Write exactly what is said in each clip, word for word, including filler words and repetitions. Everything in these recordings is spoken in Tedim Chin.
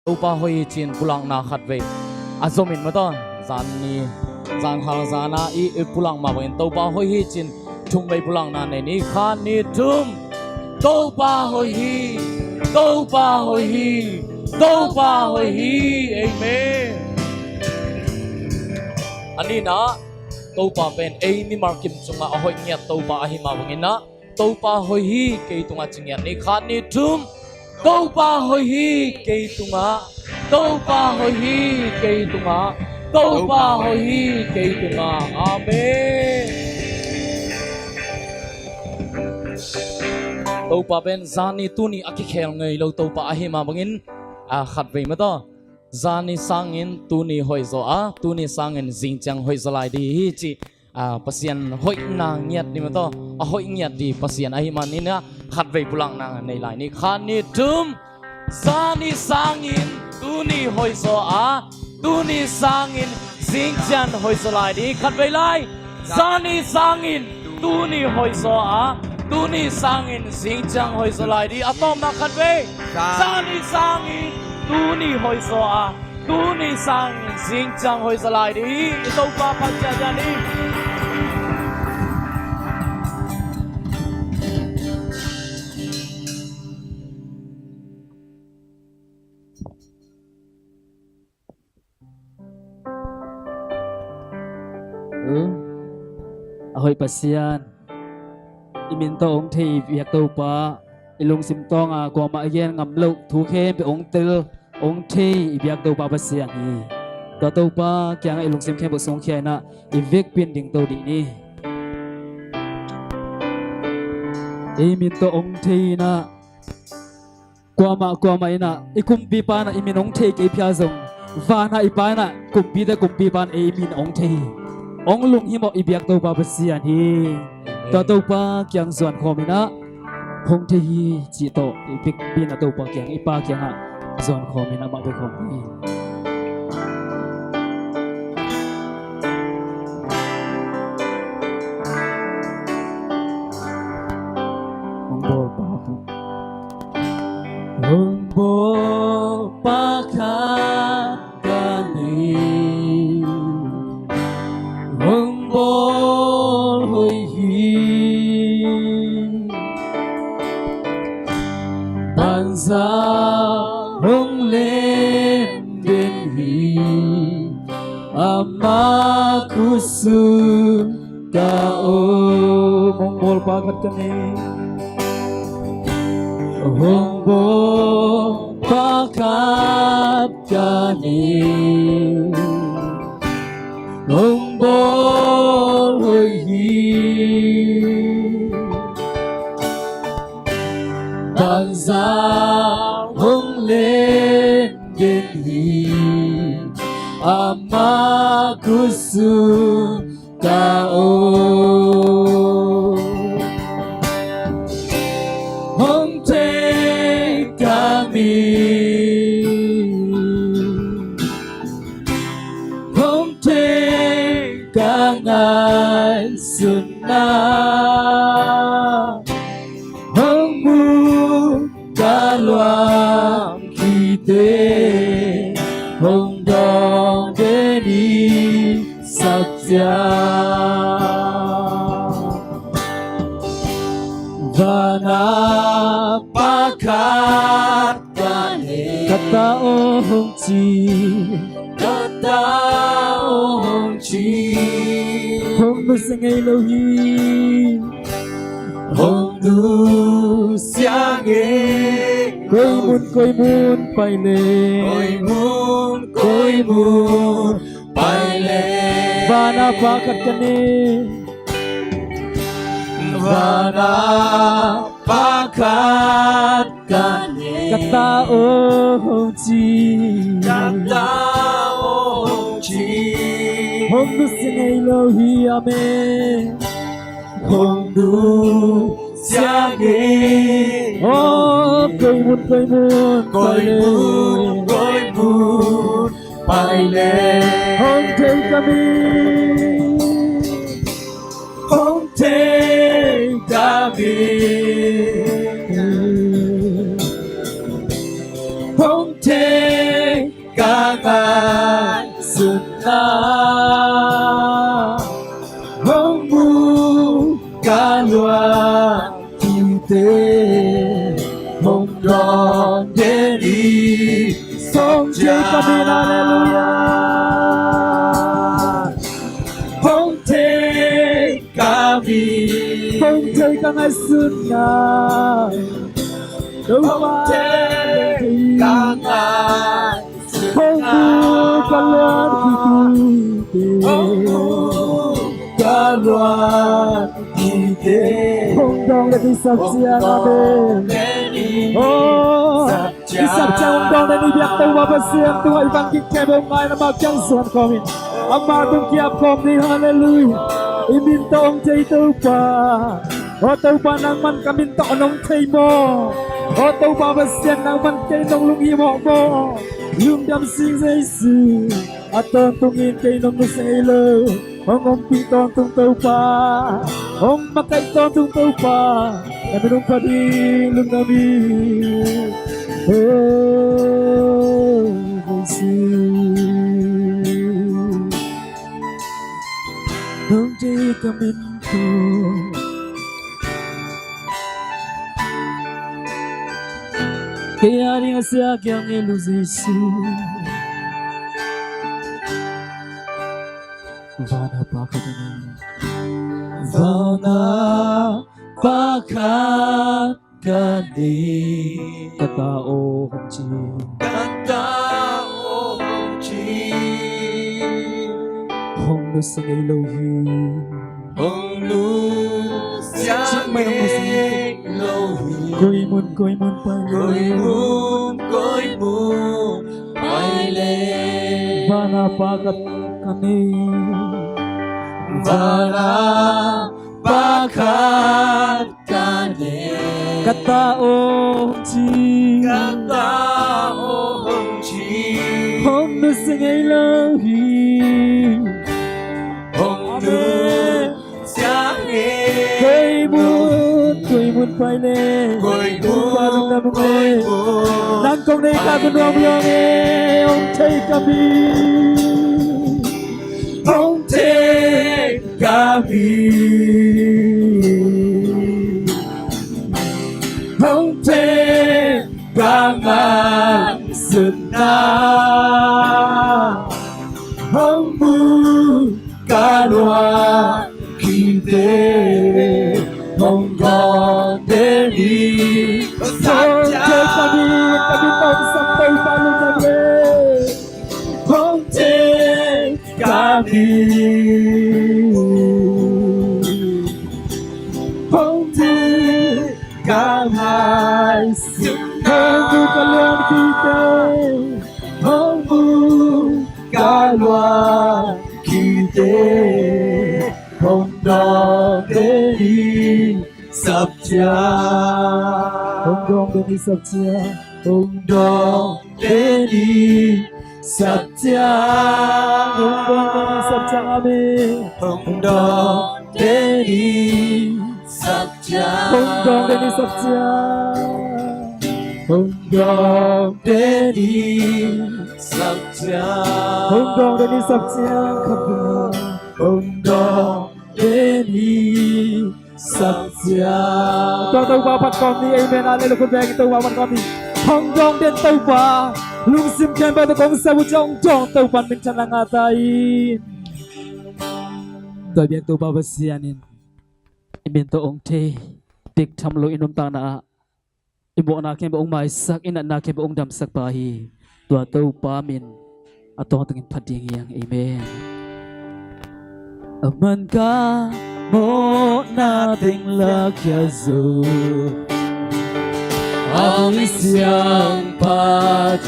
Topa hoih hi ci-in pulakna khatvei a zomin mataw, zan ni, zan hal zan a i, i pulak mah bangin Topa hoih hi ci-in thumvei pulakna nei ni. Khat, nih, thum. Topa hoih hi. Topa hoih hi. Topa hoih hi. Amen. A nihna, Topa pen ei mimal kim sungah a hoih ngiat Topa ahi mah bangin ah, Topa hoih hi kei tungah ci ngiat ni. Khat, nih, thum. Topa hoih hi kei tungah. Topa hoih hi kei tungah. Topa hoih hi kei tungah. Amen. Topa pen zan ni tuni a kikhel ngei lo Topa ahi mah bangin, a, khatvei mataw, zan ni sangin tuni hoih zaw a, tuni sangin zingciang hoih zaw lai ding hi ci, a, Pasian hoihna ngiat ding mataw, a hoih ngiat ding Pasian ahi manin ah, khatvei pulakna nei lai ni. Khat, nih, thum. Zan ni sangin tuni hoih zaw a, tuni sangin zingciang hoih zaw lai ding. Khatvei lai. Zan ni sangin tuni hoih zaw a, tuni sangin zingciang hoih zaw lai ding. A tawpna khatvei. Zan ni sangin tuni hoih zaw a, tuni sangin zingciang hoih zaw lai ding. I Topa phat ciatciat ni. A hoih Pasian, i min tawh hong thei i biak Topa, i lungsim tawnga kuamah i gen ngam loh thu khempeuh hong tel, hong thei i biak Topa Pasian hi. Tua Topa kiangah i lungsim khempeuh sungkhia inah i vekpi in dingto dih ni. Ei min tawh hong thei inah, kuamah kuamah inah i kumpipa inah i min hong thei kei phia zong, vana i Pa inah kumpite kumpipa inah ei min hong thei hi. Hong lunghimawh i biak Topa Pasian hi. Tua Topa kiang zuan khawm inah hong thei hi cih tawh i vekpi inah Topa kiang, i Pa kiangah zuan khawm inah mah bek khawm hi. Hong bawl pa khat. Hong bawl pa khat ka nei. Hong bawl hoih hi. Banza hong len den hi. Ama khusun ka om. Hong bawl pa khat ka nei. Hong bawl pa khat ka nei. Hong bawl hoih hi. Banza hong len den hi. Ama khusun ka om. Hong thei ka min, hong thei ka ngaihsutna, hong mu ka luang khite, hong dawng den i sak ciang. Vana pa khat ka nei. Ka ta aw hong ci. Ka ta aw hong ci. Hong nusia ngei lo hi. Hong nusia ngei. Koi mun koi mun pai le. Koi mun koi mun pai le. Vana pa khat ka nei. Vana pa khat ka nei. Ka ta aw hong ci. Ka ta aw hong ci. Hong nusia ngei lo hi, amen. Hong nusia ngei. Oh, koi mun koi mun, koi mun koi mun pai le. Hong thei ka min. Hong thei ka min. Hong thei Ngaihsutna hong mu ka luan kite hong dawng den hi. Hong thei ka min, halleluiah. Hong thei ka min. Hong thei ka ngaihsutna. Hong thei ka ngaihsutna. Hong mu ka luan kite. Hong mu ka luan kite. Hong dawng den i sap ciang, amen. Oh, i sap ciang hong dawng den i biak Topa Pasian tungah i van kik khempeuh ngai, amah kiang zuan khawm in. Amah tung kiap khawm ni, halleluiah. I min tawh hong thei Topa. Aw Topa, nangman ka min tawh nong thei maw? Aw Topa Pasian, nangman kei nong lunghimawh maw? Lungdam sing Jesu. A tawntungin kei nong nusia ngei lo, hong ompih tawntung Topa, hong makaih tawntung Topa, na min hong phat ding lungdam hi. Oh Jesu, nong thei ka min tawh kei a ding a sia kiang ngei lo Jesu. Vana Pa khat ka nei. Vana Pa khat ka nei. Ka ta aw hong ci. Ka ta aw hong ci. Hong nusia ngei lo hi. Hong nusia ngei lo hi. Koi mun koi mun pai le. Koi mun koi mun pai le. Vana Pa khat ka nei. Vana Pa khat ka nei. Ka ta aw hong ci. Ka ta aw hong ci. Hong nusia ngei lo hi. Hong nusia ngei. Koi mun koi mun pai le. Koi mun koi mun. Nang kong nei ka ku nuam lo e. Hong thei ka min. Hong thei ka min. Hong thei ka ngaihsutna. Hong mu ka luan kite hong dawng den hi. Hong thei ka min, ka min tawh hong sam Topa lungdam le. Hong thei ka min. Hong thei ka ngaihsutna. Hong mu ka luan kite. Hong mu ka luan kite. Hong dawng den i sap ciang. Hong dawng den i sap ciang. Hong dawng den i sap ciang. Hong dawng den i sap ciang, amen. Hong dawng den i sap ciang. Hong dawng den i sap ciang. Hong dawng den i sap ciang. Hong dawng den i sap ciang. Hong dawng den i sap ciang. Tua Topa phat kawm ni, amen. Halleluiah, khut beng in Topa phat kawm ni. Hong dawng den Topa. Lungsim khempeuh tawh kong sep uh ciang hong dawng Topa in minthanna ngah ta in. Tua biak Topa Pasian in i min tawh hong thei, dik tham lo i nuntakna ah i mawhna khempeuh hong maisak, i natna khempeuh hong damsak pa hi. Tua Topa min a tawntungin phat ding hi hang. Amen. Aman ka mawhna teng lakhia zo. A mi siangpa'n,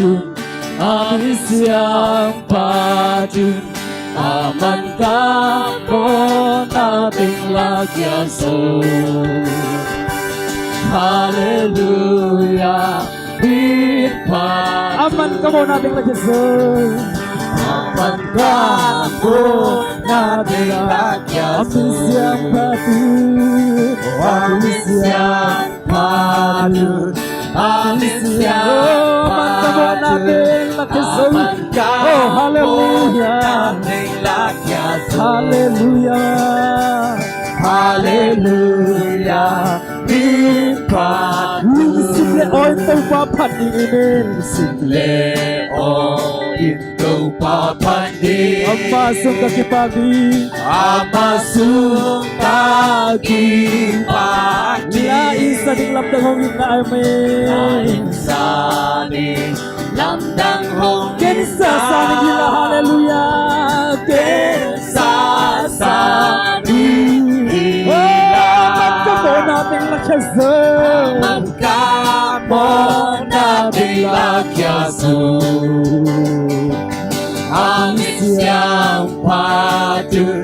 a mi siangpa'n, aman ka mawhna teng lakhia zo. Halleluiah, bit pha. Aman ka mawhna teng lakhia zo. Aman ka mawhna teng lakhia zo. A mi siangpa'n, a mi siangpa'n, a mi siangpa'n, aman ka mawhna teng lakhia zo. Aman ka Halleluia. Halleluia. Halleluia. Lungsim le aw in Topa phat ding hi. Lungsim le aw in Topa phat ding. Amah sung ka kipak ding. Amah sung ka kipak ding. La in sa ding lamdang hong hi na, amen. La in sa ding lamdang hong hi na. Ken sa sa ding hi la, halleluia. Ken sa sa ding hi la. Oh, amah ka mawhna teng lakhia zo. Amah ka mawhna teng lakhia zo. Hang siangtho un,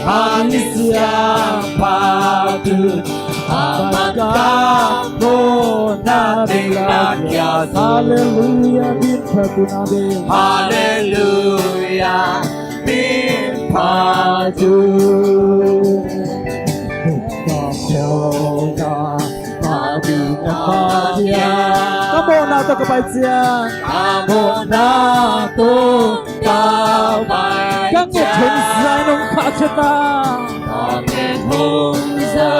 hang siangtho un, amah ka mawhna teng lakhia zo. Halleluia, min phat un, amen. Halleluia, min phat un. Ka mawhna tawh ka pai ciang. Ka mawhna tawh ka pai ciang. Ka mawhna tawh ka pai ciang. Ka nget hong za in hong khahkhia ta. Ka nget hong za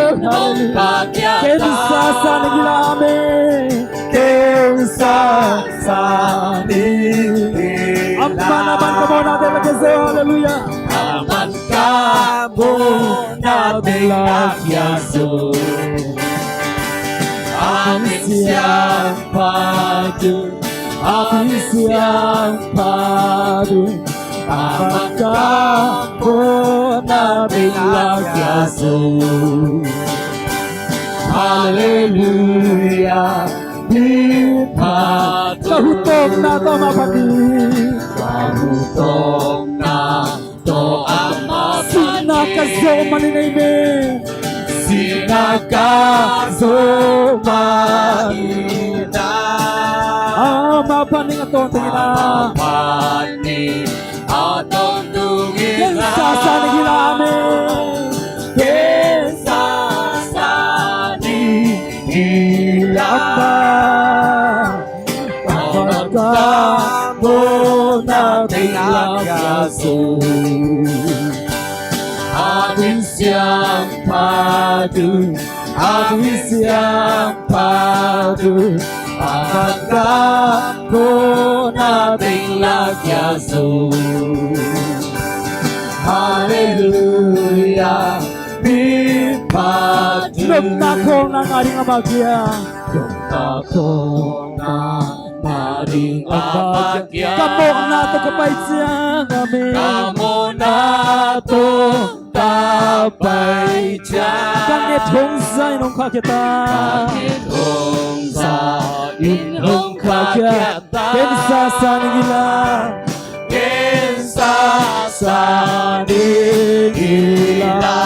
in hong khahkhia ta. Ken sa sa ding hi la, amen. Ken sa sa ding hi la. Aman, aman, ka mawhna teng lakhia zo, halleluia. Aman ka mawhna teng lakhia zo. Hang siangtho un, hang siangtho un, amah ka mawhna teng lakhia zo. Halleluia, min phat un. Ka hutawpna tawh amah phat ding. Ka hutawpna tawh amah phat ding. Sihna ka zawh manin, amen. Sihna ka zawh manin. Amah phat ding a tawntung in ah. Amah phat ding a tawntung in ah. Ken sa sa ding hi la, amen. Ken sa sa ding hi la. Amah ka mawhna teng lakhia zo. Hang siangtho un, hang siangtho un, amah ka mawhna teng lakhia zo. Halleluia, min phat un. Nopna khawlna ngah ding amah kiang. Nopna khawlna ngah ding amah kiang. Ka mawhna tawh ka pai ciang, amen. Ka mawhna tawh ka pai ciang. Ka nget hong za in hong khahkhia ta. Ka nget hong za in hong khahkhia ta. Ken sa sa ding hi la. Ken sa sa ding hi la.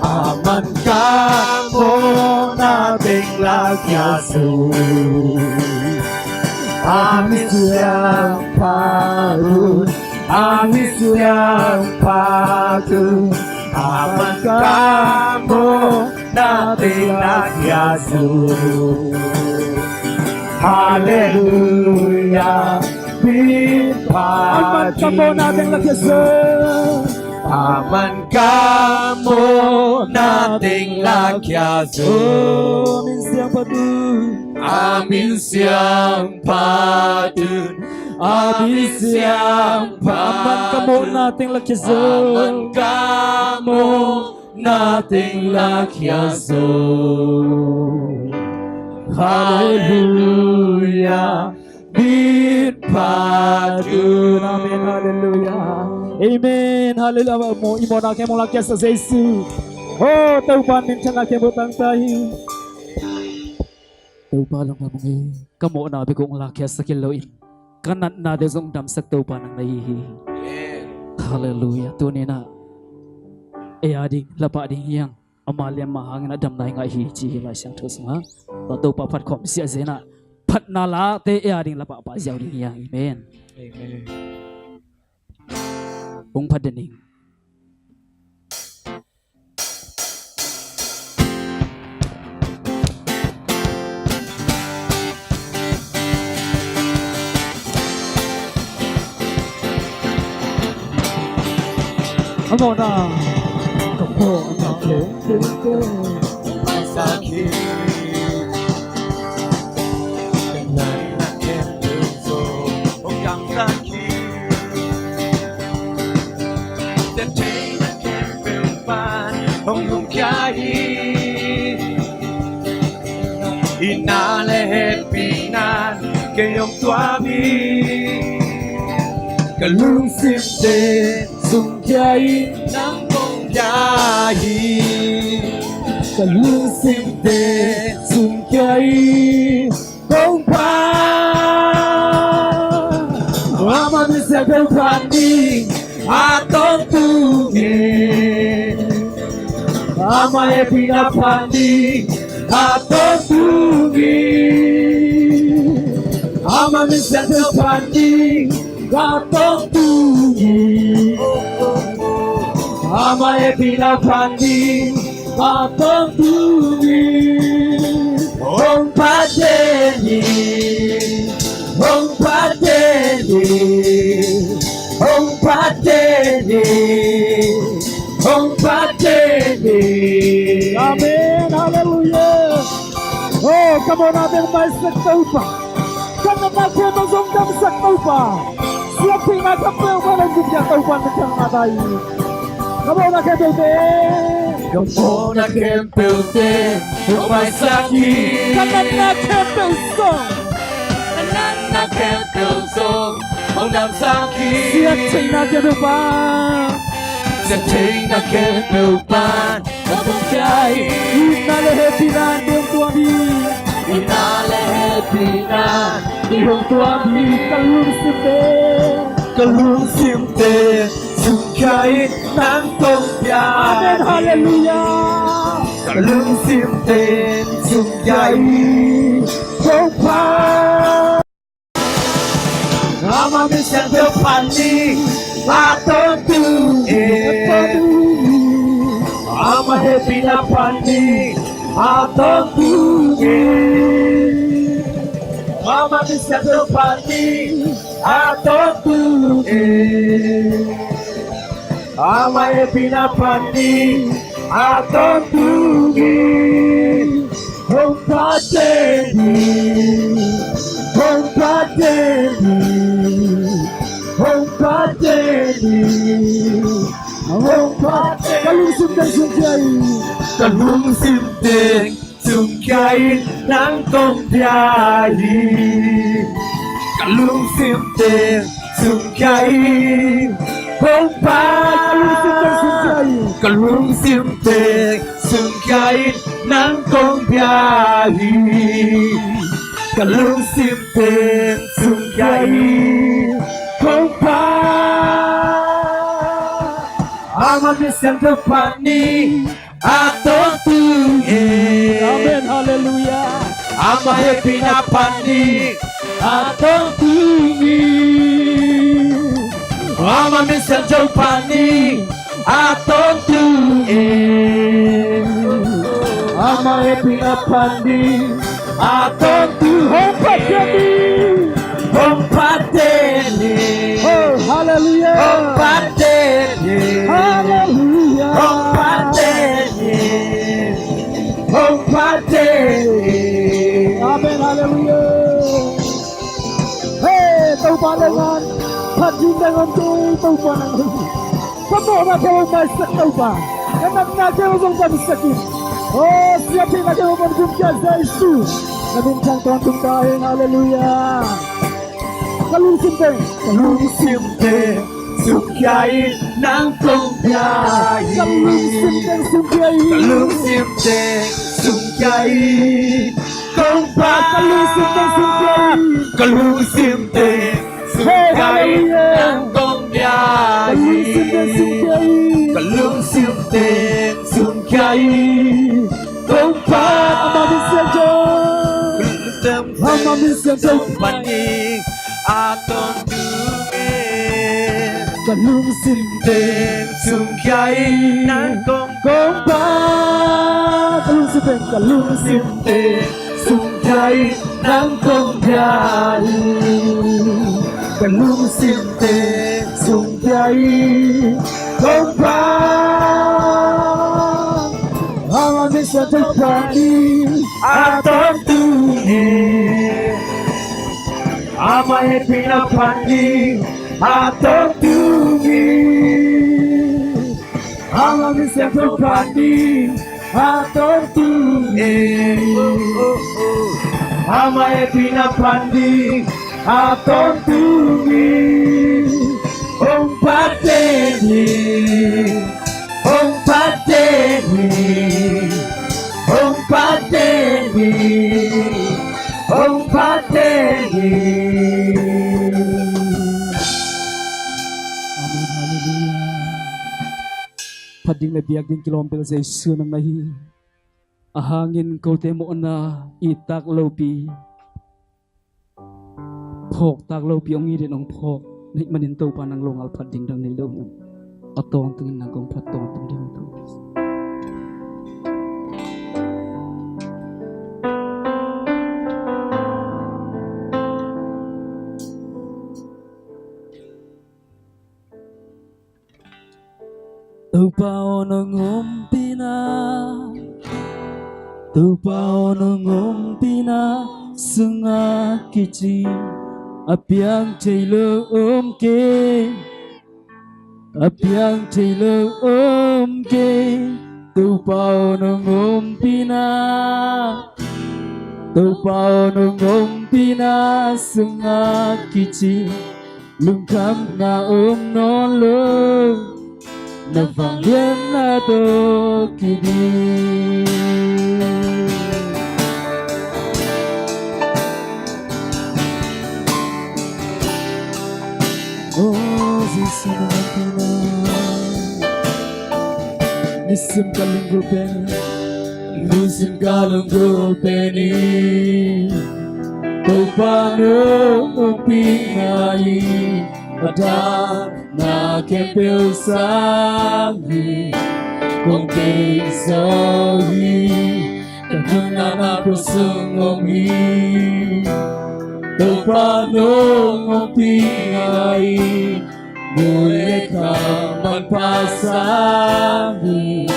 Aman ka mawhna teng lakhia zo. Hang siangtho un, hang siangtho un, amah ka mawhna teng lakhia zo. Halleluia, min phat un. Aman ka mawhna teng lakhia zo. Aman ka mawhna teng lakhia zo. A min siang phat un. A min siang phat un. A min siang phat un. Aman ka mawhna teng lakhia zo. Aman ka mawhna teng lakhia zo. Halleluia. Min phat un. Amen. Halleluia. Amen. Halleluia. Mawh, i mawhna khempeuh hong lakkhiatsak Jesu. Oh, Topa min thang a khempeuh tangtak hi. Topa lungdam ung ei. Ka mawhna bek hong lakkhiatsak hi loin, ka natnate zong damsak Topa nang na hi hi. Amen. Halleluia. Tuni-in ah ei a ding la pah ding hi hang. Ama liamma hangin a damna i ngah hi ci hi Lai Siangtho sungah. Tua Topa phat khawm ziahziah in ah phatna late ei a ding la pahpah ziau ding hi hang. Amen. Amen. Hong phat den ing. Amawhna ka phawkna khempeuh te hong paisak hi. Ka natna khempeuh zong hong damsak hi. Ka theihna khempeuh pan hong lungkia hi. I na le hehpihna'n kei hong tuam hi. Ka lungsimte sungkhia in nang kong pia hi. Ka lungsimte sungkhia in kong pia. Ama Min Siangtho phat ding a tawntung hi. Ama hehpihna phat ding a tawntung hi. Ama Min Siangtho phat ding a tawntung hi. Ama hehpihna phat ding a tawntung hi. Hong phat den hi. Hong phat den hi. Hong phat den hi. Hong phat den hi. Amen. Halleluiah. Oh, ka mawhna teng maisak Topa. Ka natna khempeuh zong damsak Topa. Siamtheihna khempeuh pan hong gupkhiat Topa na kiang mah ta hi. Ka mawhna khempeuh te. Ka mawhna khempeuh te hong maisak hi. Ka natna khempeuh zong. Ka natna khempeuh zong hong damsak hi. Siamtheihna khempeuh pan. Siamtheihna khempeuh pan hong pia hi. I na le hehpihna'n kei hong tuam hi. I na le hehpihna'n kei hong tuam hi. Ka lungsimte, ka lungsimte sungkhia in nang kong pia hi. Amen. Halleluiah. Ka lungsimte sungkhia in kong pia. Ama Min Siangtho phat ding a tawntung hi. Ama hehpihna phat ding a tawntung hi. Ama Min Siangtho phat ding a tawntung hi. Ama hehpihna phat ding a tawntung hi. Hong phat den hi. Hong phat den hi. Hong phat den hi. Hong phat den hi. Ka lungsim teng sungkhia hi. Ka lungsim teng sungkhia in nang kong pia hi. Ka lungsim teng sungkhia in kong pia. Ka lungsim teng sungkhia in. Ka lungsim teng sungkhia in nang kong pia hi. Ka lungsim teng sungkhia in kong pia. Ama Min Siangtho phat ding a tawntung hi. Amen. Halleluiah. Ama hehpihna phat ding a tawntung hi. Ama Min Siangtho phat ding a tawntung hi. Ama hehpihna phat ding a tawntung hi. Hong phat den hi. Hong phat den hi. Oh, halleluiah. Hong phat den hi. Halleluiah. Hong phat den hi. Hong phat den hi. Amen. Halleluiah. Hey, Topa leh ngan phat ding dang om kei, Topa nang om. Ka mawhna khempeuh maisak Topa. Ka natna khempeuh zong damsak in. Oh, siamtheihna khempeuh pan gupkhiat Jesu. Na min thang tawntung ta hen. Halleluiah. Ka lungsim teng. Ka lungsim teng sungkhia in nang kong pia hi. Ka lungsim teng sungkhia hi. Ka lungsim teng sungkhia in kong pia. Ka lungsim teng sungkhia hi. Ka lungsim teng sungkhia in nang kong pia hi. Ka lungsim teng sungkhia hi. Ka lungsim teng sungkhia in kong pia. Ama Min Siangtho. Ama Min Siangtho phat ding a tawntung hi. Ka lungsim teng sungkhia in nang kong, kong pia. Ka lungsim teng, ka lungsim teng sungkhia in nang kong pia hi. Ka lungsim teng sungkhia in Topa, amah misiangtho phat ding a tawntung hi. Amah hehpihna phat ding a tawntung hi. Amah misiangtho phat ding a tawntung hi. Amah hehpihna phat ding a tawntung hi. Hong phat den hi. Hong phat den hi. Hong phat den hi. Hong phat den hi. Amen. Halleluiah. Phat ding le biak ding kilawm bel Jesu nang na hi. Ahang in kote mawhna it tak lopi, phawk tak lopi hong it in hong phawk na hih manin Topa nang lo ngal phat ding dang nei lo hi. A tawntungin nang kong phat tawntung ding hi Topa. Topa aw nong ompihna, Topa aw nong ompihna sungah kici a piang thei lo om kei, a piang thei lo om kei. Topa aw nong ompihna, Topa aw nong ompihna sungah kici lungkhamna om nawn lo, na vangliatna tawh kiding. Oh Jesu, na ompihna. Nisim ka lunggulh pen, nisim ka lunggulh pen hi. Topa nong ompihna hi. A dang na khempeuh sang hi, kong deih zaw hi. Ka nuntakna khuasung om hi. Topa nong ompihna hi. Mui le kham manpha sang hi,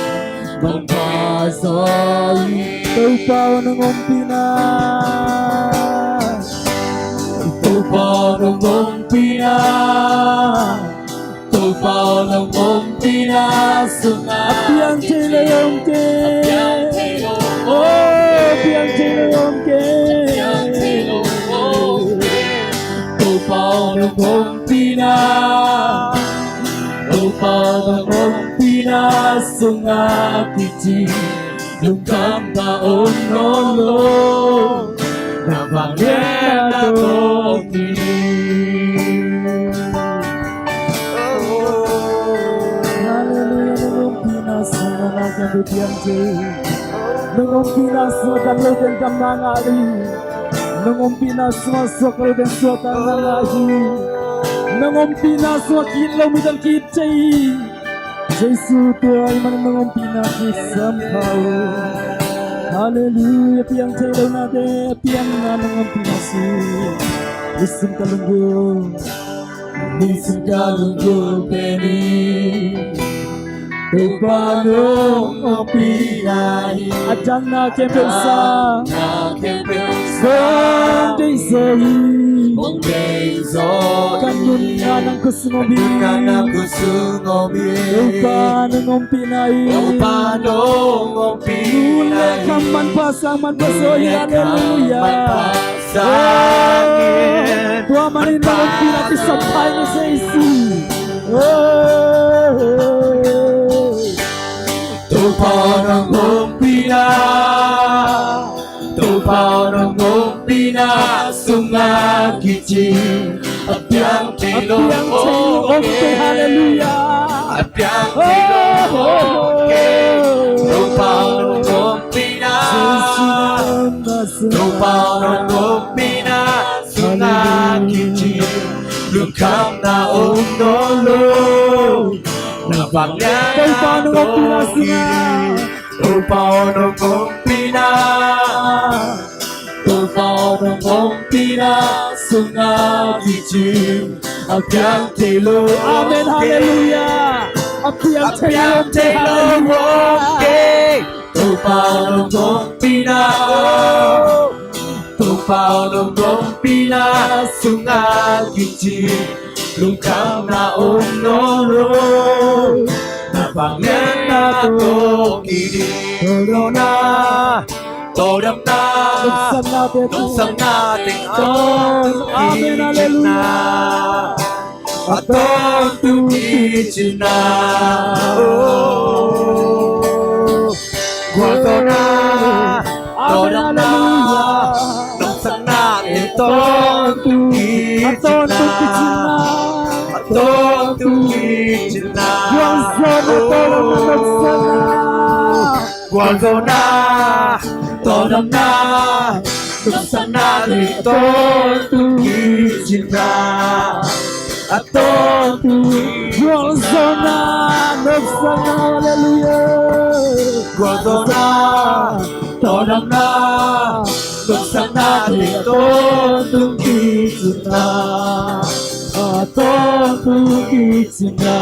manpha zaw hi. Topa aw nong ompihna, Topa aw nong ompihna, Topa aw nong ompihna sungah a piang thei lo om kei. Oh, a piang thei lo om kei. Topa aw nong ompihna, Topa aw nong ompihna sungah kici lungkhamna om nawn lo, na vangliatna tawh kiding. Halleluiah. Nong ompihna sungah na khempeuh piang thei. Nong ompihna sungah dam lote'n damna ngah hi. Nong ompihna sungah suakta lote'n suakta ngah hi. Nong ompihna sungah ki-it lo mite'n ki-it thei hi. Jesu, tua ahih manin nong ompihna kisam kha uh. Halleluiah. Piang thei lo nate a piangna nong ompihna sungah nisim ka lunggulh, nisim ka lunggulh pen hi. Topa nong ompihna hi. A dang na khempeuh sang, na khempeuh sang, kong deih zaw hi. Kong deih zaw hi. Ka nuntakna nang khuasung om hi. Ka nuntakna nang khuasung om hi. Topa nong ompihna hi. Topa nong ompihna hi. Mui le kham manpha sang, manpha zaw hi. Mui le kham, halleluiah, manpha sang hi. Tua manin nong ompihna kisam pha ing, Jesu. Oh. Topa nong ompihna, Topa nong ompihna sungah kici a piang thei lo om kei. Halleluiah. A piang thei lo om kei. Topa nong ompihna, Topa nong ompihna sungah kici lungkhamna om nawn lo, na vangliatna tawh kiding. Topa nong ompihna sungah, Topa nong ompihna, Topa nong ompihna sungah kici a piang thei lo om kei. Amen. Halleluiah. A A piang thei lo om kei. Topa nong ompihna, Topa nong ompihna sungah kici lungkhamna om nawn lo. Na vangliatna tawh kiding, tawldamna, tawldamna, nopsakna teng tawntung. Amen, halleluiah. A tawntung kicihna. Oh, gualzawhna, tawldamna, nopsakna teng tawntung kicihna. A tawntung kicihna. Gualzawhna, tawldamna, nopsakna. Gualzawhna, tawldamna, nopsakna teng tawntung kicihna. A tawntung, gualzawhna, nopsakna, halleluiah. Gualzawhna, tawldamna, nopsakna teng tawntung kicihna. A tawntung kicihna.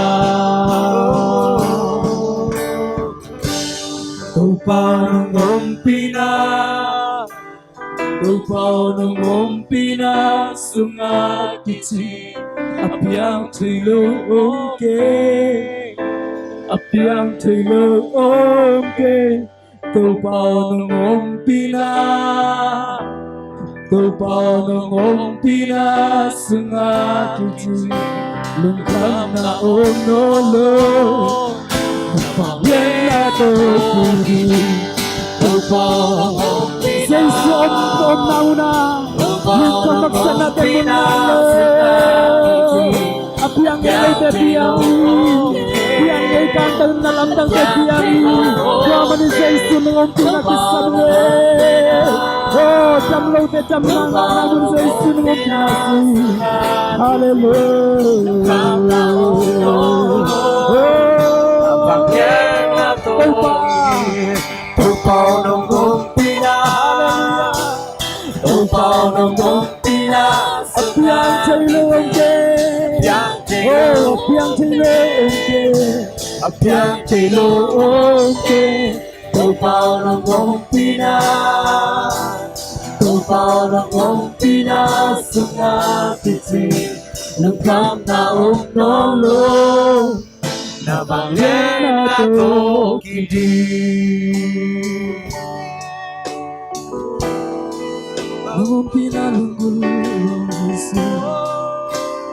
Topa nong ompihna, Topa nong ompihna sungah kici a piang thei lo om kei. A piang thei lo om kei. Topa nong ompihna, Topa nong ompihna sungah kici lungkhamna om nawn lo. Na vangliatna tawh kiding, Topa. Jesu om, omna munah lungkham nopsakna teng om nawn lo. A piang ngei lote piang hi. Piang ngei, kantan na lamdangte piang hi. Tua manin Jesu nong ompihna kisam ngei. Oh, dam lote damna ngahna mun Jesu nong ompihna hi. Halleluiah. Oh, Topa. Topa nong ompihna. Halleluiah. Topa nong ompihna a piang thei lo om kei. Piang thei lo, oh, piang thei lo om kei. A piang thei lo om kei. Topa nong ompihna, Topa nong ompihna sungah kici lungkhamna om nawn lo. Na vangliatna tawh kiding. Nong ompihna lunggulh lo Jesu.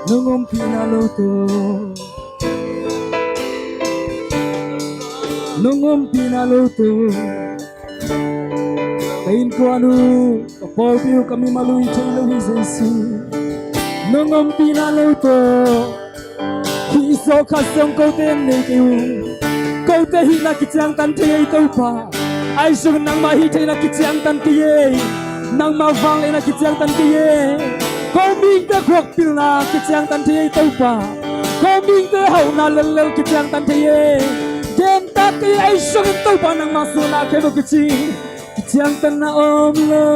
Nong ompihna lo tawh, nong ompihna lo tawh ka innkuan uh, ka pawlpi uh, ka mimal uh i thei lo hi Jesu. Nong ompihna lo tawh hih zawh khat zong kote nei kei uh. Kote hihna kiciangtan thei ei Topa. Ahi zongin nangmah hih theihna kiciangtan kei ei. Nangmah vangliatna kiciangtan kei ei. Ko mihingte khuak pilna kiciangtan thei ei Topa. Ko mihingte hauhna lellel kiciangtan thei ei. Gentak kei ei, ahi zongin Topa nangmah suahna khempeuh kici, kiciangtanna om lo.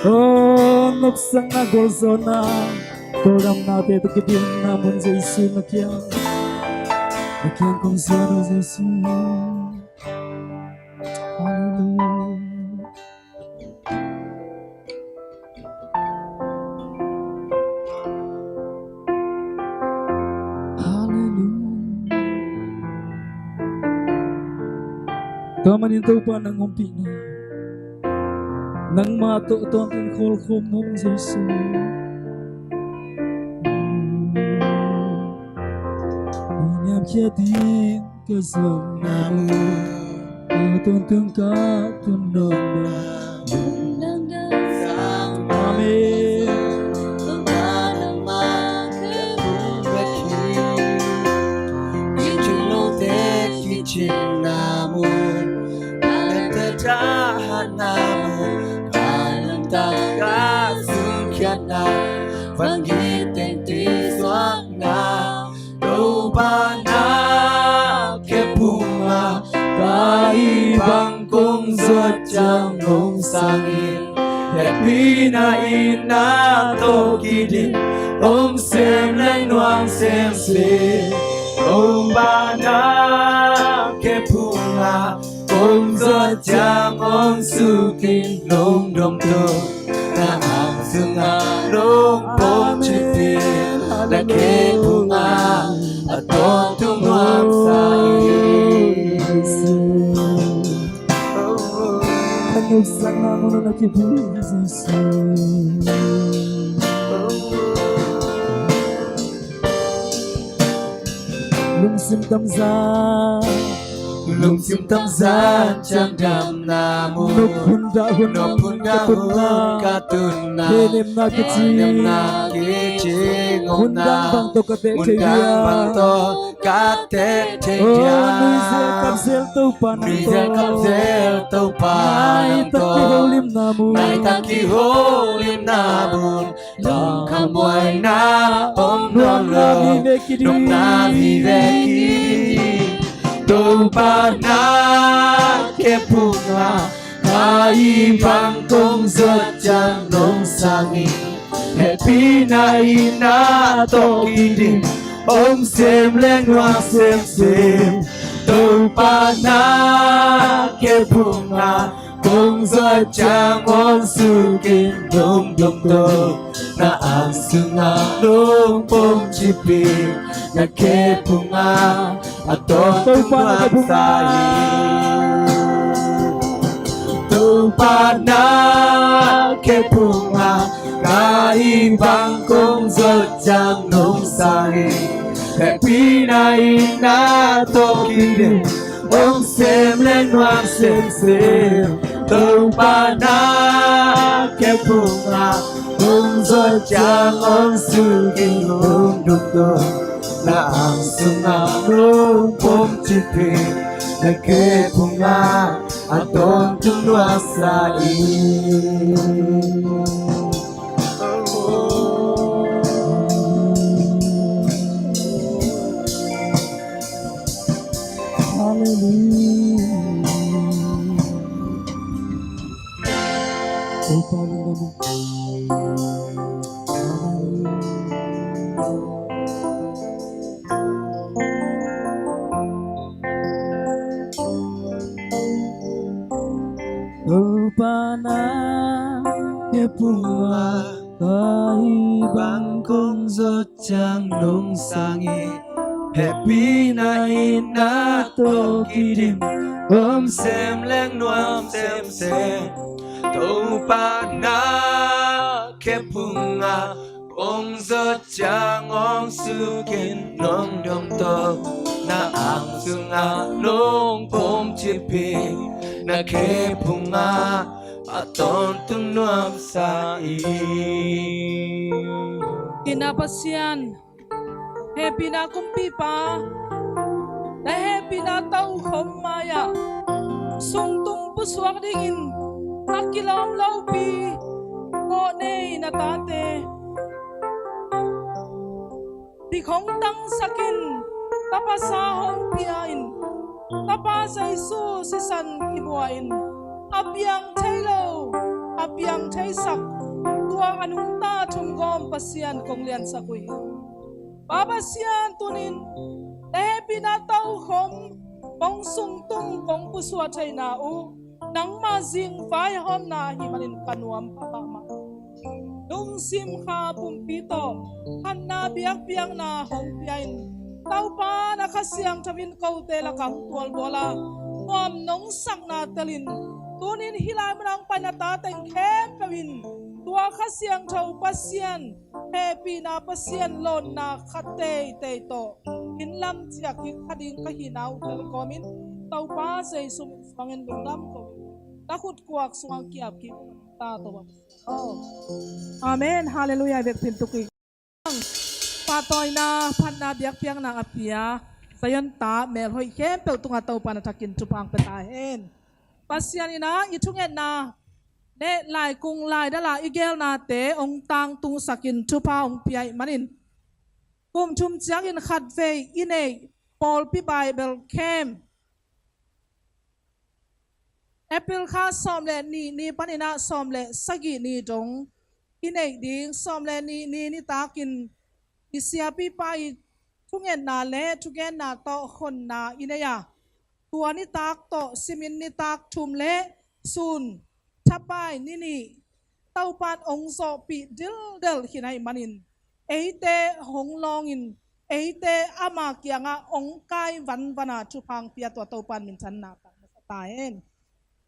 Oh, nopsakna, gualzawhna, tawldamnate tawh kidinna mun Jesu na kiang, na kiang kong zuan uh Jesu. Halleluiah. Halleluiah. Tua manin Topa nang ompihna, nangmah tawh tawntung khawlkhawm nawn Jesu. Niamkhiat in ka zong na mu, a tawntung ka tun nawn na. Amen. Kicing lote kicingna mun, ka lente thahatna mun, ka nuntak ka sungkhiatna, vangik teng tisuakna. Topa na khe puma, ka hih bang kong zuat ciang nong sangin, hehpihna in na tawh kidin, om sem leh nuam semsem. Topa na khe phungah kong zuat ciang hong sukin nong dong to. Na ang sungah nong pom cipin na khe phungah a tawntung nuamsa i. Ka ngeusakna mun na kipia Jesu. Lungsim tamzan, lungsim tamzan ciang damna mun. Nop hun dah hun, nop hun dah hun ka tunna. Hehnemna kici, hehnemna kici ngopna. Mundang bang tawh ka teh thei dia. Mundang bang tawh ka teh thei dia. Oh, nuizel kapzel Topa nang tawh. Nuizel kapzel Topa nang tawh. Naitak kiholimna mun. Naitak kiholimna mun. Tawngkam buaina om nawn lo. Nopna vive kidim. Nopna vive kidim. Topa na khe phungah ka i bang kong zuat ciang nong sang in. Hehpihna in na tawh kidim. Om sem leng nuam semsem. Topa na khe phungah kong zuat ciang hong sukin nong dong to. Na ang sungah nong pom cipin na khe phungah a tawntung nuamsa i. Topa na khe phungah ka i bang kong zuat ciang nong sang in. Hehpihna in na tawh kidim. Om sem leng nuam semsem. Topa na khe phungah kong zuat ciang hong sukin nong dong to. Na ang sungah nong pom cipin na khe phungah a tawntung nuamsa i. Hallelujah. Topa lungdam. Hallelujah. Topa na khe phungah ka i bang kong zuat ciang nong sang in. Hehpihna in na tawh kidim. Om sem leng nuam semsem. Topa na khe phungah kong zuat ciang hong sukin nong dong to. Na ang sungah nong pom cipin na khe phungah a tawntung nuamsa i. Ina Pasian, hehpihna kumpipa, na hehpihna tokhom mai-ah sungtum pusuak dingin a kilawm lopi kawh nei na tate dik hong tangsakin Tapa sa hong pia-in, Tapa Jesu sisan kibua-in a piang thei lo a piang theisak tua a nungta thumgawm Pasian kong liansak uh hi. Pa Pasian, tunin na hehpihna tokhom kong sungtum kong pusuah theihna uh nangma zing vaihawmna ahih manin ka nuam pha mahmah. Lungsim kha pumpi tawh khanna biakpiakna hong pia-in, Topa na Kha Siangtho in kote lakah hong tualbual a nuam nong sakna telin, tunin hih lai munah hong pai na ta teng khempeuh in tua Kha Siangtho Pasian, hehpihna Pasian, lawnna khat teitei tawh in lam ciah kik kha ding ka hihna uh telkawmin Topa Jesu min suangin lungdam ko in, na khut kuak sungah kiap kik ta tawh. Amen. Halleluiah. Biakpiak tuk hi. Pahtawina, phatna, biakpiakna a pia Zion ta melhoih khempeuh tungah Topa na thakin thupha hong pia ta hen. Pasian in ah i thungetna le laikung laidala i geelnate hong tangtungsakin thupha hong pia ahih manin, kum thum ciangin khatvei i neih pawlpi Bible camp, April kha sawm le nih ni panin ah sawm le sagih ni dong i neih ding. Sawm le nih ni nitakin i siapipa i thungetna le thugenna tawh honna i nei a, tua nitak tawh simin nitak thum le sun thapai ni nih Topan hong zawhpih dildel khin ahih manin, eite hong lawngin, eite ama kiangah hong kai vanvana thupha hong pia tua Topan minthanna tang masa ta hen.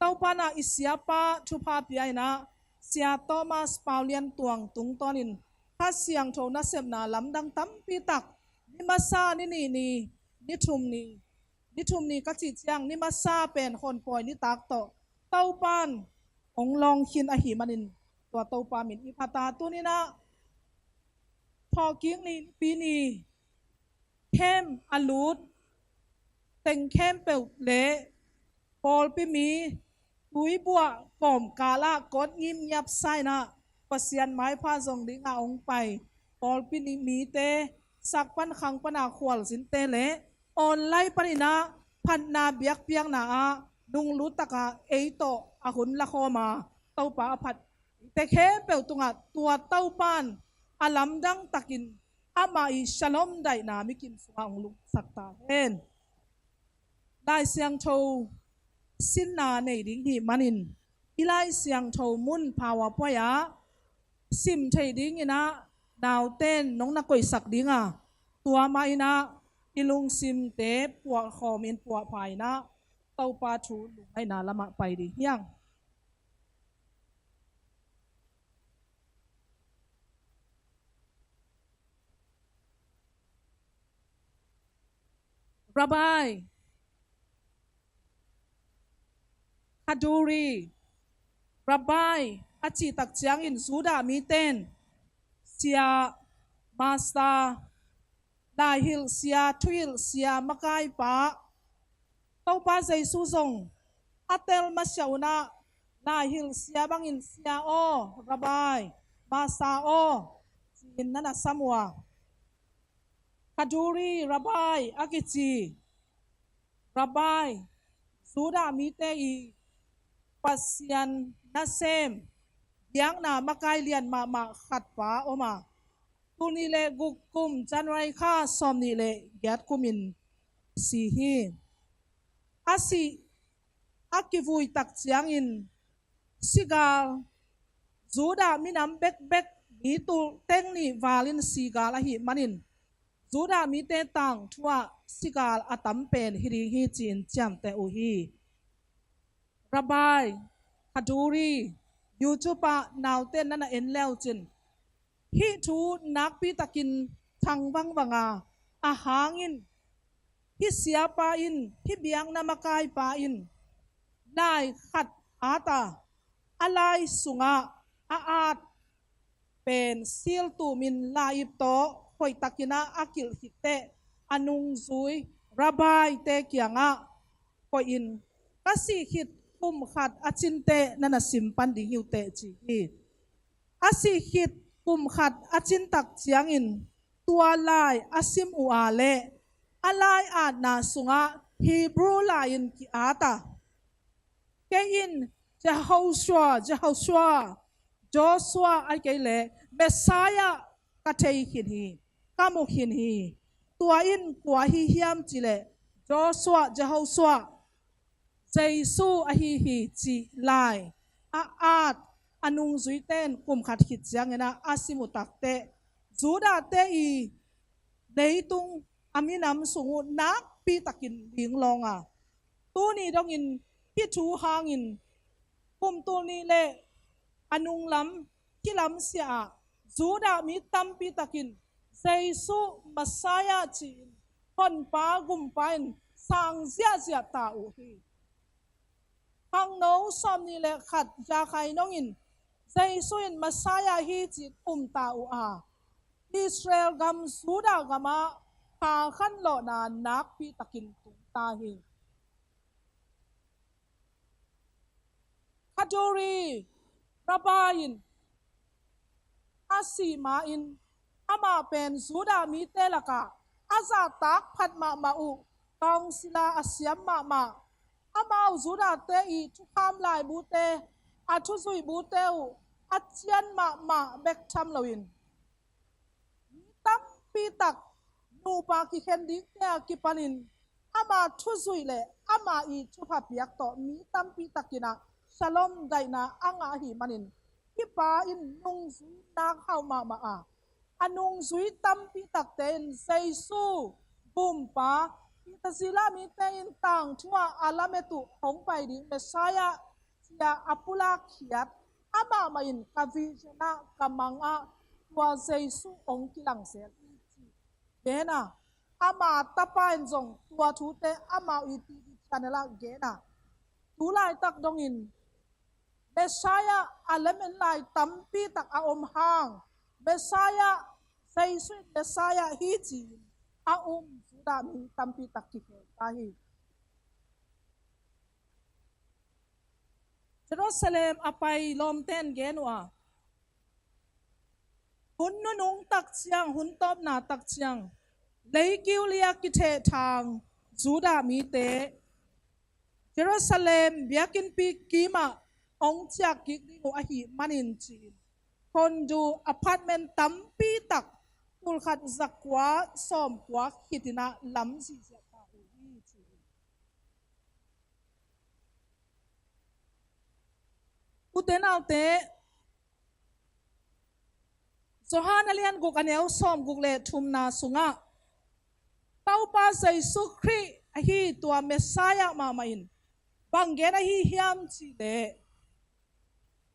Topan ah i siapa thupha pia inah Sia Thomas Paulian Tuang tungtawnin Kha Siangtho nasepna lamdang tampi tak ni masa ni nih ni, ni thum ni, ni thum ni ka cih ciang ni masa pen honpawi nitak tawh Topan hong lawng khin ahih manin tua Topa min i phat a. Tuninah thawhkik ni, nipi ni, khem a lut teng khempeuh le pawlpi mi tuibuah kawmkal ah kawt ngimngiap sa inah Pasian maipha zong dingah hong pai pawlpi ni mite sak pan khang pana khualzinte le online paninah phatna biakpiakna ah lunglut takah ei tawh a hun lakhawm a Topa a phat te khempeuh tungah tua Topan a lamdang takin amah i shalom daihna mikim sungah hong lungsak ta hen. Lai Siangtho sinna nei ding hih manin i Lai Siangtho mun PowerPoint ah sim thei dinginah nauten nong na koihsak dinga tua mah inah i lungsimte puahkhawmin puahpha inah Topa thu lungngaihna lamah pai ding hiang. Rabbi, Kaduri, Rabbi a cihtak ciangin Judah miten Sia, Master, laihilh sia, thuhilh sia, makaipa, Topa Jesu zong a tel masiah unah laihilh sia bangin Sia aw, Rabbi, Master aw ci-in na na sam uh a. Kaduri Rabbi a kici Rabbi, Judah mite i Pasian nasem biakna makai lian mahmah khatpa om a, tul nih le guk kum January kha sawm nih le giat kumin si hi. A sih a kivui tak ciangin sigal, Judah minam bekbek mi tul teng nih valin sigal ahih manin Judah mite tangthu ah sigal a tam pen hi ding hi ci-in ciamteh uh hi. Rabbi Kaduri, YouTube ah nauten na na en leucin hih thu nakpi takin thang vangvang a, a hangin hih siapa in, hih biakna makaipa in lai khat at a, a lai sungah a at pen siltumin lai-ip tawh hoihtakin a kilh khit teh a nungzui Rabbi-te kiangah koihin, ka sih khit kum khat a cin teh na na sim pan ding hi uh teh ci hi. A sih khit kum khat a cin tak ciangin tua lai a sim uh a leh a lai atna sungah Hebrew lai-in ki-at a, kei in Jehoshua, Jehoshua, Joshua a kei leh Messiah ka thei khin hi, ka mu khin hi. Tua in kua hi hiam cih leh Joshua, Jehoshua, Jesu ahi hi cih lai a at a nungzuite in kum khat khit ciangin a sim uh tak teh Judah-te i leitung a minam sung uh nakpi takin linglawng a, tuni dongin hih thu hangin kum tul nih le a nunglam kilamsiah ah Judah mi tampi takin Jesu Messiah ci-in Honpa Gumpa in sang ziahziah ta uh hi. Khangno sawm nih le khat Zakaria nong in Jesu in Messiah hi ci-in um ta uh a, Israel gam Judah gamah kha khanlawhna nakpi takin tung ta hi. Kaduri Rabbi in a sih ma-in amah pen Judah mite lakah a zahtak phat mahmah uh, council a siam mahmah, amau Judah-te i thukham laibute, a thuzuibute uh a cian mahmah bek tham loin mi tampi tak nupa kikhen dingte a kipanin ama thuzuih le ama i thupha piak tawh mi tampi takin ah shalom daihna a ngah ahih manin, hih pa in nungzui nak hauh mahmah a, a nungzui tampi takte in Jesu, Gumpa, i Tazila mite in tangthu ah a lamet uh hong pai ding Messiah cia a pulak khiat, amah mah in ka vision ah, ka mang ah tua Jesu hong kilang zel hi ci gen a, ama tapa in zong tua thute amau i T V channel ah gen a, tu laitak dongin Messiah a lamen lai tampi tak a om hang, Messiah, Jesu in Messiah hi ci-in a um Judah mi tampi tak kikhel ta hi. Jerusalem a pai lawmten gen uh a, hun nunung tak ciang, hun tawpna tak ciang, leikiu li a kithehthang Judah mite Jerusalem biakinnpi kimah hong ciak kik ding uh ahih manin ci-in, condo apartment tampi tak tulkhat zakua sawmkua khit in ah lam zihziah ta uh hi ci hi. Ute naute, Johan a lian guk a neu sawmguk le thumna sungah Topa Jesu Khrih ahi tua Messiah mahmah in bang gen ahi hiam cih leh,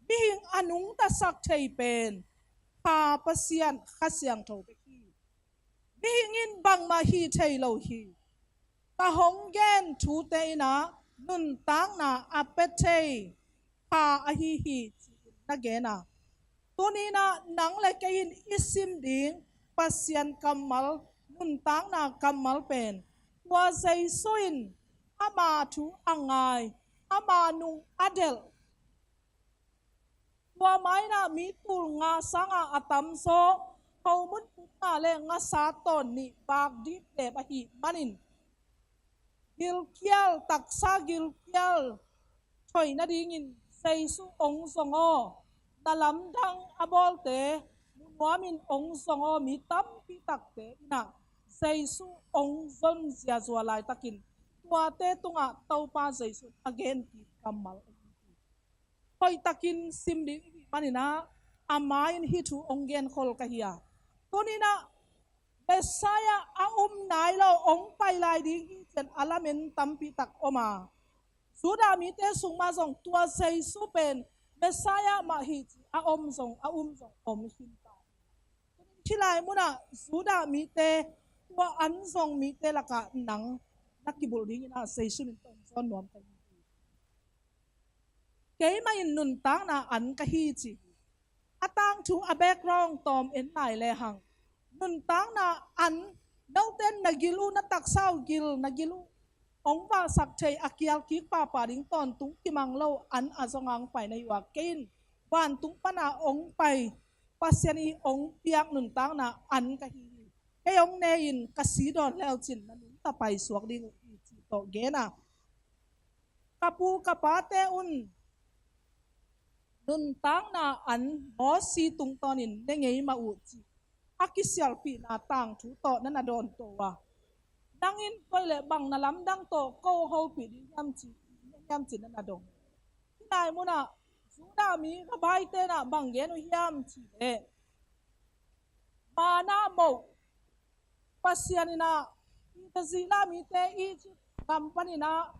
mihing a nungtasak thei pen Kha Pasian Kha Siangtho bek hi. Mihing in bangmah hih thei lo hi. Ka hong gen thute in ah nuntakna a pia thei Kha ahi hi ci-in na gen a, tuni in ah nang le kei in i sim ding Pasian kammal, nuntakna kammal pen tua Jesu in ama thu a ngai, ama nung a delh, tua mai-in ah mi tul nga sangah a tamzaw, khomun pumna le ngasa tawn nih bak dipdep ahih manin, gilkial, taksa gilkial thoi nadingin Jesu hong zong aw, na lamdang a bawlte mu nuamin hong zong aw, mi tampi takte in ah Jesu hong zon ziazua laitakin, tuate tungah Topa Jesu a gen kik kammal ahi hi. Hoihtakin sim ding i hih manin ah, a mai-in hih thu hong genkhol ka hi a, tuni in ah Messiah a um nai lo, hong pai lai ding hi ci-in a lamen tampi tak om a, Judah mite sung mah zong tua Jesu pen Messiah mah hi ci a om zong, a um zong om khin ta. Hih lai munah Judah mite tua an zong mite lakah nang na kibulh dingin ah Jesu min tawh hong zawn nuam ka hi hi. Keimah in nuntakna an ka hi ci hi. A tangthu, a background tawm en lai lehang, nuntakna an, note in na gil uh, na taksa uh gil, na gil uh hong vahsak thei, a kial kik pahpah ding tawntung kimang lo an a zong a hong pai na hi uh a, kei in vantung pan a hong pai, Pasian in hong piak nuntakna an ka hi hi. Kei hong ne in ka si dawn le uh cin na nungta paisuak ding uh hi ci tawh gen a, ka pu ka pate un nuntakna an Mosi tungtawnin ne ngei mah uh ci a kisialpihna tangthu tawh na na dawntuah uh a, nang in koi le bang na lamdang tawh ko hopih ding hiam ci, hiam ci na na dong. Hih lai munah Judah mi rabbi-te in ah bang gen uh hiam cih leh, manna moh, Pasian in ah Egypt mite Egypt gam panin ah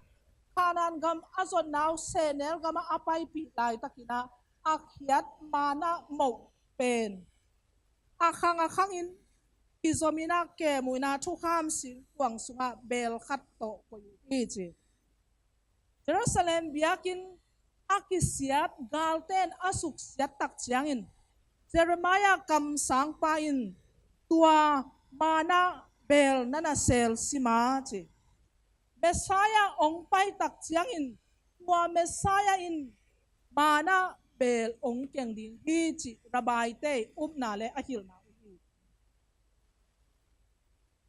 Kanaan gam a zotna uh sehnel gamah a paipih laitakin ah a khiat manna moh pen a khang a khangin kizomin ah kem uh in ah thukham singkuang sungah beel khat tawh koih uh hi ci. Jerusalem biakinn a kisiat, galte in a suksiat tak ciangin Jeremiah kamsangpa in tua manna beel na na sel sim a ci. Messiah hong pai tak ciangin tua Messiah in manna beel hong keng ding hi ci rabbi-te upna le a hilhna uh hi.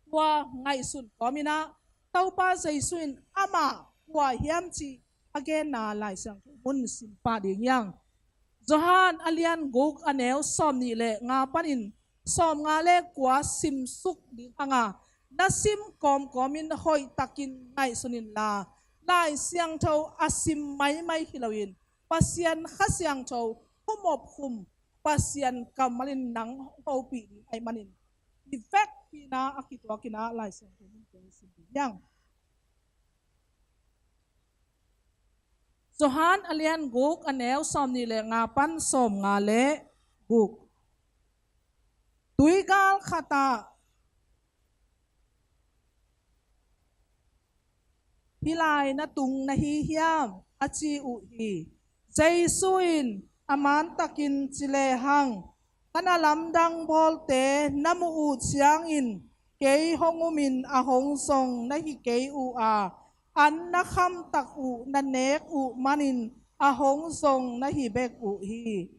Tua ngaihsun kawmin ah Topa Jesu in amah kua hiam cih a genna Lai Siangtho mun sim pah ding hi hang. Johan a lian guk a neu sawmnih le nga panin sawmnga le kua simsuk ding hang a, na sim kawmkawmin hoihtakin ngaihsun inla, Lai Siangtho a sim maimai hi loin Pasian Kha Siangtho humop khum, Pasian kammalin nang hopih ding ahih manin, i vekpihna a kituakin ah Lai Siangtho hun kong sim ding hiang. Johan a lian guk, a neu sawmnih le nga pan sawmnga le guk. Tuigal khatah hih lai na tung na hi hiam, a ci uh hi. Jesu in a mantakin ci lehang, ka na lamdang bawlte na muh uh ciangin kei hong umin a hong zong na hi kei uh a, an na khamtak uh na nek uh manin a hong zong na hi bek uh hi.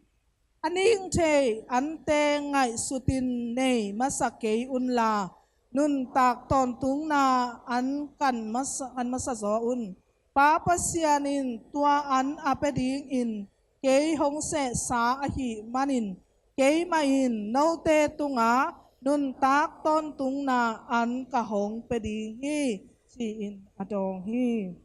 A ning thei ante ngaihsutin nei masa kei unla, nuntak tawntungna an kan masa, an masa zaw un. Pa Pasian in tua an a pia dingin kei hong sehsa ahih manin, keimah in note tungah nuntak tawntungna an ka hong pia ding hi, ci-in a dawng hi.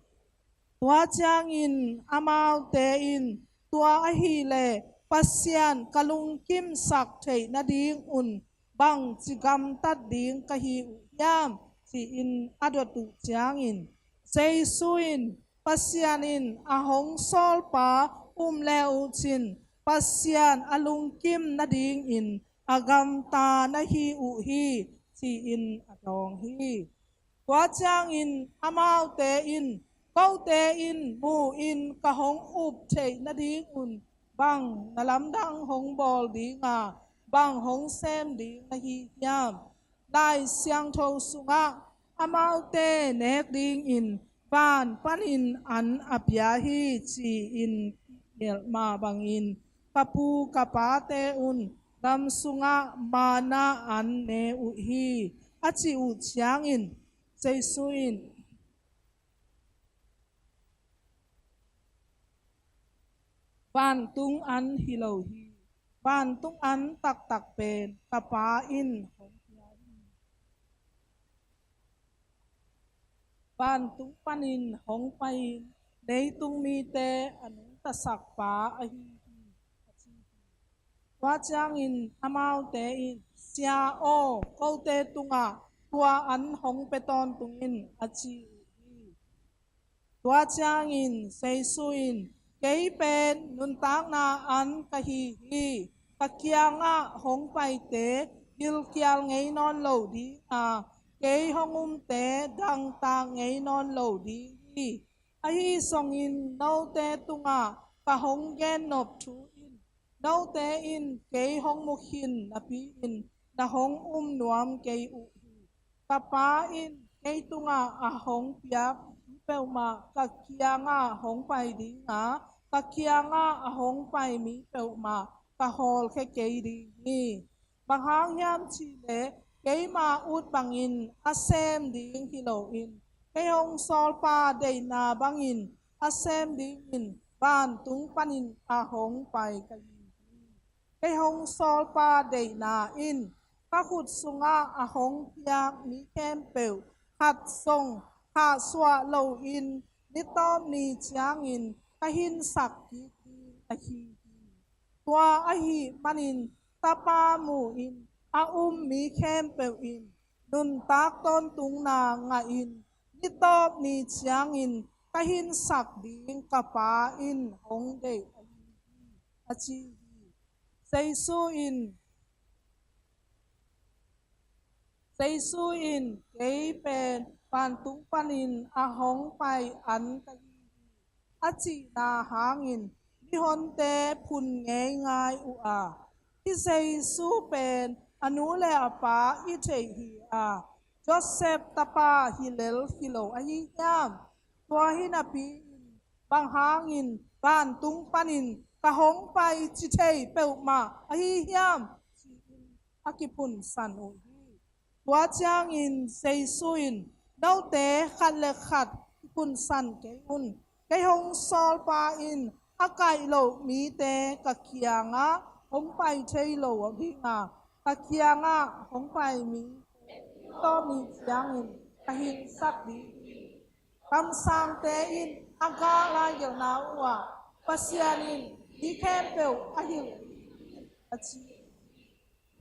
Tua ciangin amaute in, tua ahih leh Pasian ka lungkimsak theih nadingun bangci gamtat ding ka hi uh hiam, ci-in a dot uh ciangin, Jesu in, Pasian in a hong sawlpa um le uh cin, Pasian a lungkim nadingin a gamta na hi uh hi, ci-in a dawng hi. Tua ciangin amaute in, kote in mu-in ka hong up theih nadingun bang na lamdang hong bawl dinga, bang hong sem ding na hi hiam? Lai Siangtho sungah amaute nek dingin van panin an a pia hi, ci-in kigelh mah bangin ka pu ka pate un gam sungah manna an ne uh hi, a cih uh ciangin Jesu in, vantung an hi lo hi. Vantung an taktak pen ka Pa in hong pia hi. Vantung panin hong pai-in leitung mite a nungtasak pa ahi hi, a ci hi. Tua ciangin amaute in, Sia aw, kote tungah tua an hong pia tawntung in, a ci uh hi. Tua ciangin Jesu in, kei pen nuntakna an ka hi hi. Ka kiangah hong paite gilkial ngei nawn lo dinga, kei hong umte dangtak ngei nawn lo ding hi. Ahi zongin note tungah ka hong gennop thu in, note in kei hong mu khin napi-in na hong um nuam kei uh hi. Ka Pa in kei tungah a hong piak mi peuhmah, ka kiangah hong pai dinga, ka kiangah a hong pai mi peuhmah ka hawlkhia kei ding hi. Bang hang hiam cih leh keima ut bangin a sem ding hi loin, kei hong sawlpa deihna bangin a sem dingin vantung panin a hong pai ka hi hi. Kei hong sawlpa deihna in ka khut sungah a hong piak mi khempeuh khat zong khahsuah loin ni tawp ni ciangin ka hinsak kik ding ahi hi. Tua ahih manin Tapa mu-in a um mi khempeuh in nuntak tawntungna ngahin ni tawp ni ciangin ka hinsak ding ka Pa in hong deih ahi hi, a ci hi. Jesu in, Jesu in, kei pen vantung panin a hong pai an ka hi hi, a cihna hangin mihonte phun ngeingai uh a, hih Jesu pen a nu le a pa i theih hi a, Joseph tapa hi lel hi lo ahi hiam? Tua hi napi-in bang hangin vantung panin ka hong pai ci thei peuhmah ahi hiam? Ci-in a kiphunsan uh hi. Tua ciangin Jesu in, note khat le khat kiphunsan kei un. Kei hong sawlpa in a kaih loh mite ka kiangah hong pai thei lo dinga, ka kiangah hong pai mi tawp ni ciangin ka hinsak ding hi. Kamsangte in a gah laigelhna uhah Pasian in hih khempeuh a hilh a ci.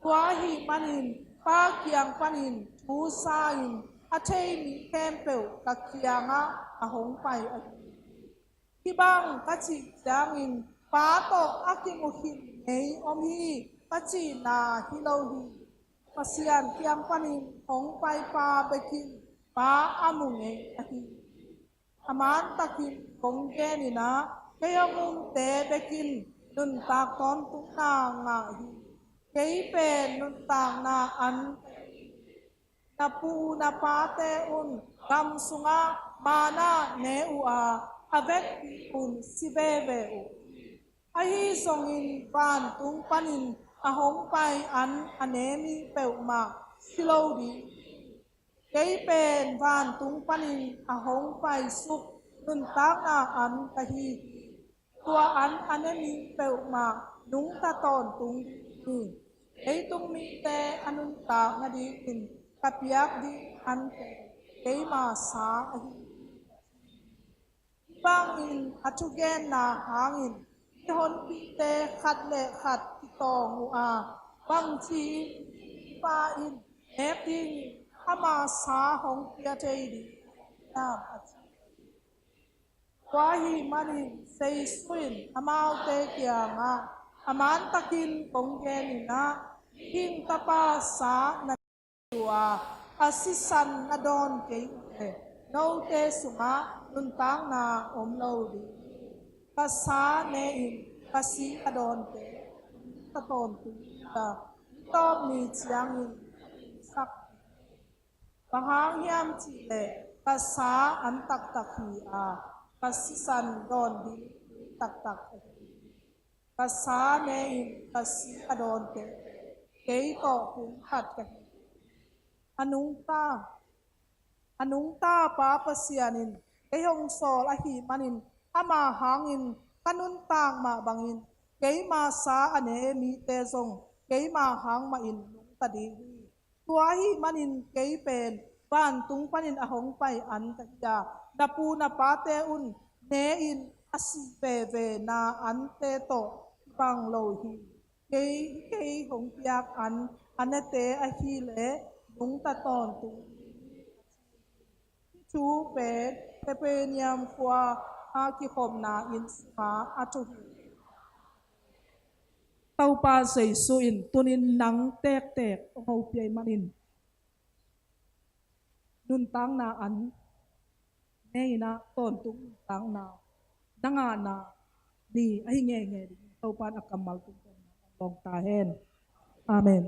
Tua ahih manin Pa kiang panin thu sa-in a thei mi khempeuh ka kiangah a hong pai ahi hi. Hih bang ka cih ciangin Pa tawh a kimu khin ngei om hi ka cihna hi lo hi. Pasian kiang panin hong paipa bekin Pa a mu ngei ahi hi. A mantakin kong genin ah, kei hong umte bekin nuntak tawntungna ngah hi. Kei pen nuntakna an ka hi. Na pu na pate un gam sungah manna ne uh a, a vekpi un si veve uh hi. Ahi zongin vantung panin a hong pai an a ne mi peuhmah si lo ding hi. Kei pen vantung panin a hong paisuk nuntakna an ka hi hi. Tua an a ne mi peuhmah nungta tawntung ding hi. Leitung mite a nuntak nadingin ka piak ding ante keima sa ahi hi. Hih bangin a thugenna hangin i honpite khat le khat kitawng uh a, bangci-in Pa in nek dingin ama sa hong pia thei ding hiam, a ci. Tua ahih manin Jesu in amaute kiangah, a mantakin kong genin ah, hih Tapa sa na uh a, a sisan na dawn kei uh leh note sungah nuntakna om lo ding hi. Ka sa ne-in ka si a dawnte ka tawntung hi a, hih tawp ni ciangin ka hinsak ding hi. Bang hang hiam cih leh ka sa an taktak hi a, ka sisan dawn ding taktak ahi hi. Ka sa ne-in ka si a dawnte kei tawh pumkhat ka hi hi. A nungta, a nungta Pa Pasian in kei hong sawl ahih manin ama hangin ka nuntak mah bangin keima sa a ne mite zong keima hang mahin nungta ding hi. Tua ahih manin kei pen vantung panin a hong pai an ka hi a, na pu na pate un ne-in a sih veve na ante tawh kibang lo hi. Kei, kei hong piak an a nete ahih leh nungta tawntung ding hi. Hih thu pen Kapernaum khua a kikhopna inn sungah a thu hi. Topa Jesu in tuni-in nang tektek hong hopih ahih manin nuntakna an ne-in ah tawntung nuntakna na ngahna ni ahi ngeingei ding. Topa in a kammal tungtawn hong lawng ta hen. Amen.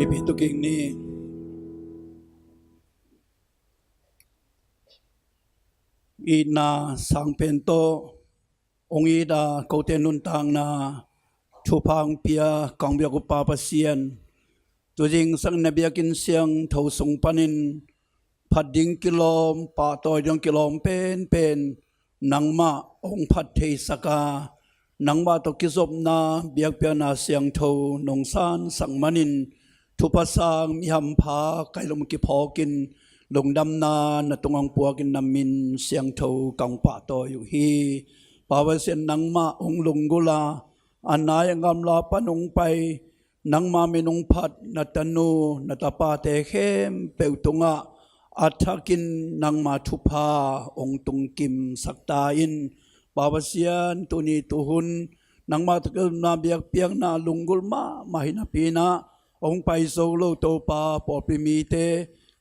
Pi tuking ni. Itna sangpen tawh hong it a kote nuntakna thupha hong pia kong biak uh Pa Pasian, tuzing sangin na biakinn siangtho sung panin phat ding kilawm, pahtawi ding kilawm penpen nangmah hong phat theisak a, nangmah tawh kizopna biakpiakna siangtho nong sansak manin thupha sang mi hampha ka hih loh mun kiphawkin lungdamna na tungah hong puakin na min siangtho kong pahtawi uh hi. Pa Pasian, nangmah hong lunggulh a, a nai a gamla pan hong pai, nangma min hong phat na tanu na tapate khempeuh tungah a thakin nangma thupha hong tungkimsak ta in. Pa Pasian, tuni tuhun nangma tawh kizopna biakpiakna lunggulh mahmah hi napi-in ah, hong pai zo lo Topa, pawlpi mite,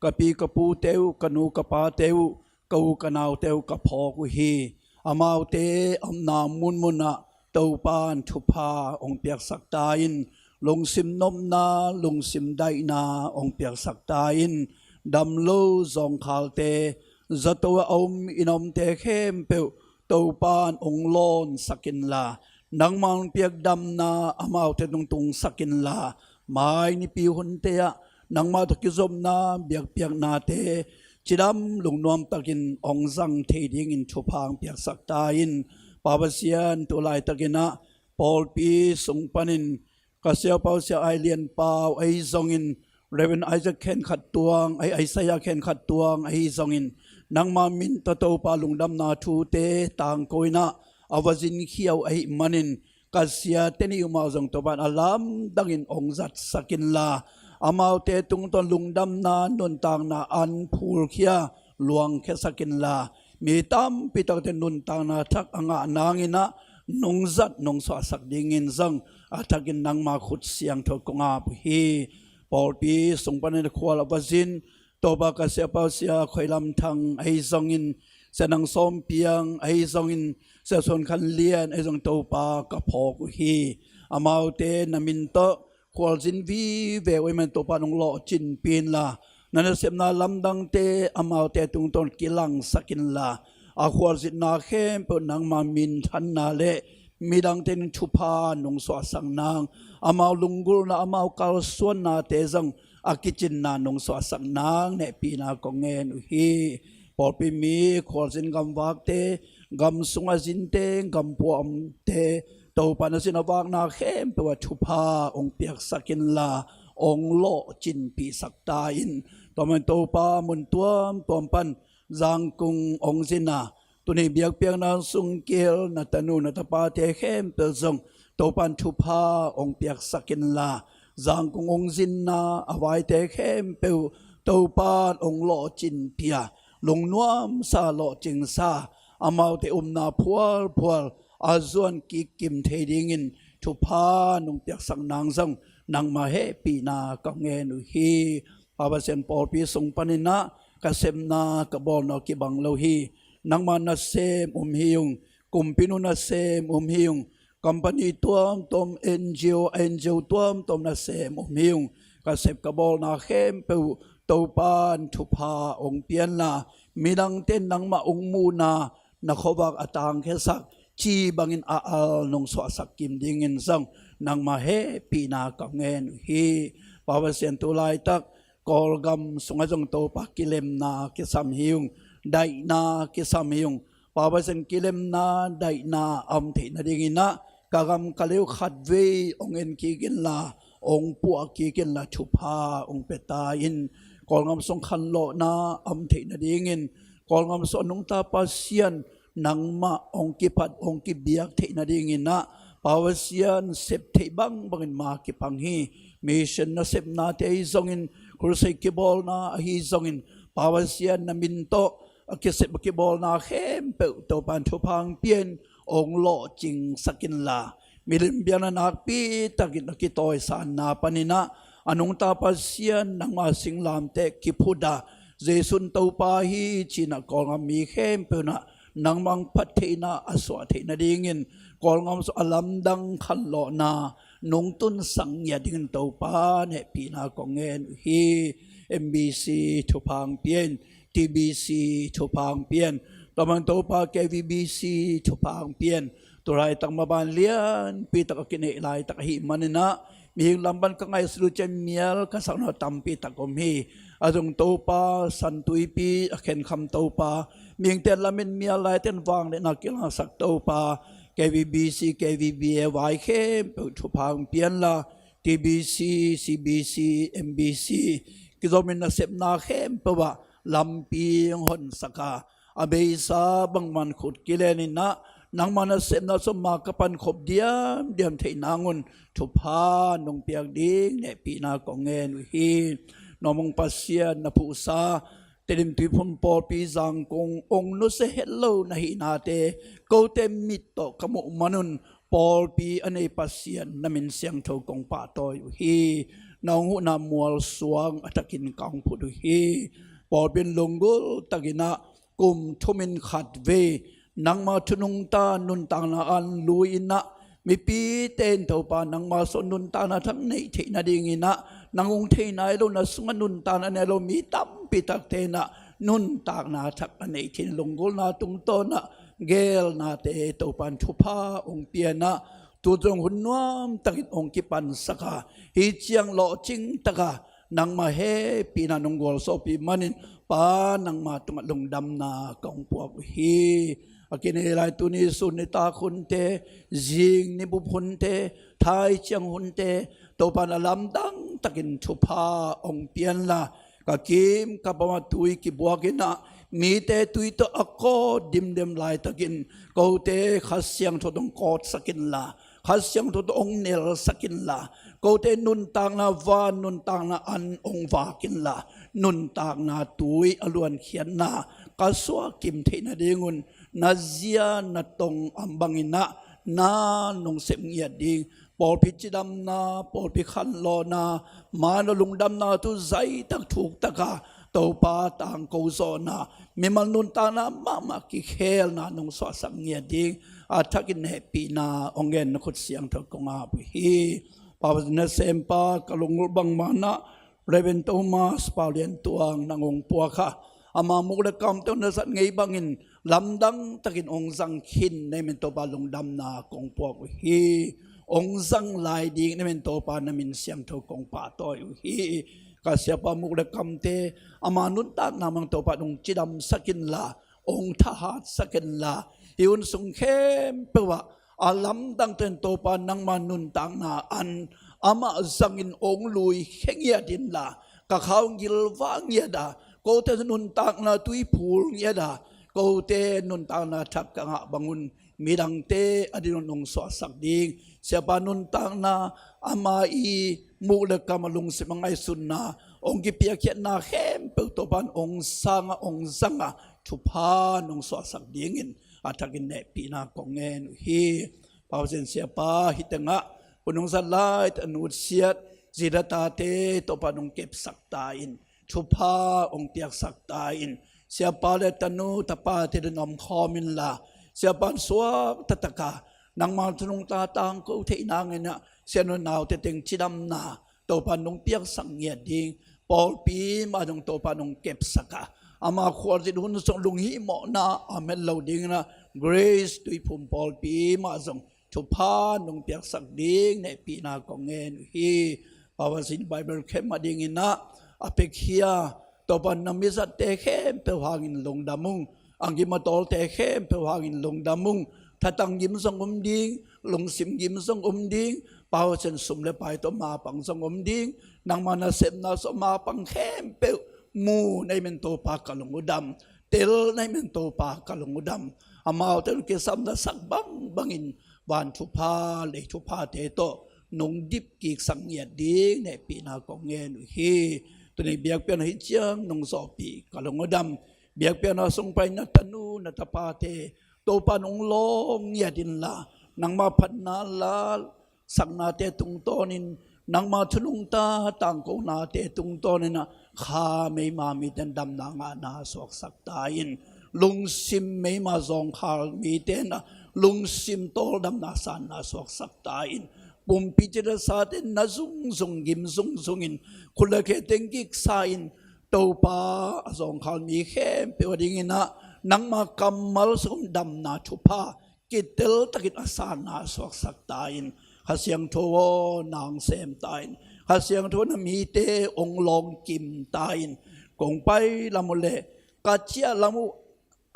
ka pi ka pute uh, ka nu ka pate uh, ka u ka naute uh ka phawk uh hi. Amaute a omna munmun ah Topa in thupha hong piaksak ta in. Lungsim nopna, lungsim daihna hong piaksak ta in. Dam lo zawngkhalte, zato a om inn a omte khempeuh Topa in hong lawnsak inla, nangma hong piak damna amaute tung tungsak inla, mai nipi hunte ah nangma tawh kizopna biakpiaknate cidam lungnuam takin hong zang thei dingin thupha hong piaksak ta in. Pa Pasian, tu laitakin ah pawlpi sung panin ka siapa uh Sia Ai Lian Pau ahi zongin, Reverend Isaac Khenkhat Tuang ahi, Isaiah Khenkhat Tuang ahi zongin, nangma min tawh Topa lungdamna thute tangko in ah a va zinkhia uh ahih manin, ka siate nih uh mah zong Topa in a lamdangin hong zatsak inla, amaute tungtawn lungdamna nuntakna an phulkhia luangkhiasak inla, mi tampi takte nuntakna thak a ngah nangin ah nong zat nong suahsak dingin zong a thakin nangma khut siangtho kong ap uh hi. Pawlpi sung panin a khual a va zin Topa ka siapa uh Sia Khoi Lam Thang ahi zongin, Sia Nang Sawm Piang ahi zongin, Sia Suan Khan Lian ahi zong Topa ka phawk uh hi. Amaute na min tawh khualzin vive uh ahih manin Topa in hong lawhcinpih inla, na nasepna lamdangte amaute tungtawn kilangsak inla, a khualzinna khempeuh nangma minthanna le midangte in thupha nong suahsak nang, amau lunggulhna, amau kalsuannate zong a kicinna nong suahsak nang hehpihna kong ngen uh hi. Pawlpi mi, khualzin gamvakte, gam sung a zinte, gam pua a omte, Topa in a sin a vakna khempeuh ah thupha hong piaksak inla, hong lawhcinpihsak ta in. Tua manin Topa, mun tuamtuam pan Zangkong hong zin a, tuni biakpiakna sung kihel na tanu na tapate khempeuh zong Topa in thupha hong piaksak inla, Zangkong hong zinna a vaite khempeuh Topa in hong lawhcinpih a, lungnuamsa, lawhcingsa, amaute upna phualphual a zuan kikkim thei dingin thupha nong piaksak nang zong nangma hehpihna ka ngen uh hi. Pa Pasian, pawlpi sung panin ah ka sepna ka bawlna uh kibang lo hi. Nangma nasem um hi ung, kumpi nu nasem um hi ung, company tuamtuam, N G O, N G O tuamtuam nasem um hi ung. Ka sep ka bawlna khempeuh Topa in thupha hong pia inla, midangte in nangmah hong muhna, na khuavak a tangkhiasak ci bangin a al nong suahsak kim dingin zong nangma hehpihna ka ngen uh hi. Pa Pasian, tu laitak Kawlgam sungah zong Topa kilemna kisam hi ung, daihna kisam hi ung. Pa Pasian, kilemna daihna a om theih nadingin ah ka gam ka lei uh khatvei hong en kik inla, hong puah kik inla thupha hong pia ta in. Kawlgam sung khanlawhna a om theih nadingin, Kawlgam sung a nungta Pasian nangmah hong kiphat hong kibiak theih nadingin ah Pa Pasian, sep theih bangbangin ma kipang hi. Mission nasepnate ahi zongin, crusade kibawlna ahi zongin, Pa Pasian, na min tawh a kisep a kibawlna khempeuh Topa in thupha hong pia in, hong lawhcingsak inla, milim biakna nakpi takin a kitawisanna panin ah a nungta Pasian nangma singlamteh kiphut a, Jesu in Topa hi ci-in ah Kawlgam mi khempeuh in ah nangmah hong phat theihna a suah theih nadingin Kawlgam sung a lamdang khanlawhna nong tunsak ngiat dingin Topa hehpihna kong ngen uh hi. M B C thupha hong pia in, T B C thupha hong pia in, tua bang Topa K V B C thupha hong pia in. Tu laitak maban lianpi tak a kineih laitak ahih manin ah, mihing lam pan ka ngaihsut uh ciang mial ka sakna tampi tak om hi. A zong Topa, San Tuipi a khenkham Topa, mihingte lamin mial laite in vangliatna kilangsak Topa, K V B C, K V B A vai khempeuh thupha hong pia in la, T B C, C B C, M B C, kizomin nasepna khempeuh ah lampi hong honsak a, a beisa bangmah in khut kilen in ah, nangma nasepna sung mah ka pankhop diamdiam theih nangun thupha nong piak ding hehpihna kong ngen uh hi. Nuam hong Pasian, na phuhsa Tedim Tuiphum pawlpi Zangkong hong nusia het lo na hihnate kote mit tawh ka muh manun pawlpi a nei Pasian na min siangtho kong pahtawi uh hi. Na hong huhna mualsuang a thakin ka hong phut uh hi. Pawlpi in lunggulh takin ah kum thumin khatvei nangma thu nungta nuntakna an lui in ah, mipite in Topa nangma sung nuntakna thak neih theih nadingin ah, nang hong thei nai lo, na sungah nuntakna nei lo mi tampi takte in ah nuntakna thak a neih theih lunggulhna tungtawn ah, gelnate Topa in thupha hong pia in ah, tu zong hun nuam takin hong kipansak a, hih ciang lawhcing tak a nangma hehpihna nong gualzawhpih manin, Pa, nangma tungah lungdamna kong puak uh hi. A kinei lai tuni sun nitak hunte, zing ni bup hunte, thai ciang hunte, Topa in a lamdang takin thupha hong pia in la, ka kim ka pam ah tui kibuak in ah, mite tui tawh a kawt dimdem laitakin, kote Kha Siangtho tawh hong kawtsak in la, Kha Siangtho tawh hong nelsak in la, kote nuntakna van, nuntakna an hong vak in la, nuntakna tui a luankhiatna ka suah kim theih nadingun, na zia na tong a bangin ah na nong sep ngiat ding, pawlpi cidamna, pawlpi khanlawhna, man a lungdamna thu zaitak thuktak a, Topa tangko zawhna, mimal nuntakna mahmah kikhelna nong suahsak ngiat ding, a thakin hehpihna hong ngen na khut siangtho kong ap uh hi. Pa Pasian, nasempa ka lunggulh bangmah in ah, Reverend Thomas Paulian Tuang nang hong puak a, ama muk le kamte hong na zat ngei bangin lamdang takin hong zang khin na hih manin Topa lungdamna kong puak uh hi. Hong zang lai ding na hih manin Topa na min siangtho kong pahtawi uh hi. Ka siapa muk le kamte ama nuntakna bang Topa in hong cidamsak in la, hong thahatsak in la, hih hun sung khempeuh ah a lamdang takin Topa nangma nuntakna an amah zangin hong lui khia ngiat in la, ka kha hong gilvah ngiat a, kote nuntakna tui phul ngiat a, kote nuntakna thak ka ngah bangun midangte a dinun hong suahsak ding, siapa nuntakna ama i muk le kam a lungsim a ngaihsutna hong kipiakkhiatna khempeuh Topa in hong sang a, hong zang a, thupha nong suahsak dingin a thakin hehpihna kong ngen uh hi. Pa Pasian, siapa hih tengah hun hong zat lai a nutsiat zi le tate Topa in hong kepsak ta in, thupha hong piaksak ta in, siapa le tanu tapate le nuamkhawm in la, siapa in suak taktak a nangma thu nungta tangko theih nadingin ah, sianu naute teng cidamna Topa in hong piaksak ngiat ding, pawlpi mah zong Topa in hong kepsak a, ama khualzin hun sung lunghihmawhna a om het lo dingin ah, Grace Tuiphum pawlpi mah zong thupha nong piaksak ding hehpihna kong ngen uh hi. Pa Pasian, Bible camp adingin ah a piakhia Topa in na mizatte khempeuh hangin lungdam ung. A gim a tawlte khempeuh hangin lungdam ung. Thatang gim zong om ding, lungsim gim zong om ding, Pa Pasian, sum le pai tawh mapang zong om ding, nangma nasepna sung mapang khempeuh mu na hih manin Topa ka lung uh dam, tel na hih manin Topa ka lung uh dam. Amaute hong kisam na sak bangbangin van thupha, lei thuphate tawh nong dipkiksak ngiat ding hehpihna kong ngen uh hi. Tuni biakpiakna hih ciang nong zawhpih ka lung uh dam. Biakpiakna sung pai na tanu na tapate Topa in hong lawng ngiat in la, nangma phatna la saknate tungtawnin, nangma thu nungta tangkonate tungtawnin ah, kha meima mite in damna ngahna suaksak ta in, lungsim meima zawngkhal mite in ah, lungsim tawldamna sanna suaksak ta in, pumpi cita sate na zungzung gim zungzungin, khut le khe teng giksa in, Topa, a zawngkhal mi khempeuh a dingin ah nangma kammal sungah damna thupha kitel takin a sanna suaksak ta in, Kha Siangtho aw, nang sem ta in, Kha Siangtho na mite hong lawngkim ta in, kong pai lam uh le ka ciah lam uh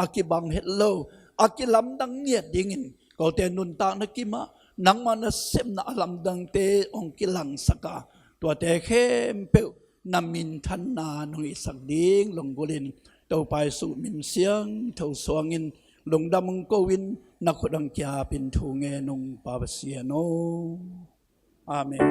a kibang het lo, a kilamdang ngiat dingin kote nuntakna kimah nangma nasepna a lamdangte hong kilangsak a, tuate khempeuh na minthanna nong hisak ding lunggulhin, Topa Jesuh min siangtho suangin lungdam hong ko in, na khut hong kiapin thu ngen ung, Pa Pasian aw. Amen.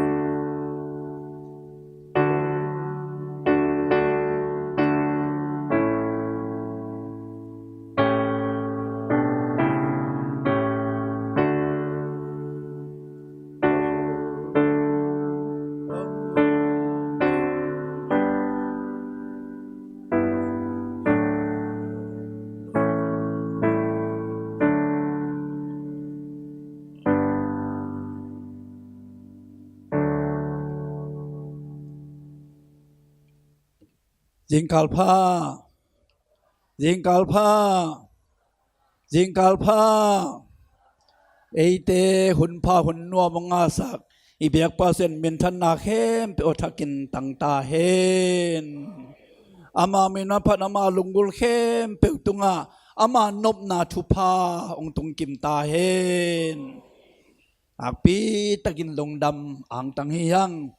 Zingkal pha, zingkal pha, zingkal pha. Eite hun pha hun nuam hong ngahsak i biak Pasian minthanna khempeuh aw thakin tang ta hen. Ama min manphat, ama lunggulh khempeuh tungah ama nopna thupha hong tungkim ta hen. Nakpi takin lungdam angtang hi hang.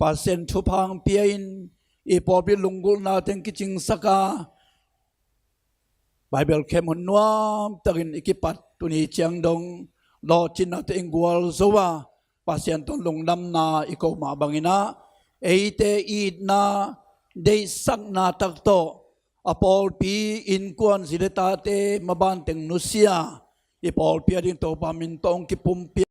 Pasian thupha hong pia in, i pawlpi lunggulhna teng kicingsak a, Bible camp hun nuam takin i kipat tuni ciang dong lawhcinna teng gualzo a, Pasian tawh lungdamna i ko mah bangin ah, eite itna deihsakna tak tawh a pawlpi innkuan zi le tate maban teng nusia, i pawlpi a ding Topa min tawh hong kipumpia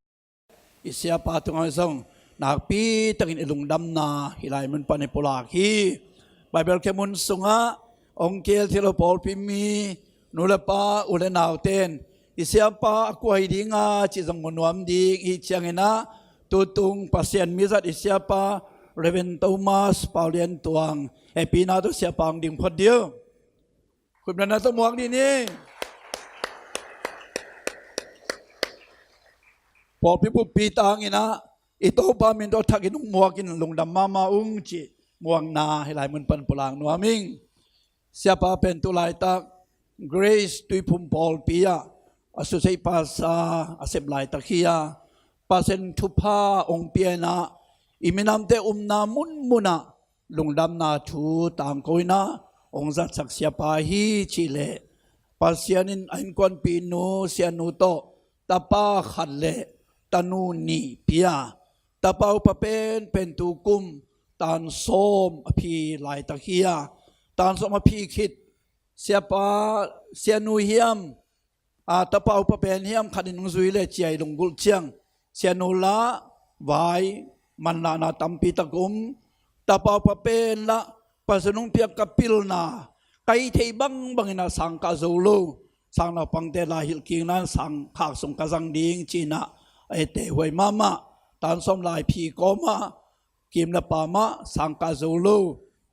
i siapa tungah zong nakpi takin i lungdamna hih lai mun pan i pulak hi. Bible camp hun sungah hong kihel thei lo pawlpi mi, nu le pa, u le nauten i siapa a kua hi ding a cih zong mu nuam ding hi. Ciangin ah tutung Pasian mizat i siapa Reverend Thomas Paulian Tuang, hehpihna tawh siapa hong ding phot dih uh. Khutbetna tawh muak dih ni. Pawlpi buppi tangin ah i Topa min tawh thakin hong muakin lungdam mahmah ung cih muakna hih lai mun pan pulak nuam ing. Siapa pen tu laitak Grace Tuiphum pawlpi ah a suseih pasa a sep laitak hi a, Pasian thupha hong pia in ah i minamte umna munmun ah lungdamna thu tangko in ah hong zatsak siapa hi. Cih leh Pasian in a innkuanpihnu Sianu tawh tapa khat le tanu nih pia, tapa upa penpen tu kum tan sawm a phi laitak hi a, tan sawm a phi khit siapa, Sianu hiam, a, tapa upa pen hiam khat in hong zui le ciai lunggulh ciang, Sianu lah vai manlahna tampi tak um, tapa upa pen lah Pasian hong piak ka pilna, ka hih theih bangbangin ah sang kah zo lo, sang naupangte lai hilh kik nan sang khak sung ka zang ding ci-in ah, a etteh huai mahmah, tan sawm lai phi kawmah kim le pa mah sang kah zo lo,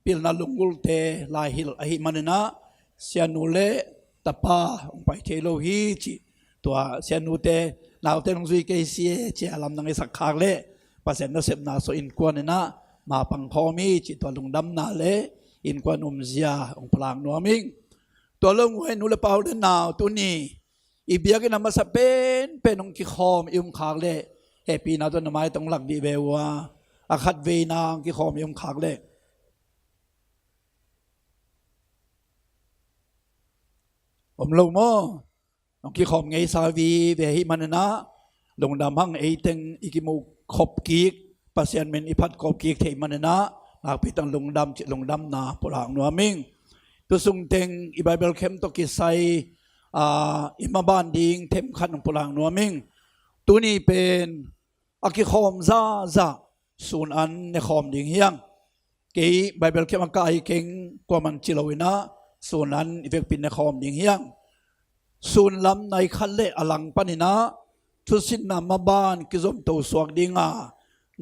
pilna lunggulhte lai hilh ahih manin ah Sianu le tapa hong pai thei lo hi cih. Tua Sianute naute hong zui kei si e ci-a lamdang i sak khak leh Pasian nasepna sawh innkuan in ah mapang khawm hi cih tua lungdamna le innkuan umzia hong pulak nuam ing. Tua lo nguai nu le pa, u le nau, tuni i biakinn a masa penpen hong kikhawm i um khak leh hehpihna tawh na maitang lak dih ve uh a, a khat veina hong kikhawm i um khak leh. Om lo maw? Hong kikhawm ngeisa vive ahih manin ah lungdam hang. Eiteng i kimuh khop kik, Pasian min i phat khop kik theih manin ah nakpi tang lungdam cih lungdamna pulak nuam ing. Tu sungteng i Bible camp tawh kisai, a, i maban ding themkhat hong pulak nuam ing. Tuni pen a kikhawm zahzah sun an ne khawm ding hi hang. Kei Bible camp a kah hi keng, kuaman ci lo in ah sun an i vekpi in ne khawm ding hi hang. sunlam nai khat le a lang panin ah thusitna maban kizomto suak ding a,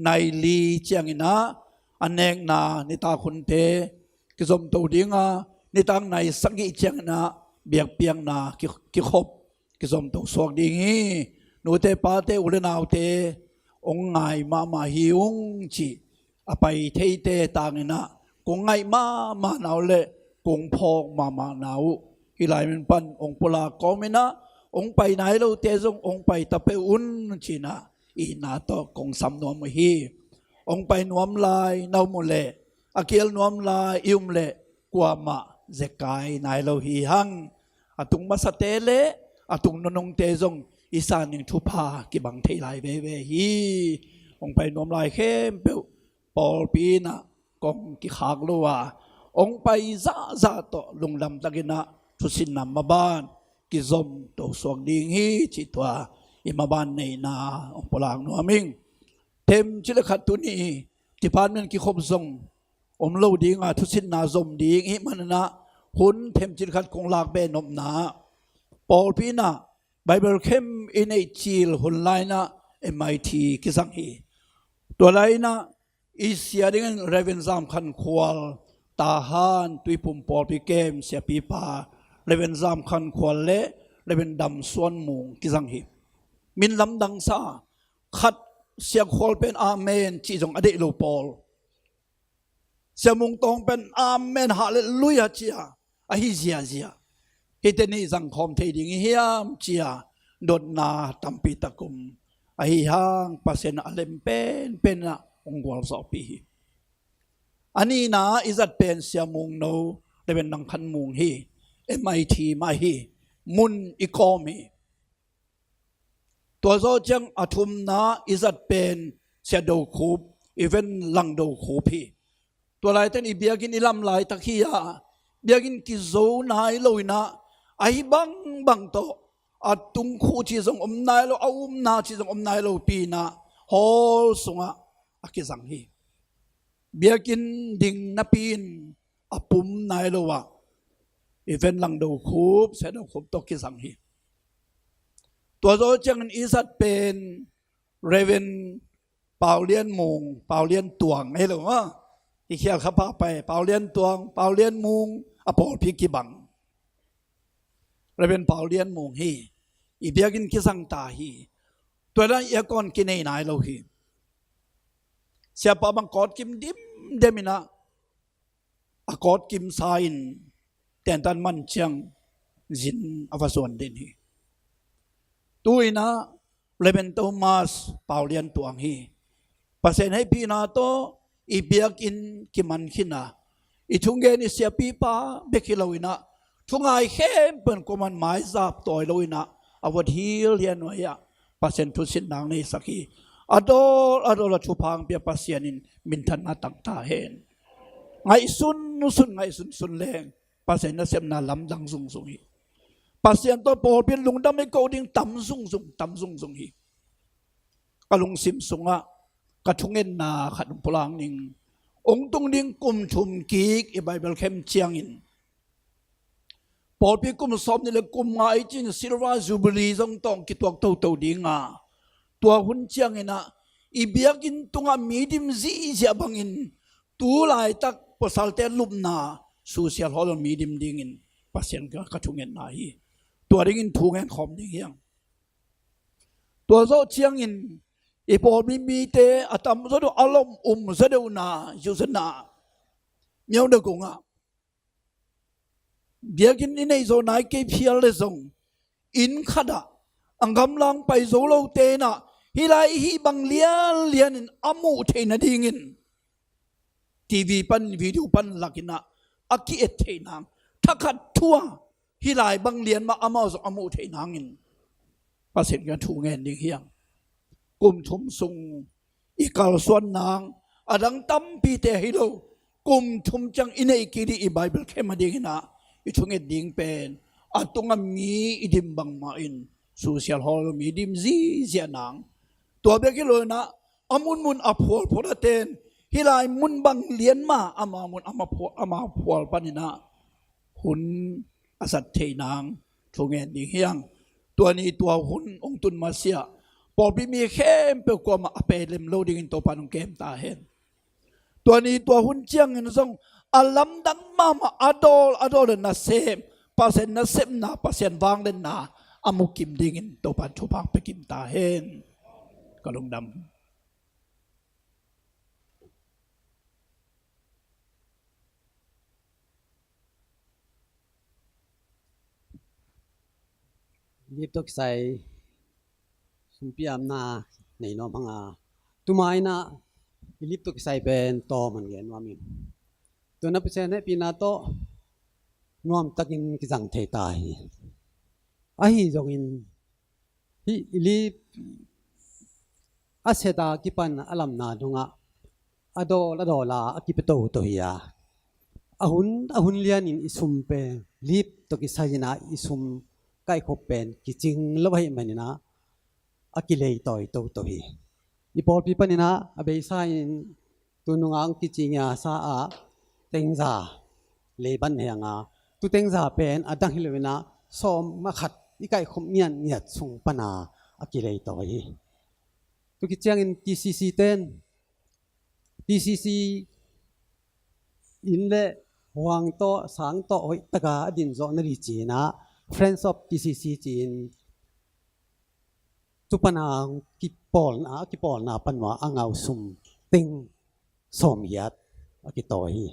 nai li ciangin ah a nekna nitak hunte kizomto ding a, nitak nai sagih ciangin ah biakpiakna ki, kikhop kizomto suak ding hi. Nute pate u le naute hong ngai mahmah hi ung ci, a pai theite tangin ah kong ngaih mahmahna uh le kong phawk mahmahna uh, hih lai mun pan hong pulak kawmin ah hong pai nai lote zong hong pai ta peuh un ci-in ah itna tawh kong sam nuam uh hi. Hong pai nuam lai na om uh leh, a kial nuam lai i om leh, kuamah zekai nai lo hi hang. A tung masate le a tung nunungte zong i san ding thupha kibang thei lai veve hi. Hong pai nuam lai khempeuh pawlpi in ah kong kikhak lo a, hong pai zahzah tawh lungdam takin ah thusitna maban kizomto suak ding hi cih tua i maban neihna hong pulak nuam ing. Themcik le khat tuni department kikhop zong om lo ding a, thusitna zom ding i hih manin ah hun themcik khat kong lak beh nopna ah, pawlpi in ah Bible camp i neih cil hun lai-in ah M I T kizang hi. Tua lai-in ah i sia dingin Reverend Zam Khan Khual, Tahan Tuiphum pawlpi camp siapipa Reverend Zam Khan Khual le Reverend Dam Suan Mung kizang hi. Min lamdang sa, khat Sia Khual pen amen cih zong a deih lo pawl, Sia Mung Tawng pen amen, halleluia ci-a ahi ziazia. Hihte nih zangkhawm thei ding i hiam ci-a dotna tampi tak om. Ahi hang Pasian a lem penpen ah hong gualzawhpih hi. A nihna i zat pen Sia Mung no, Reverend Nang Khan Mung hi. M I T mah hi. Mun i kawm hi. Tua zawh ciang a thumna i zat pen Sia Do Khup, Reverend Lang Do Khup hi. Tua laitakin i biakinn i lam laitak hi a, biakinn kizo nai lo-in ah ahi bangbang tawh a tungkhuh cih zong om nai lo, a umna cih zong om nai lo pi-in ah hall sungah a kizang hi. Biakinn ding napi-in a pum nai lo ah Reverend Lang Do Khup, Sia Do Khup tawh kizang hi. Tua zawh ciangin i zat pen Reverend Pau Lian Mung, Pau Lian Tuang, hi lo maw? I khial kha pha pai, Pau Lian Tuang, Pau Lian Mung, a pawlpi kibang. Reverend Pau Lian Mung hi. I biakinn kizang ta hi. Tua lai-in aircon kinei nai lo hi. Siapa bang kawtkim dimdem-in ah a kawtkim sa-in tentan man ciang zin a va zuan den hi. Tu-in ah Reverend Thomas Pau Lian Tuang hi. Pasian heihpihna tawh i biakinn kiman khin a, i thungen i siapipa bek hi lo-in ah thungai khempeuh in kuaman maizap tawi lo-in ah a vot hilhial nuai-ah Pasian thusit nang neisak hi. A dawl a dawl a thupha hong pia Pasian in minthanna tang ta hen. Ngaihsun sun, ngaihsun sun leng Pasian nasepna lamdang zungzung hi. Pasian tawh pawlpi in lungdam i ko ding tam zungzung, tam zungzung hi. Ka lungsim sungah ka thungetna khat hong pulak ning. Hong tung ding kum thum kik i Bible camp ciangin pawlpi kum sawmnih le kum nga i cin Silver Jubilee zong tawh kituak toto ding a, tua hun ciangin ah i biakinn tungah mi dim ziahziah bangin tu laitak pasalte lupna social hall mi dim dingin Pasian ka, ka thungetna hi. Tua dingin thu ngen khawm ding hi hang. Tua zawh ciangin i pawlpi mite a tamzaw deuh a lom um zaw deuhna, ziuzaw na, Myo Na Kung ah biakinn i neih zawh nai kei phial le zong, inn khatah a gamlang pai zo lote in ah hih lai i hih bang lianlian in a muh theih nadingin T V pan, video pan lakin ah a ki-et theih nang, thakhat thu-a hih lai bang lian mah amau zong a muh theih nangin Pasian kiang thu ngen ding hi hang. Kum thum sung i kalsuan nang, a dang tampite hi lo, kum thum ciang i neih kik ding i Bible camp a dingin ah i thunget ding pen a tungah mi i dim bangmah in social hall mi dim ziahziah nang. Tua bek hi lo-in ah a munmun a phualphual a ten, hih lai mun bang lian mah ama mun ama phual, ama phual panin ah hun a zat theih nang, thungen ding hi hang. Tua ni tua hun hong tun masiah pawlpi mi khempeuh kuamah a pelem lo dingin Topa in hong kem ta hen. Tua ni tua hun ciangin zong a lamdang mahmah, a dawl a dawl in nasem, Pasian nasepna, Pasian vangliatna a mukim dingin Topa in thupha pia kim ta hen. Ka lungdam. Lip tawh kisai sumpi amna nei nuam hang a, tuma in ah i lip tawh kisai pen tawm hong gen nuam ing. Tua na Pasian hehpihna tawh nuamtakin kizang thei ta hi. Ahi zongin hih i lip a set a kipan a lamna dongah a dawl a dawl a a kipia toto hi a, a hun a hun lianin i sum pen lip tawh kisai in ah i sum kaihkhop pen kicing lo ahih manin ah a kilei tawi toto hi. I pawlpi panin ah a beisa in tu nungah hong kicing a sa ah tengza lei ban hi hang a, tu tengza pen a dang hi lo in ah sawm a khat i kaihkhop ngiatngiat sung pan a a kilei tawi hi. Tu kiciangin T C C ten, T C C in le huang tawh sang tawh hoih taka a din zawh na di ci-in ah Friends of T C C ci-in tu pan a kipawlna, a kipawlna pan uah a ngau sum teng sawmgiat a kitawi hi.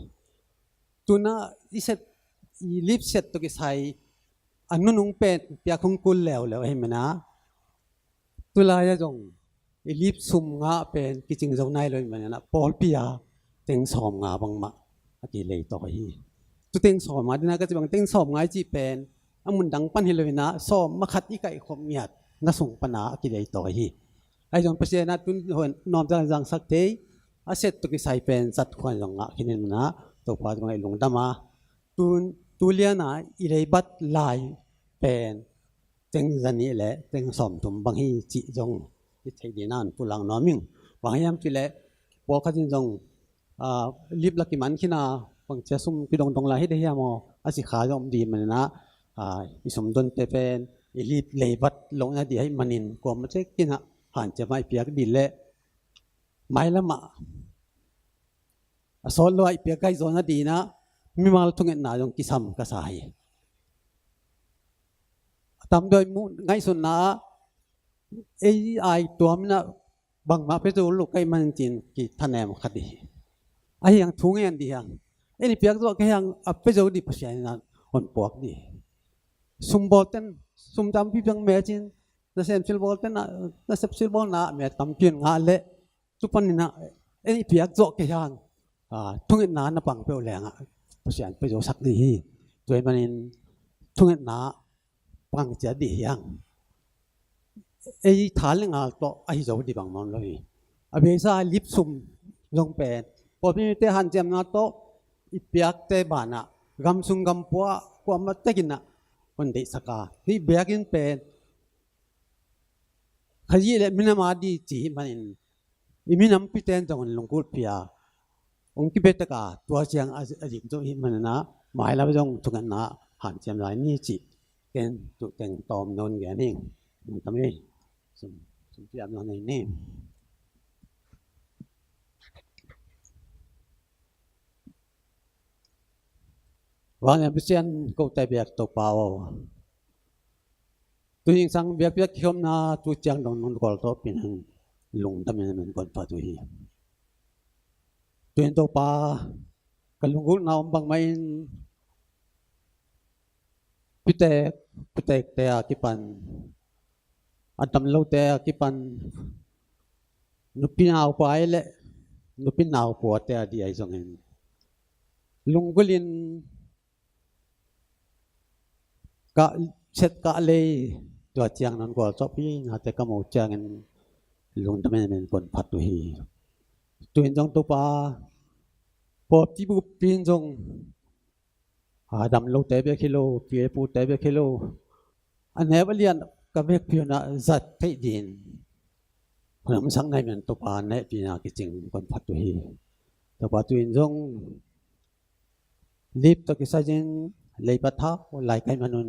Tu in ah i set, i lip set tawh kisai a nunung pen piak hong kul leuleu ahih manin ah tulai ah zong i lip sum ngah pen kicing zo nai lo ahih manin ah pawlpi a teng sawmnga bangmah a kilei tawi hi. Tu teng sawmnga ding a ka cih bang teng sawmnga i cih pen a mun dang pan hi lo in ah sawm a khat i kaihkhop ngiat na sung pan a a kilei tawi hi. Ahi zong Pasian in ah tu nuamtak zangsak thei a set tawh kisai pen zat khuan zong ngah khin in ah Topa zong i lungdam a, tu, tu lian a i leibat lai pen teng zanih le teng sawmthum bang hi cih zong i theih dingin ah hong pulak nuam ing. Bang hiam cih leh pawlkhat in zong, ah, lip la kiman khin a bangci a sum kidongdong lai hi ding hiam aw a ci kha zong om ding manin ah, ah, i sum donte pen i lip leibat lohna ding ahih manin kuamah tek in ah hanciam a i piak ding leh mailam ah a sawt lo a i piak gai zawhna dingin ah mimal thungetna zong kisam ka sa hi. A tamzaw i muh ngaihsutna ah ei a i tuam in ah bangmah pia zo lo ka hih manin ci-in kithanem kha ding hi. Ahi hang thu ngen ding hi hang. Ei i piak zawh kei hang a pia zo ding Pasian in ah hong puak ding hi. Sum bawlten sum tampi piang meh ci-in nasem silbawl ten ah, nasep silbawlna ah meh tampi in ngah leh tu panin ah ei i piak zawh kei hang, ah, thungetna na pang peuh leng ah Pasian pia zo sak ding hi. Tua ahih manin thungetna pang ciat ding hi hang. Ei tha le ngal tawh ahi zo ding bangmah om lo hi. A beisa lip sum zong pen pawlpi mite hanciamna tawh i piakte banah gam sung gam pua ah kuamah tek in ah hong deihsak a, hih biakinn pen Khazih le minam a ding ci ahih manin i minampite in zong lunggulh pia hong kibia tak a tua ciang a, a dik zo ahih manin ah mailam zong thungetna hanciam lai ni cih ken tuhteng tawm nong gen ing. Lungdam ei. Sum, sum piak nong nei ni. Vanglian Pasian, kote biak Topa aw, tu zingsang biakpiak kikhopna tu ciang dong nong gualzawhpih in lungdam in na min kong phat uh hi. Tu-in Topa, ka lunggulhna om bangmah in pitek, pitekte a kipan, a dam lote a kipan, nupi naupai le nupi naupuate a ding ahi zongin lunggulh in ka set ka lei tua ciang nong gualzawhpih nate ka muh ciangin lungdam in na min kong phat uh hi. Tu-in zong Topa, pawlpi bup in zong a dam lote bek hi lo, pi le pute bek hi lo, a neu a lian ka vekpi un ah zat theih dingin hong lamsak na hih manin Topa na hehpihna kicing kong phat uh hi. Topa, tu-in zong lip tawh kisai-in leiba thak lai ka hih manun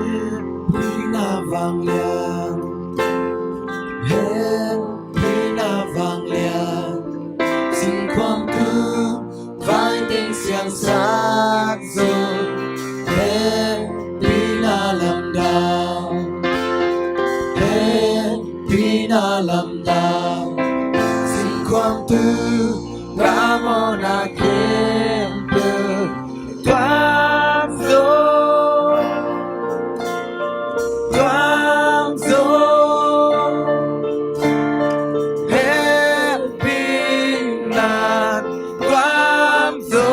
Hehpihna vanglian, hehpihna vanglian, singkhuam tung vai teng siangsak zo. Hehpihna lamdang, hehpihna lamdang, singkhuam tung Ramona khempeuh tuam zo, tuam zo. Hehpihna tuam zo,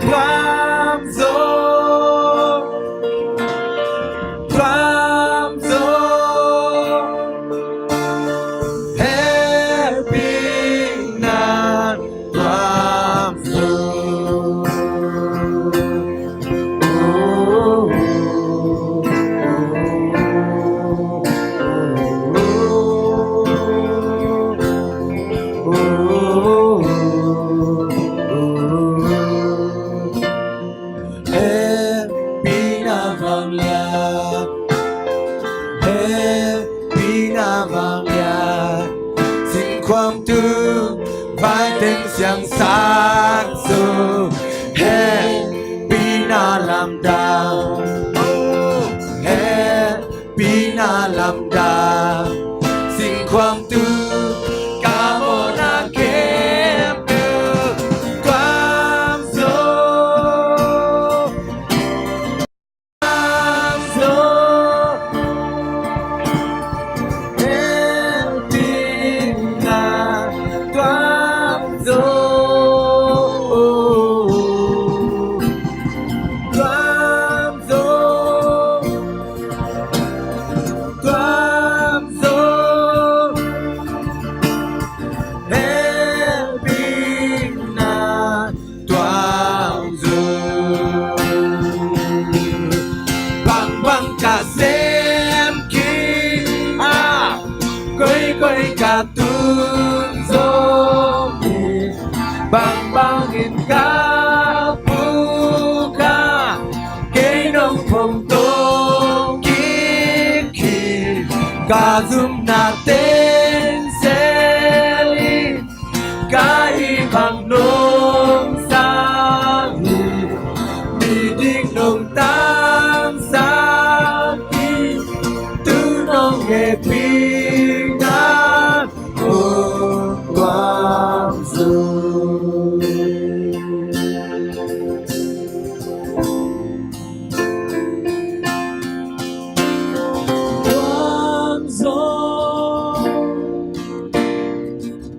tuam zo, tuam zo. Hehpihna tuam zo. Hehpihna vanglian, hehpihna vanglian, singkhuam tung vai teng siangsak zo. Hehpihna lamdang, oh, hehpihna lamdang, singkhuam tung Ramona khempeuh tuam zo, tuam zo. Hehpihna tuam zo, tuam zo, tuam phongto kik hi. Ka zumna teng sel in ka hih bang nong zang hi. Miding nong tangsak hi. Tu nong hehpihna hong tuam zo. Tuam zo,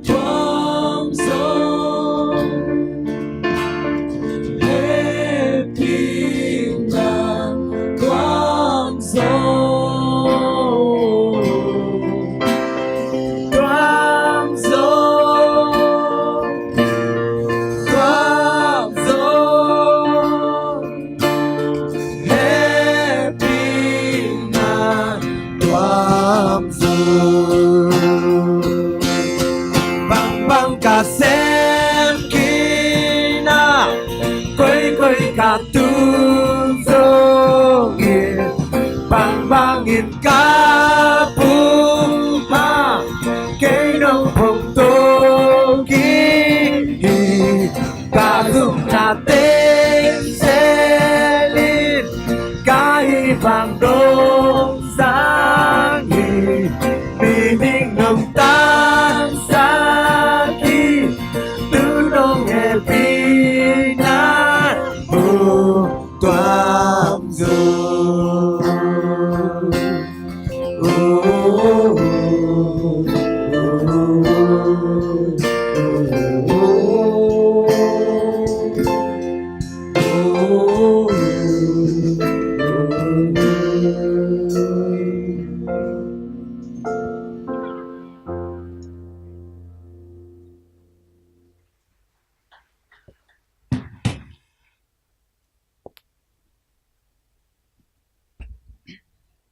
tuam zo. Hehpihna tuam zo. Tuam zo, tuam zo. Hehpihna tuam zo. Bangbang ka sem khin a, koikoi ka tun zongin, bangbangin ka pumpa, kei nong phongto kik hi. Ka zumna teng sel in ka hih bang nong zang hi. Miding nong tangsak hi. Tu nong hehpihna hong tuam zo.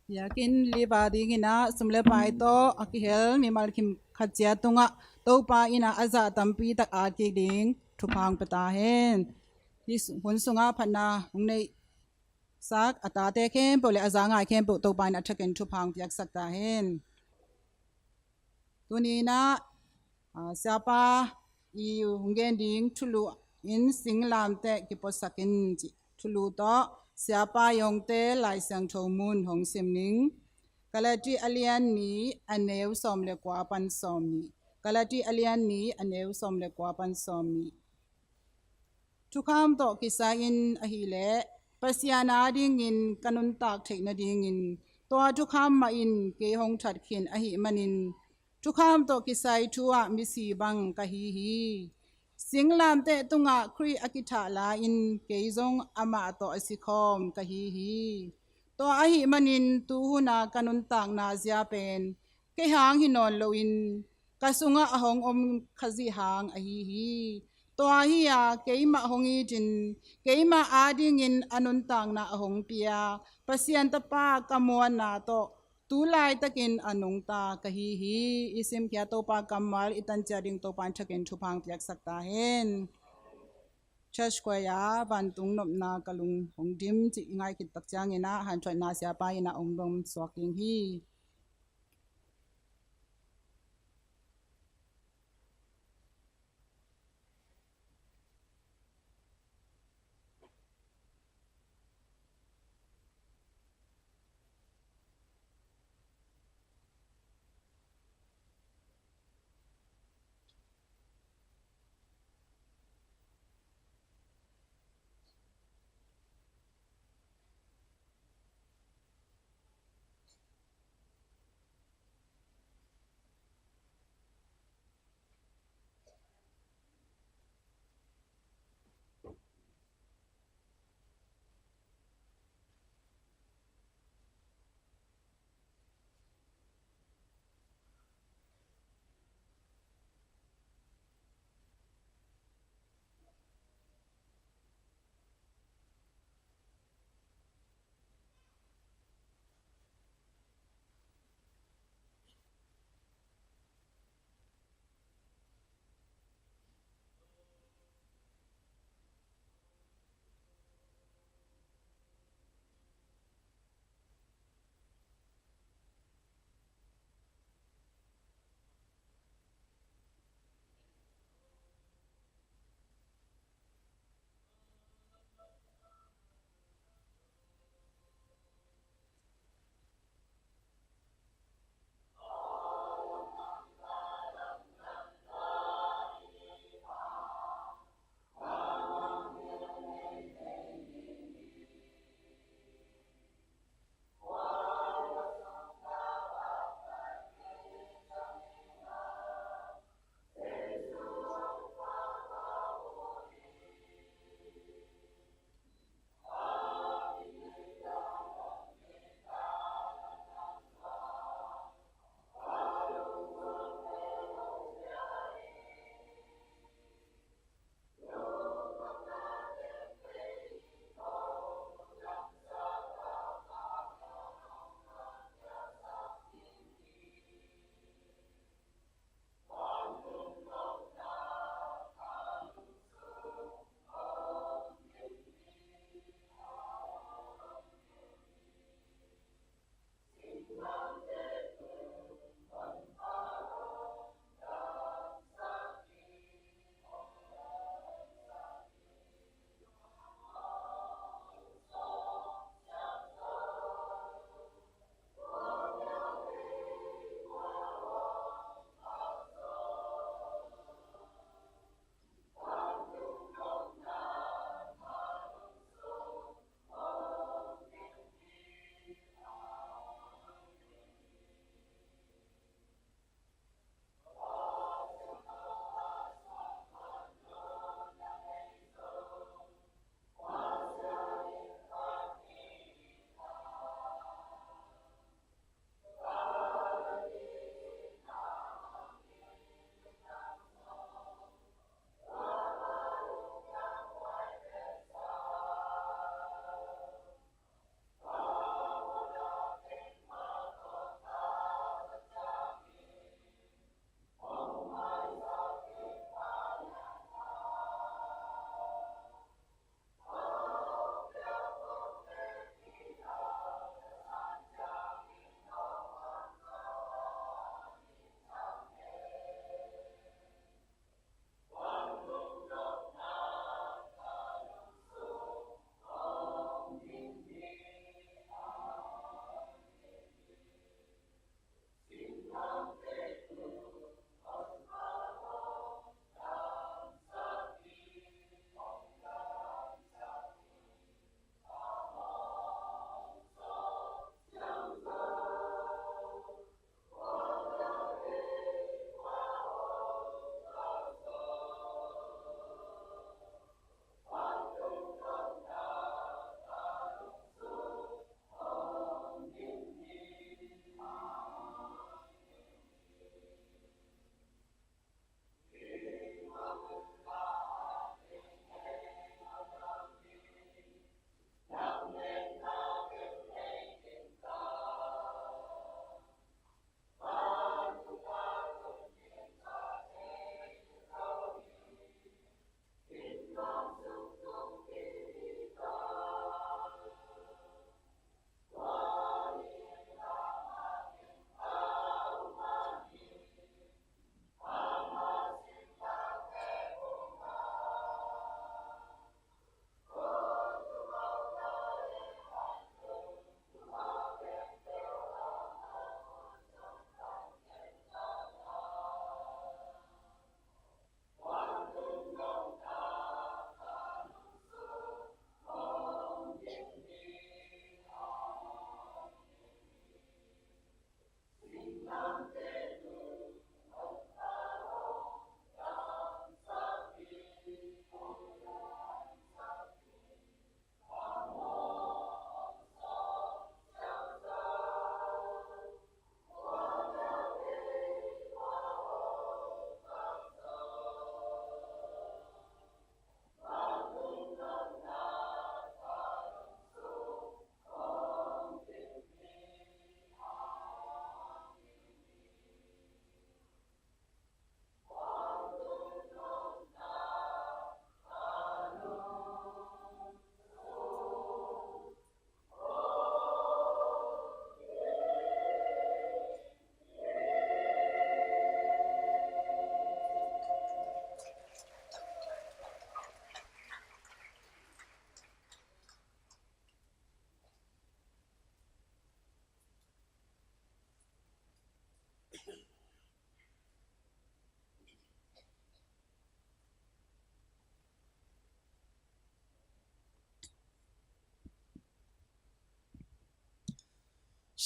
Biakinn liva dingin ah sum le pai tawh a kihel mimal kim khat ciat tungah Topa in ah a zah tampi tak at kik ding thupha hong pia ta hen. Hih hun sungah phatna hong neihsak a tate khempeuh le a za ngai khempeuh Topa in a thakin thupha hong piaksak ta hen. Tuni in ah, ah, Siapa i hong gen ding thulu in Singlamteh kipuasak in cih thulu tawh Siapa Yongte Lai Siangtho mun hong sim ning. Galati a lian nih a neu sawm le kua pan sawm nih. Galati a lian nih a neu sawm le kua pan sawm nih. Thukham tawh kisai-in ahih leh Pasian adingin ka nuntak theih nadingin tua thukham mah in kei hong that khin ahih manin thukham tawh kisai thu-ah misi bang ka hi hi. Singlamteh tungah Khrih a kithah la-in kei zong amah tawh a si khawm ka hi hi. Tua ahih manin tuhuna ka nuntakna zia pen kei hang hi nawn loin ka sungah a hong om Khazih hang ahi hi. Tua hi-a keimah hong itin keimah adingin a nuntakna a hong pia Pasian Tapa ka muanna tawh tu laitakin a nungta ka hi hi. I simkhia Topa kammal i tan ciat ding Topa in thakin thupha hong piaksak ta hen. Church choir, Vantung Nopna Ka Lung Hong Dim cih i ngaih khit tak ciangin ah hanthawnna Siapa in ah hong dong suak ding hi.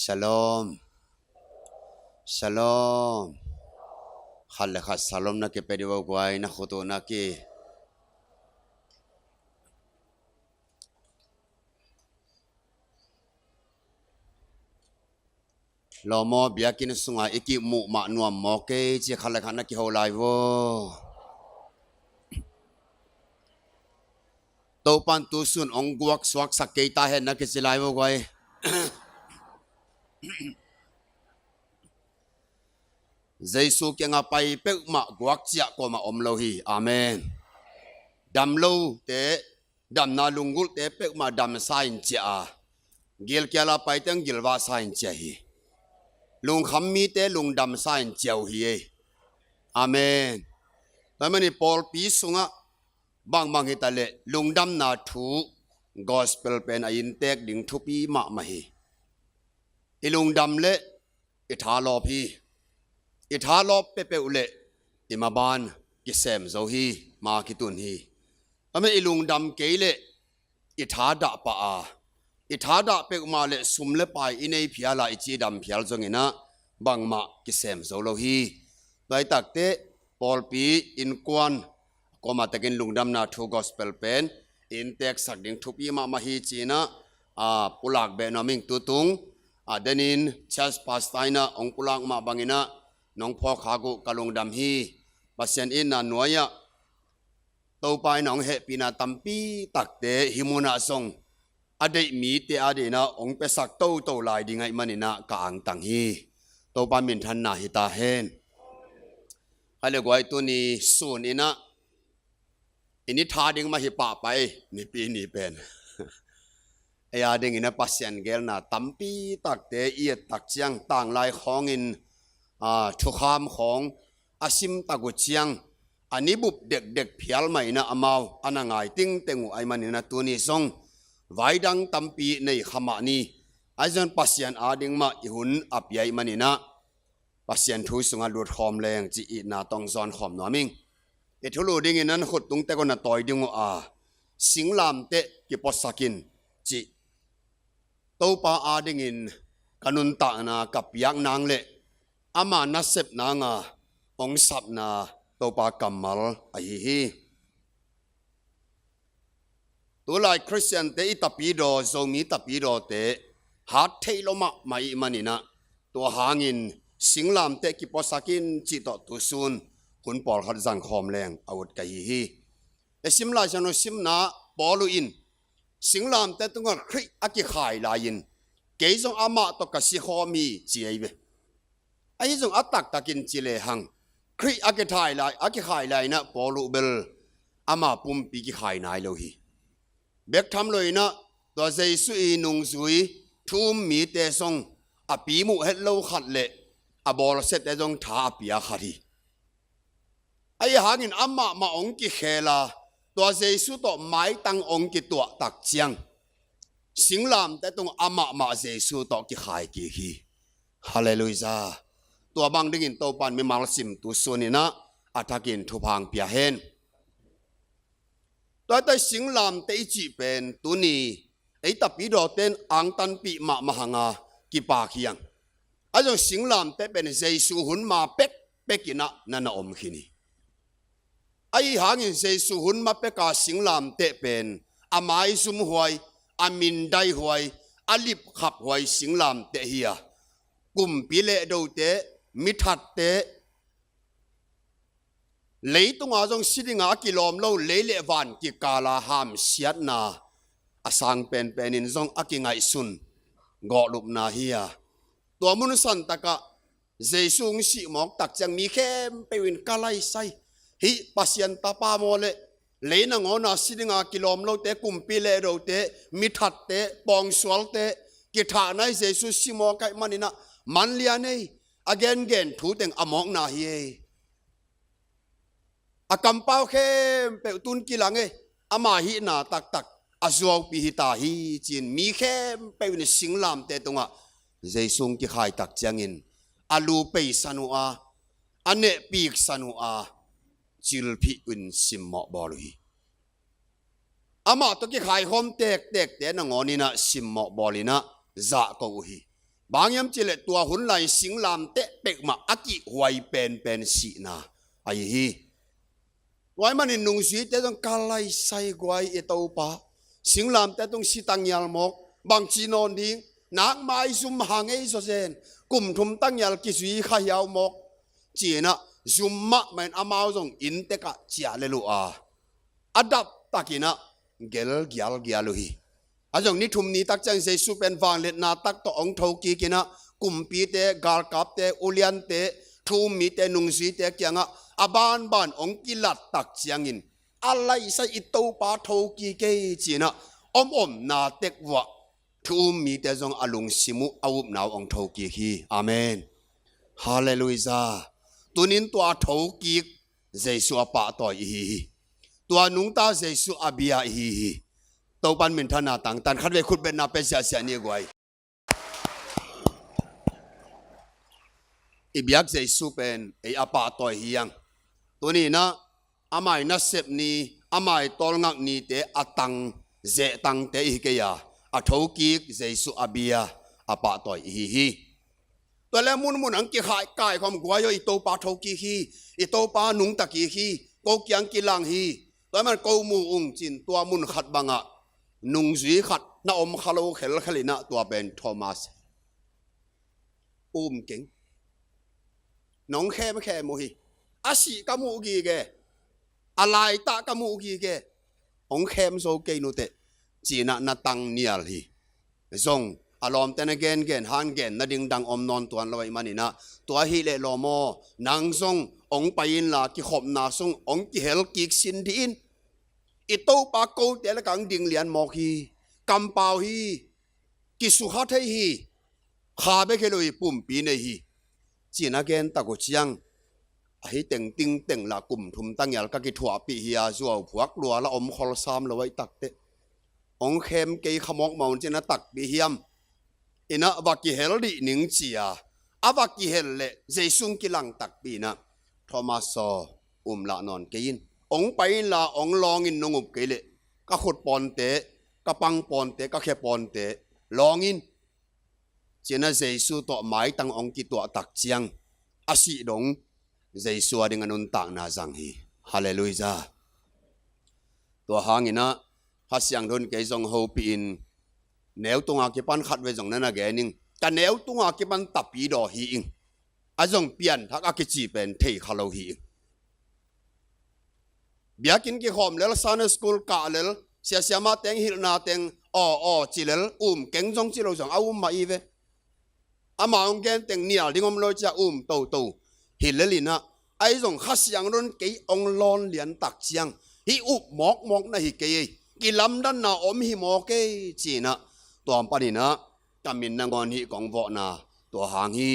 Shalom. Shalom. Khat le khat shalom na kipia dih uh guai, na khut uh na ki. Lawm aw, biakinn sungah i kimuh mah nuam maw kei ci khat le khat na kiho lai uh. Topan tu sun hong guak suaksak kei ta hen na kici lai uh guai. Jesu kiangah pai peuhmah guak ciah kuamah om lo hi. Amen. Dam lote, damna lunggulhte peuhmah damsa in ciah a, gilkial a paite hong gilvahsa in ciah hi. Lungkham mite lungdamsa in ciah uh hi ei. Amen. Tua manin pawlpi sungah bangbang hi ta leh lungdamna thu gospel pen a inntek ding thupi mahmah hi. I lungdam leh i thalawp hi. I thalawp peuhpeuh leh i maban kisem zo hi, ma kitun hi. Tua manin i lungdam kei leh i thadah pah a, i thadah peuhmah leh sum le pai i nei phial a, i cidam phial zongin ah bangmah kisem zo lo hi. Tua hi takteh pawlpi, innkuan kuamah takin lungdamna thu gospel pen innteksak ding thupi mahmah hi ci-in ah, a, pulak beh nuam ing. Tutung a, denin church pastor in ah hong pulak mah bangin ah nong phawk khak uh ka lungdam hi. Pasian itna nuai-ah Topa in ah hong hehpihna tampi takte hih munah zong a deih mite adingin ah hong piasak toto lai ding ahih manin ah ka angtang hi. Topa minthanna hi ta hen. Khat le guai, tuni sun in ah i ni tha ding mah hi pahpah ei, Nipi ni pen. Ei adingin ah Pasian geelna tampi takte i et tak ciang, tanglai khawngin, a, thukham khawng a sim tak uh ciang, a ni bup dekdek phial mah in ah amau a na ngai tingteng uh ahih manin ah tuni zong vai dang tampi nei kha mah ni. Ahi zongin Pasian ading mah i hun a pia ahih manin ah Pasian thu sungah lut khawm leng cih itna tawh hong zawn khawm nuam ing. I thulu dingin ah na khut tung tek un na tawi ding uh a, singlamteh kipuasak in cih Topa adingin ka nuntakna ka piak nang leh ama nasep nanga hong sapna Topa kammal ahi hi. Tulai Khristiante i tapidaw, Zomi tapidawte hat theih lo mahmah ahih manin ah, tua hangin singlamteh kipuasak in cih tawh tu sun hun pawlkhat zang khawm leng a ut ka hi hi. I sim Lai Siangtho simna Paul uh in singlamteh tungah Khrih a kikhai lai-in kei zong amah tawh ka si khawm hi ci ahi ve. Ahi zong a taktakin ci lehang Khrih a kikhai lai, a kikhai lai-in ah Paul uh bel ama pumpi kikhai nai lo hi. Bek tham lo-in ah tua Jesu i nungzui thu um mite zong a pi muh het lo khat leh a bawlsiate zong tha a pia khat hi. Ahi hangin amah mah hong kikhel a, tua Jesu tawh maitang hong kituah tak ciang singlamteh tung amah mah Jesu tawh kikhai kik hi. Halleluiah. Tua bang dingin Topan mimal sim tu sun in ah a thakin thupha hong pia hen. Tua hi ta, singlamteh i cih pen tuni ei tapidawte in angtanpih mahmah hang a, kipak hi hang. Ahi zong singlamteh pen Jesu hun ma pekpek in ah na na om khin hi. Ahi hangin Jesu hun ma pek a singlamteh pen a maizumhuai, a mindaihuai, a lipkhaphuai singlamteh hi a, kumpi lehdote, mithatte, leitunga zong si dinga a kilawm lo lei le van kikala hamsiatna a sang penpenin zong a kingaihsun gawhlupna hi a, tua mun santakah Jesu hong sih mawk tak ciang mi khempeuh in ka laisai, hih Pasian Tapa maw leh, lei nangawna si dinga kilawm lote, kumpi lehdote, mithatte, pawngsualte kithahna hi. Jesu si mawk ahih manin ah manlian ei, a gengen thu teng a mawkna hi ei. A kampau khempeuh tun kilang ei, ama hihna taktak a zuaupih hi ta hi ci-in mi khempeuh in singlamteh tungah Jesu hong kikhai tak ciangin a lu peisan uh a, a nehpiksan uh a, cilphih in simmawh bawl uh hi. Amah tawh kikhaikhawm tektekte nangawn in ah simmawh bawl in ah zahko uh hi. Bang hiam cih leh tua hun lai singlamteh peuhmah a kihhuai penpen sihna ahi hi. Tua ahih manin nungzuite zong ka laisai guai i Topa, singlamteh tung si tangial mawk, bangci nawn ding, nak mai zum hang ei zawzen, kum thum tangial kizui kha hiau mawk, ci-in ah zum mahmah in amau zong inntek ah ciah lel uh a, a dap takin ah gel gialgial uh hi. A zong ni thum ni tak ciang Jesu pen vangliatna tak tawh hong thokik in ah kumpite, galkapte, uliante, thu um mite, nungzuite kiangah a banban hong kilat tak ciangin a laisai i Topa thokik ei ci-in ah om omna tek uah thu um mite zong a lungsim uh a upna uh hong thokik hi. Amen. Halleluiah. Tunin tua thokik Jesu a pahtawi ihi hi. Tua nungta Jesu a bia ihi hi. Topan minthanna tangtan khatvei khutbetna pia siahsiah ni guai. I biak Jesu pen ei a pahtawi hi ang. Tuni in ah amah i nasep ni, amah i tawlngak nite a tang, zehtangte ihi kei a, a thokik Jesu a bia a pahtawi ihi hi. Tua le munmun ang kikhai kaikhawm guai aw, i Topa thokik hi, i Topa nungta kik hi, ko kiang kilang hi. Tua man ko mu ung cin tua mun khat bangah nungzui khat na om kha lo khelkhel in ah tua pen Thomas. Um keng. Nong khemkhem uh hi. A sih ka muh gige. A laitah ka muh gige. Hong khem zo kei nuteh. Ci-in ah na tang nial hi. Zong a lawmte na gengen han gen nading dang om nawn tuan lo ahih manin ah, tua hi leh lawm aw, nang zong hong pai inla kikhopna sung hong kihel kik sin dih in. I Topa kote lakah hong ding lian mawk hi. Kampau hi. Kisukha thei hi. Kha bek hi lo hi, pumpi nei hi. Ci-in a gen tak uh ciang, ahi teng ting teng lah kum thum tangial ka kithuahpih hi a, zuau phuak lua lah om khol sam lo ahih takteh, hong khem kei kha mawkmawk un ci-in a takpi hiam? In ah va kihel dih ning ci a, a va kihel leh Jesu hong kilang takpi in ah, Thomas aw, um lah nawn kei in. Hong pai inla hong lawng in, nong up kei leh ka khut pawnte, ka pang pawnte, ka khe pawnte lawng in. Ci-in ah Jesu tawh maitang hong kituah tak ciang, a sih dong Jesu a ding a nuntakna zang hi. Halleluiah. Tua hangin ah Kha Siangtho in kei zong hopih in, neu tunga kipan khatvei zong na na gen ing. Ka neu tunga kipan tapidaw hi ing. A zong pianthak a kici pen thei kha lo hi ing. Biakinn kikhawm lel, Sunday school kah lel, siasiama teng hilhna teng aw aw ci lel, um keng zong ci lo zong a um mah hi ve. Ama hong gen teng nial ding om lo ci-a um toto hi lel in ah, ahi zong Kha Siangtho in kei hong lawn lian tak ciang, hih up mawkmawk na hi kei ei, kilamdanna om hi mawk ei ci-in ah, tua panin ah ka min nangawn hih kong vawhna tua hang hi.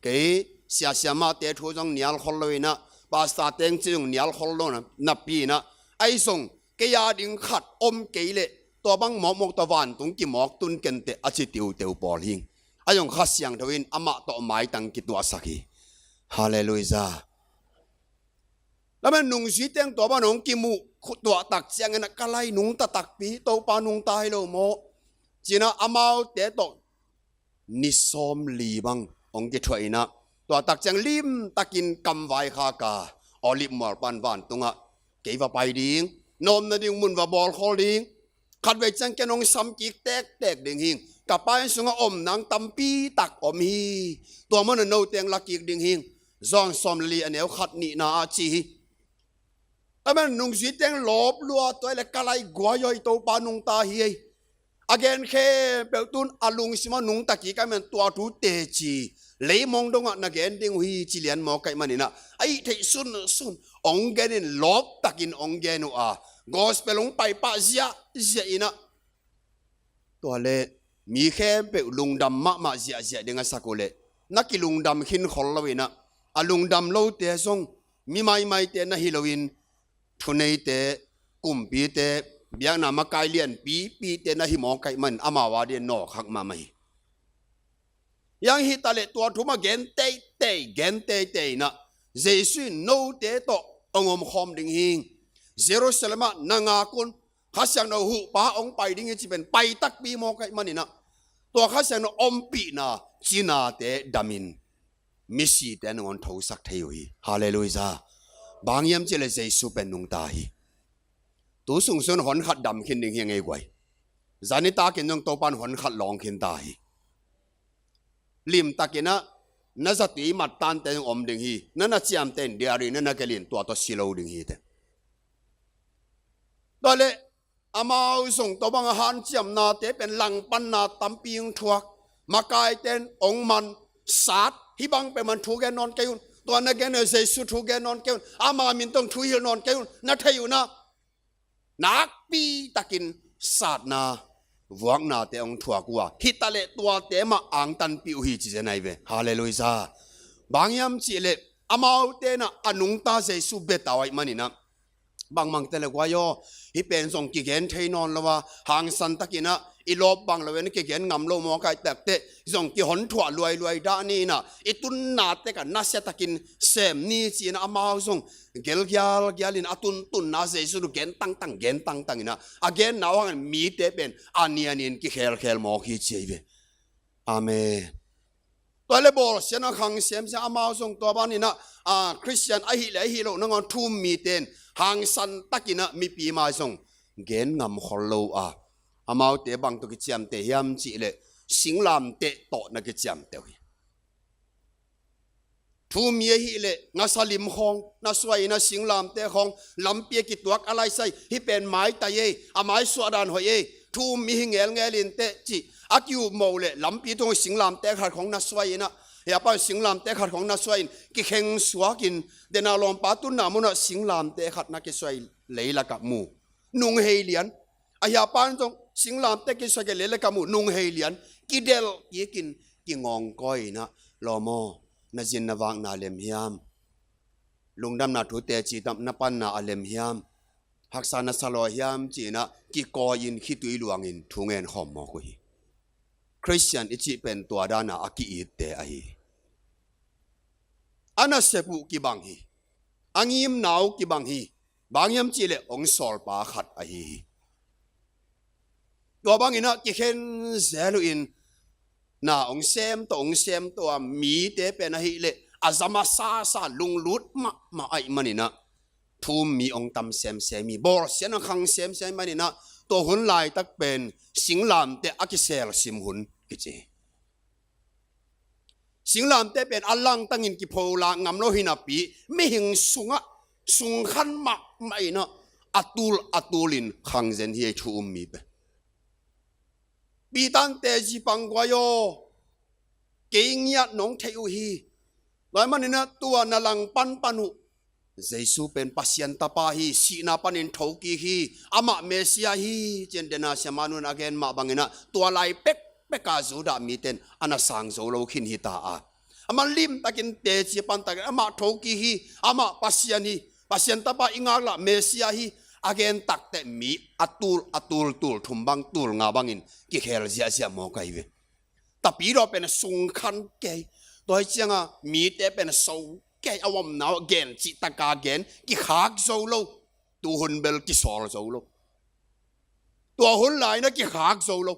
Kei siasiamate thu zong nial khol lo in ah, pastor teng ci zong nial khol lo na, napi in ah, ahi zong kei a ding khat om kei leh tua bang mawkmawk tawh vantung kimawk tun kenteh a ci tiuteu pawl hi ing. Ahi zong Kha Siangtho in amah tawh maitang kituahsak hi. Halleluiah. Tua man nungzui teng tua bang hong kimuh tuah tak ciangin ah ka lai nungta takpi, Topa nungta hi lo maw? Ci-in ah amaute tawh ni sawmli bang hong kithuah in ah, tua tak ciang limtakin kamvai khak a, Olive mual pan vantungah, kei va pai ding, na omna ding mun va bawlkhawl ding. Khatvei ciang ken hong sam kik tektek ding hi ing. Ka Pa inn sungah om nang tampi tak om hi. Tua munah no teng la kik ding hi ing. Johan sawmli a neu khat nihna ah ci hi. Amen. Nungzui teng lawp lua, tua hi leh ka lai guai aw, i Topa nungta hi ei. A gen khempeuh tun a lungsim ah nungta kik ahih man tua thu teci leimong dongah na gen ding uh hi ci lian mawk ahih manin ah, a hih theih sunsun hong gen in, lawp takin hong gen uh a, gospel hong paipah ziahziah in ah, tua leh mi khempeuh lungdam mahmah ziahziah ding a sak uh leh, na kilungdam khin khol lo in ah, a lungdam lote zong mi maimaite na hi loin, thuneite, kumpite, biakna makai lianpipite na hi mawk ahih man amau a ding nawk hak mahmah hi. Hiang hita leh tua thu mah gen teitei, gen teitei in ah, Jesu in note tawh hong omkhawm ding hi ing. Jerusalem ah na ngak un, Kha Siangtho huhpa hong pai ding hi ci pen pai takpi mawk ahih manin ah, Tua Kha Siangtho ompihna cinate damin misite nangawn thosak thei uh hi. Halleluiah. Bang hiam cihleh Jesu pen nungta hi. Tu sung sun hon khat dam khin ding hi ngei guai. Zani takin zong Topan hon khat lawng khin ta hi. Limtakinah na zatui mattante zong om ding hi. Na na ciamte in diari na na gelin tua tawh si lo ding hi te. Tua leh amau zong tua banga hanciamnate pen langpanna tampi hong thuak. Makaiten hong man sat. Hih bang pen man thu gen nawn kei un. Tua na gen uh Jesu thu gen nawn kei un. Ama min tawh thu hilh nawn kei un. Na thei uh na nakpi takin satna vuaknate hong thuak uh a, hita leh tuate mah angtanpih uh hi ci zen ahi ve. Halleluiah. Bang hiam cihleh amaute na a nungta Jesu bia ta uh ahih maninah bangmangte le guai aw, hih pen zong kigen thei nawn lo a, hangsan takinah i lawp bang lo in kigen ngam lo mawk ahih takteh zong kihon thuah luailuai dah ni inah i tunna tek a nasia takin sem ni ci-inah amau zong gelgial gialin a tuntunna Jesu nu gen tangtang gen tangtang inah a genna uh hangin mite pen a nianin kikhelkhel mawk hi ci ahi ve. Amen. Tua le bawlsiatna khang semsem amau zong tua baninah a Khristian ahih le ahih loh nangawn thu-um mite in hangsan takinah mipi mai zong gen ngam khol lo a, amaute bang tawh kiciamteh hiam cihleh singlamteh tawh na kiciamteh uh hi. Thu-um mi ahih leh ngasa lim khawng na suai inah singlamteh khawng lampi a kituak a laisai hih pen maitai ei, a maisuah dan hoih ei, thu-um mi hi ngelngel inteh cih a ki-upmo leh lampi tung singlamteh khat khawng na suai inah, hih a pan singlamteh khat khawng na suai in kikheng suakin dena lawmpa tunna munah singlamteh khat na kisuai leilakah mu nung hei lian. A hih a pan zong singlamteh kisuai kei leilakah mu nung hei lian. Kidelh kikin kingawngkawi inah lawm aw, na zin na vakna lem hiam? Lungdamna thu teci tam na panna a lem hiam? Haksa na sa law hiam ci-inah kikawi-in khitui luangin thu ngen khawm mawk uh hi. Khristian i cih pen tua dana a ki-itte ahi hi. A nasep uh kibang hi. A ngimna uh kibang hi. Bang hiam cihleh hong sawlpa khat ahi hi. Tua banginah kikhen zel uh in na hong sem tawh hong sem tawh a mite pen ahih leh a zama sasa lunglut mahmah ahih maninah thu-um mi hong tam semsem hi. Bawlsiatna khang semsem ahih maninah tua hun laitak pen singlamteh a kiselsim hun kici hi. Singlamteh pen a langtangin kipholak ngam lo hi napi mihing sungah sungkhan mahmah inah a tul a tulin khang zen hi ei thu-um mi pen. Peter in teci pang guai aw, kei ngiat nong theih uh hi. Tua ahih maninah tua na langpan pan uh Jesu pen Pasian Tapa hi, sihna panin thokik hi, amah Messiah hi ci-in dena siamah nu in a gen mah banginah tua lai pekpeka Judah mite in a na sang zo lo khin hi ta a, amah limtakin teci a pantakin amah thokik hi, amah Pasian hi, Pasian Tapa i ngaklah Messiah hi a gen takteh mi a tul a tul, tul thum bang tul nga bangin kikhel ziahziah mawk ahi ve. Tapidaw pen a sungkhan kei. Tua hi cianga mite pen a so kei, a omna uh gen cihtaka gen kikhak zo lo. Tuhun bel kisawl zo lo. Tua hun laina kikhak zo lo.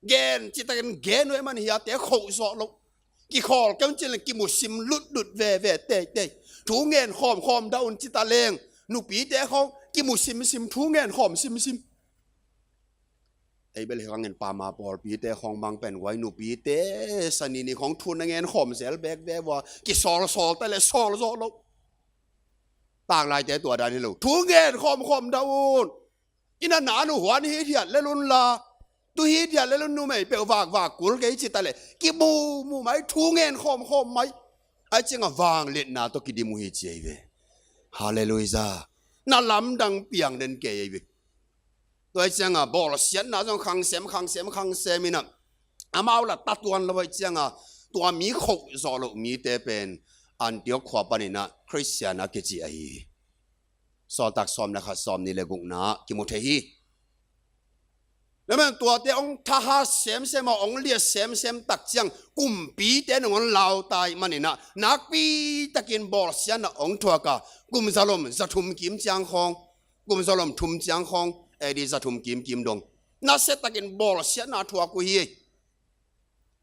Gen cihtakin gen uh e man hiate khoh zawh lo. Kikhawl keu cin le kimusim lutlut veve teitei. Thu ngen khawmkhawm dah un cita leng nupite khawng kimusimsim thu ngen khawm simsim. Ei bel hi khangin pama pawlpite khawng bang pen guai nupite sanini khawng thu na ngen khawm zel bek ve vua kisawlsawl ta le sawl zawh lo. Tanglaite tua dan hi lo, thu ngen khawmkhawm dah un. Ina nanu huan hithiat lel unla, tu hithiat lel un, numei peuh vakvak kul kei cita le kimumu mai, thu ngen khawmkhawm mai. Ai cianga vangliatna tawh kidim uh hi ci ei ve. Halleluiah. Na lamdang piang den kei ei ve. Tua hi cianga bawlsiatna zong khangsem khangsem khangsem ina amau la tatuan lo hi cianga tua mi khoh zawh loh mite pen Antiok khua panina Khristian a kici ahi hi. Sawltak sawm le khat sawm nih le gukna kimu thei hi. Namen tuate hong thahat semsem a hong liat semsem tak ciang kumpite nong hong lautai manina nakpi takin bawlsiatna hong thuaka kum zalom zathum kim ciang khawng, kum zalom thum ciang khawng, A D zathum kimkim dong nasiatakin bawlsiatna thuak uh hi.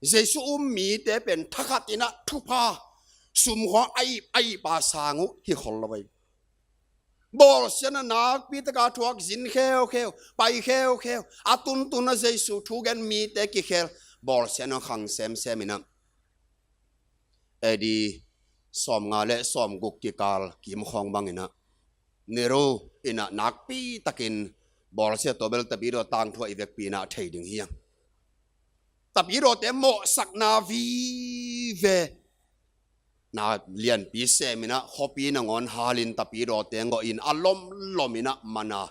Jesu um mite pen thakhat in ah thupha, sumkhuang a ip a ip a sang uh hi khol lo ei. Bawlsiatna nakpi taka thuak, zin kheukheu, pai kheukheu, a tuntun a Jesu thu gen mite kikhel, bawlsiatna khang semsem in ah, A D sawmnga le sawmguk kikal kim khawng bang in ah, Nero in ah nakpi takin bawlsia, tua bel Tapidaw tangthu ah i vekpi in ah thei ding hi hang. Tapidawte mawhsakna vive na lianpi sem in ah, khuapi nangawn halin Tapidawte ngawh in a lomlom in ah man a,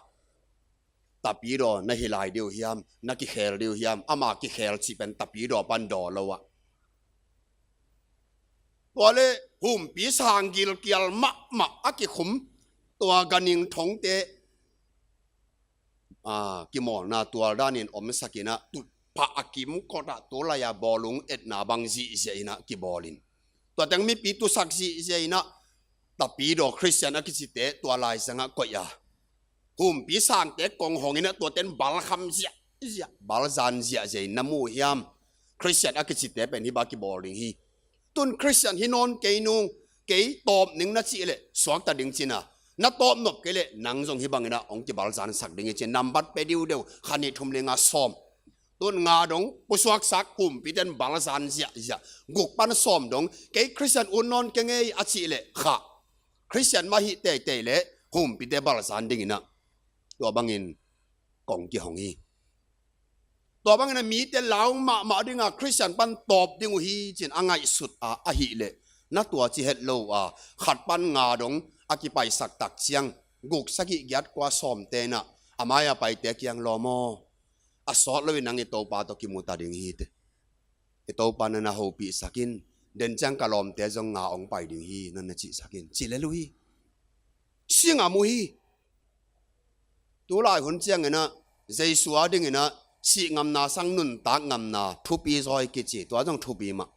Tapidaw na hi lai ding uh hiam, na kikhel ding uh hiam, ama kikhel cih pen Tapidaw pan daw lo ah, tua le humpi sang gilkial mahmah a kikhum tua ganhing thongte, a, kimawlna tual danin omsak in ah, tutphah a kimkot ah, tu lai-a bawlung etna bang zihziah in ah kibawl in, tua teng mipi tusak zihziah in ah, Tapidaw Khristian a kicite tua laizang ah koih a, humpi sangte kong hong in ah, tuate in balkham ziahziah, balzan ziahziah in na mu uh hiam? Khristian a kicite pen hih bang kibawl ding hi. Tun Khristian hi nawn kei nung, kei tawp ning na cih leh suakta ding ci-in ah, na tawp nop kei leh nang zong hih bang in ah hong kibalzansak ding hi ci-in nambat pia diudeu, khat, nih, thum, li, nga, sawm. Tun nga dong pusuaksak, humpite in balzan ziahziah. Guk pan sawm dong, kei Khristian ut nawn keng ei a cih leh, kha, Khristian mah hi teitei leh humpite balzan ding in ah, tua bangin kong kihong hi. Tua bangin ah mite lau mahmah ding a, Khristian pan tawp ding uh hi ci-in a ngaihsut a, ahih leh na tua ci het lo uh a, khat pan nga dong a kipaisak tak ciang, guk, sagih, giat, kua, sawmte in ah a mai-a paite kiang, lawm aw, a sawt loin nang i Topa tawh kimu ta ding hi, ci. I Topa in na hopihsak in, den ciang ka lawmte zong nga hong pai ding hi, na na cihsak in, ci lel uh hi. Si ngam uh hi. Tu lai hun ciangin ah, Jesu a dingin ah, sih ngamna sang nuntak ngamna thupi zaw hi kici, tua zong thupi mah.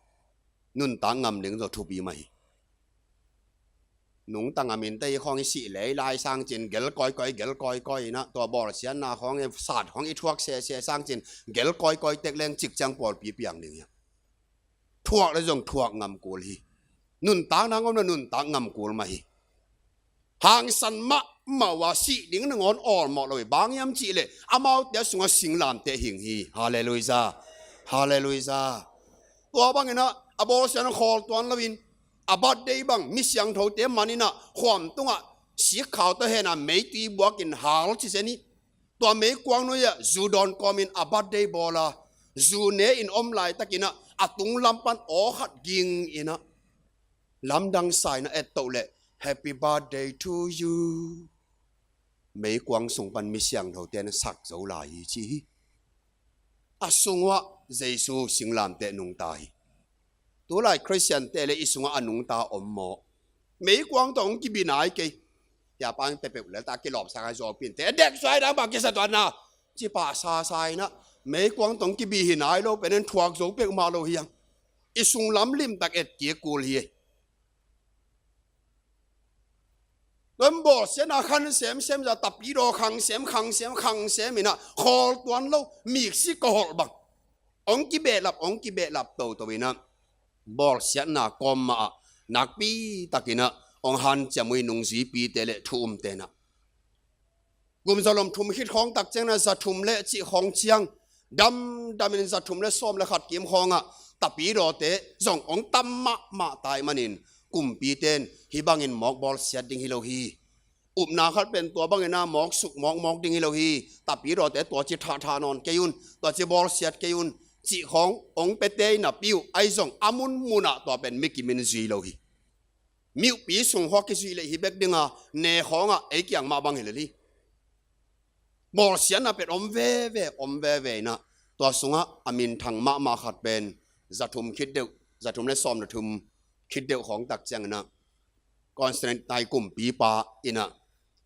Nuntak ngam ding zong thupi mah hi. Nungta ngam in teh, i khawng i sih lei lai sangcin gel kawikawi, gel kawikawi in ah, tua bawlsiatna khawng i sat khawng i thuak sese sangcin gel kawikawi tek leng cik ciang pawlpi piang ding hi. Thuak le zong thuak ngam kul hi. Nuntak nang om le nuntak ngam kul mah hi. Hangsan mahmah uh a, sih ding nangawn awlmawh lo hi. Bang hiam cih leh amaute sungah singlamteh hing hi. Halleluiah. Halleluiah. Tua bangin ah a bawlsiatna khawl tuan loin, a birthday bang mi siangthote man in ah khuam tungah sikkhau tawh hen a meitui buakin hal ci zen hi. Tua meikuang nuai-ah zu dawn kawmin a birthday bawl a, zu ne-in om laitakin ah a tunglam pan aw khat ging in ah, lamdang sa in ah ettoh leh, "Happy birthday to you," meikuang sung pan mi siangthote in sak zo lai hi ci hi. A sung uah Jesu singlamteh nungta hi. Tu lai Khristiante le i sungah a nungta om maw? Meikuang tawh hong kibi nai kei. Tia pang pepeuh lel ta kilawpsak a, zuaupinte a deksuai dang bang kisa tuan na, ci pah sasa in ah, meikuang tawh hong kibi hi nai lo pen en thuak zo peuhmah lo hi hang. I sunglam limtak et kik kul hi. Tua bawlsiatna khan semsem zah, tapidaw khang sem, khang sem, khang sem in ah khawl tuan lo, miksi ka holh bang hong kibehlap, hong kibehlap toto in ah, bawlsiatna kawm mah ah nakpi takin ah hong hanciam uh hi, nungzuipite le thu umte in ah. Kum zalom thum khit khawng tak ciang in ah, za thum le cih khawng ciang, damdamin za thum le sawm le khat kim khawngah tapidawte zong hong tam mahmah ta ahih manin, kumpite in hih bangin mawk bawlsiat ding hi lo hi. Upna khat pen tua bangin ah mawk suk mawkmawk ding hi lo hi. Tapidawte tua ci thahthah nawn kei un, tua ci bawlsiat kei un, cih khawng hong piate in napi uh, ahi zong a munmunah tua pen mikimin zui lo hi. Miuhpi sung khawng kizuih leh hi bek ding a, ne khawngah ei kiang mah bang hi lel hi. Bawlsiatna pen om veve, om veve in ah, tua sungah a minthang mahmah khat pen za thum khit deuh, za thum le sawm le thum khit deuh khawng tak ciang in ah, Constantine kumpipa in ah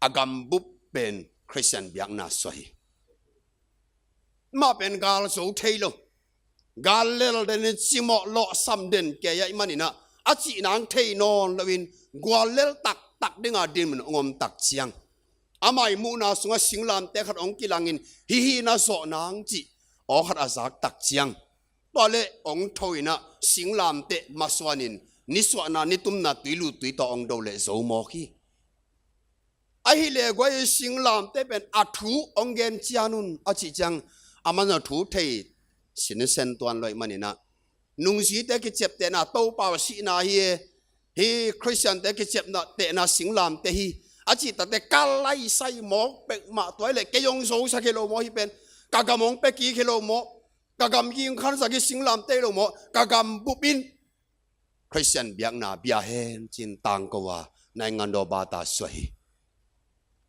a gambup pen Khristian biakna suah hi. Mah pen gal zo thei lo, gal lel den in cimawh lawhsam den kei ahih manin ah, a cih nang thei nawn loin guallel taktak ding a dinmun hong om tak ciang, amah ii muhna sungah singlamteh khat hong kilangin, hih hi na zawh nang cih aw khat a zak tak ciang, Tua le ong tho in ah singlamteh masuanin nisuahna nitumna tuilut tuitawh ong do le zo mawk hi. Ahih leh guai, singlamteh pen a thu ong gen cian un a cih ciang, a man a thu thei sinsen tuan lo ahih manin ah, nungzuite kiciaptehna Topa sihna hi e, hih Khristiante kiciaptehna singlamteh hi a cih takte ka laisai mawk peuhmah. Tua hi leh kei ong zosak hi lo maw, hih pen ka gam ong pia kik hi lo maw, ka gam ging khansak hi singlamteh hi lo maw, ka gam bup in Khristian biakna bia hen ci-in tangko a, naingan daw bata suah hi.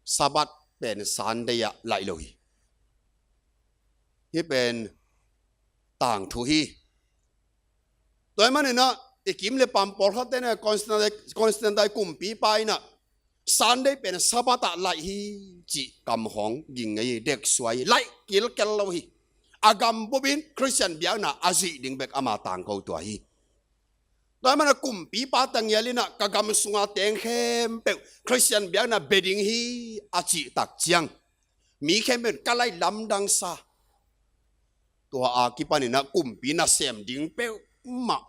Sabbath pen Sunday ah laih lo hi. Hih pen tangthu hi. Tua ahih manin ah i kim le pam pawlkhatte in ah Constantine, Constantine kumpipa in ah Sunday pen Sabbath ah laih hi cih kamkhawng ging ngei hi, deksuai hi, laih kilkel lo hi. A gam bup in Khristian biakna a zuih ding bek ama tangko tua hi. Tua ahih manin ah kumpipa tangial in ah ka gam sunga teng khempeuh Khristian biakna bia ding hi a cih tak ciang, mi khempeuh in ka laih lamdangsa. Tua a kipanin ah kumpi nasem ding peuhmah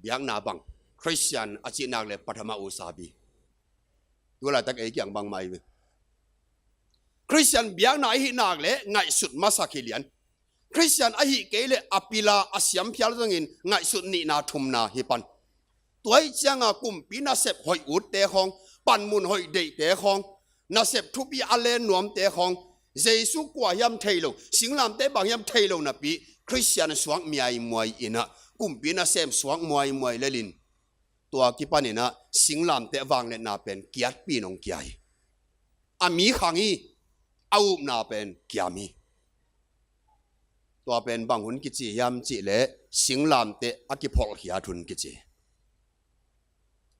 biakna bang Khristian a cih nak le pathama usabi. Tu laitak ei kiang bangmah ahi ve. Khristian biakna ahih nak le ngaihsut masak hi lian. Khristian ahih kei le a pila a siamphial zongin ngaihsut nihna thumna hi pan. Tua ahih cianga kumpi nasep hoih utte khawng, panmun hoih deihte khawng, nasep thupi a len nuamte khawng, Jesu kua hiam thei lo, singlamteh bang hiam thei lo napi, Khristian suak miaimuai in ah kumpi nasem suak muaimuai lelin, tua kipanin ah singlamteh vangliatna pen kiatpi in ong kia hi. A mi khang hi, a upna pen kiam hi. Tua pen bang hun kici hiam cih leh singlamteh a kipholhkhiat hun kici.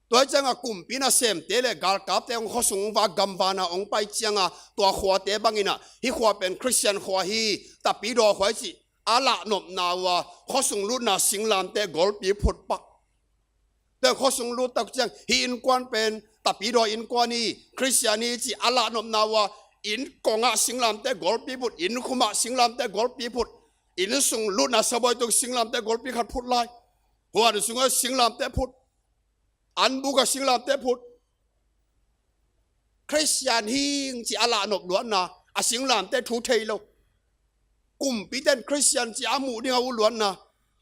Tua ahih cianga kumpi nasemte le galkapte hong khuasung va gamvana hong pai cianga tua khuate bangin ah hih khua pen Khristian khua hi, Tapidaw khua hi cih a lahnopna uh a khuasung lutna singlamteh golpi phut pak. Tua khuasung lut tak ciang hih innkuan pen Tapidaw innkuan hi, Khristian hi cih a lahnopna uh a inn kongah singlamteh golpi phut, inn khumah singlamteh golpi phut, inn sung lutna sabuai tung singlamteh golpi khat phut lai. Huan sungah singlamteh phut, an bukah singlamteh phut. Khristian hing cih a lahnop luatna, a singlamteh thu thei lo. Kumpite in Khristian cih a muh ding a ut luatna,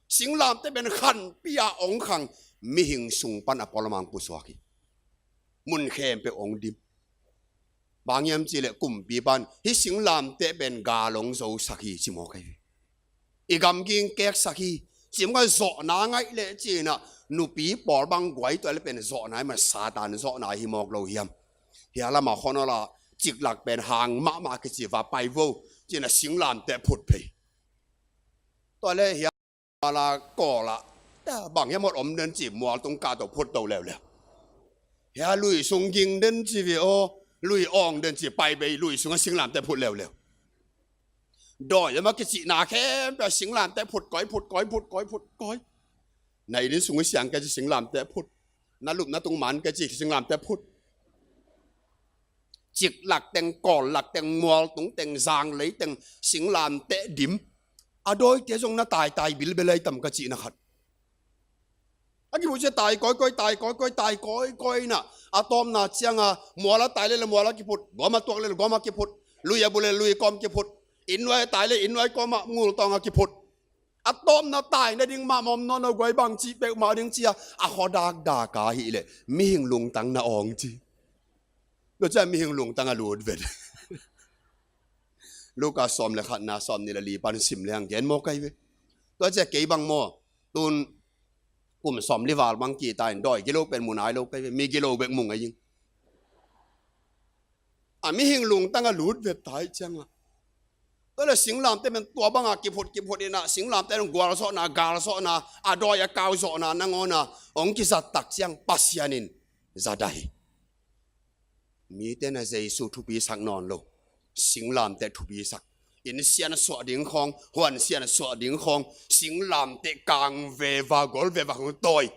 singlamteh pen khanpi a ong khang, mihing sung pan a pualamang pusuak hi. Mun khempeuh ong dim. Bang hiam cih leh kumpipa in hih singlamteh pen gal ong zosak hi ci mawk ahi ve. I gam ging keksak hi. Cimawh zawhna ngaih leh ci-in ah nupi pawl bang guai tua leh pen zawhna hi mah, Satan zawhna hi mawk lo hiam? Hia lamah khuanawl ah ciklak pen hang mahmah kici va pai vo ci-in ah singlamteh phut phei. Tua leh hia mual ah kawl ah bang hiam hot om den ci mual tung kah tawh phut to leuleu. Hia lui sung ging den ci ve aw, lui awng den ci pai bei, lui sungah singlamteh phut leuleu. Dawi a mah kicihna khempeuh singlamteh phut koi, phut koi, phut koi, phut koi. Na inn sung i siang kei ci singlamteh phut. Na lupna tung man kei ci singlamteh phut. Ciklak teng, kawllak teng, mual tung teng, zanglei teng singlamteh dim. A dawite zong na taitai bilbel ai tam ka cihna khat. A kiphut cia tai kawikawi, tai kawikawi, tai kawikawi inah a tawpna cianga mual a tai leh mual a kiphut, gawm a tuak leh gawm a kiphut, lui a bu leh lui kawm kiphut, inn nuai a tai leh inn nuai kawmah ngultawng a kiphut. A tawpna tai nading mah mawm nawn lo guai, bang cih peuhmah ding cia a khuadakdak a hih leh mihing lungtang na awng ci. Tua cia mihing lungtang a lut vet. Luka sawm le khatna sawm nih le li pan sim leng gen mawk ahi ve. Tua cia kei bang maw, tun kum sawm li val bang kita in dawi gilo pen mu nai lo ka hi ve, mi gilo bek mu ngei ing. A mihing lungtang a lut vet tai cianga, tua leh singlamteh pen tua banga kiphut kiphut inah singlamteh in gualzawhna, galzawhna, a dawi a kauzawhna nangawna hong kizat tak ciang Pasian in zat ahi. Mite na Jesu thupisak nawn lo, singlamteh thupisak. Inn sian suah ding khawng, huan sian suah ding khawng, singlamteh kang veva, gol veva khawng dawi.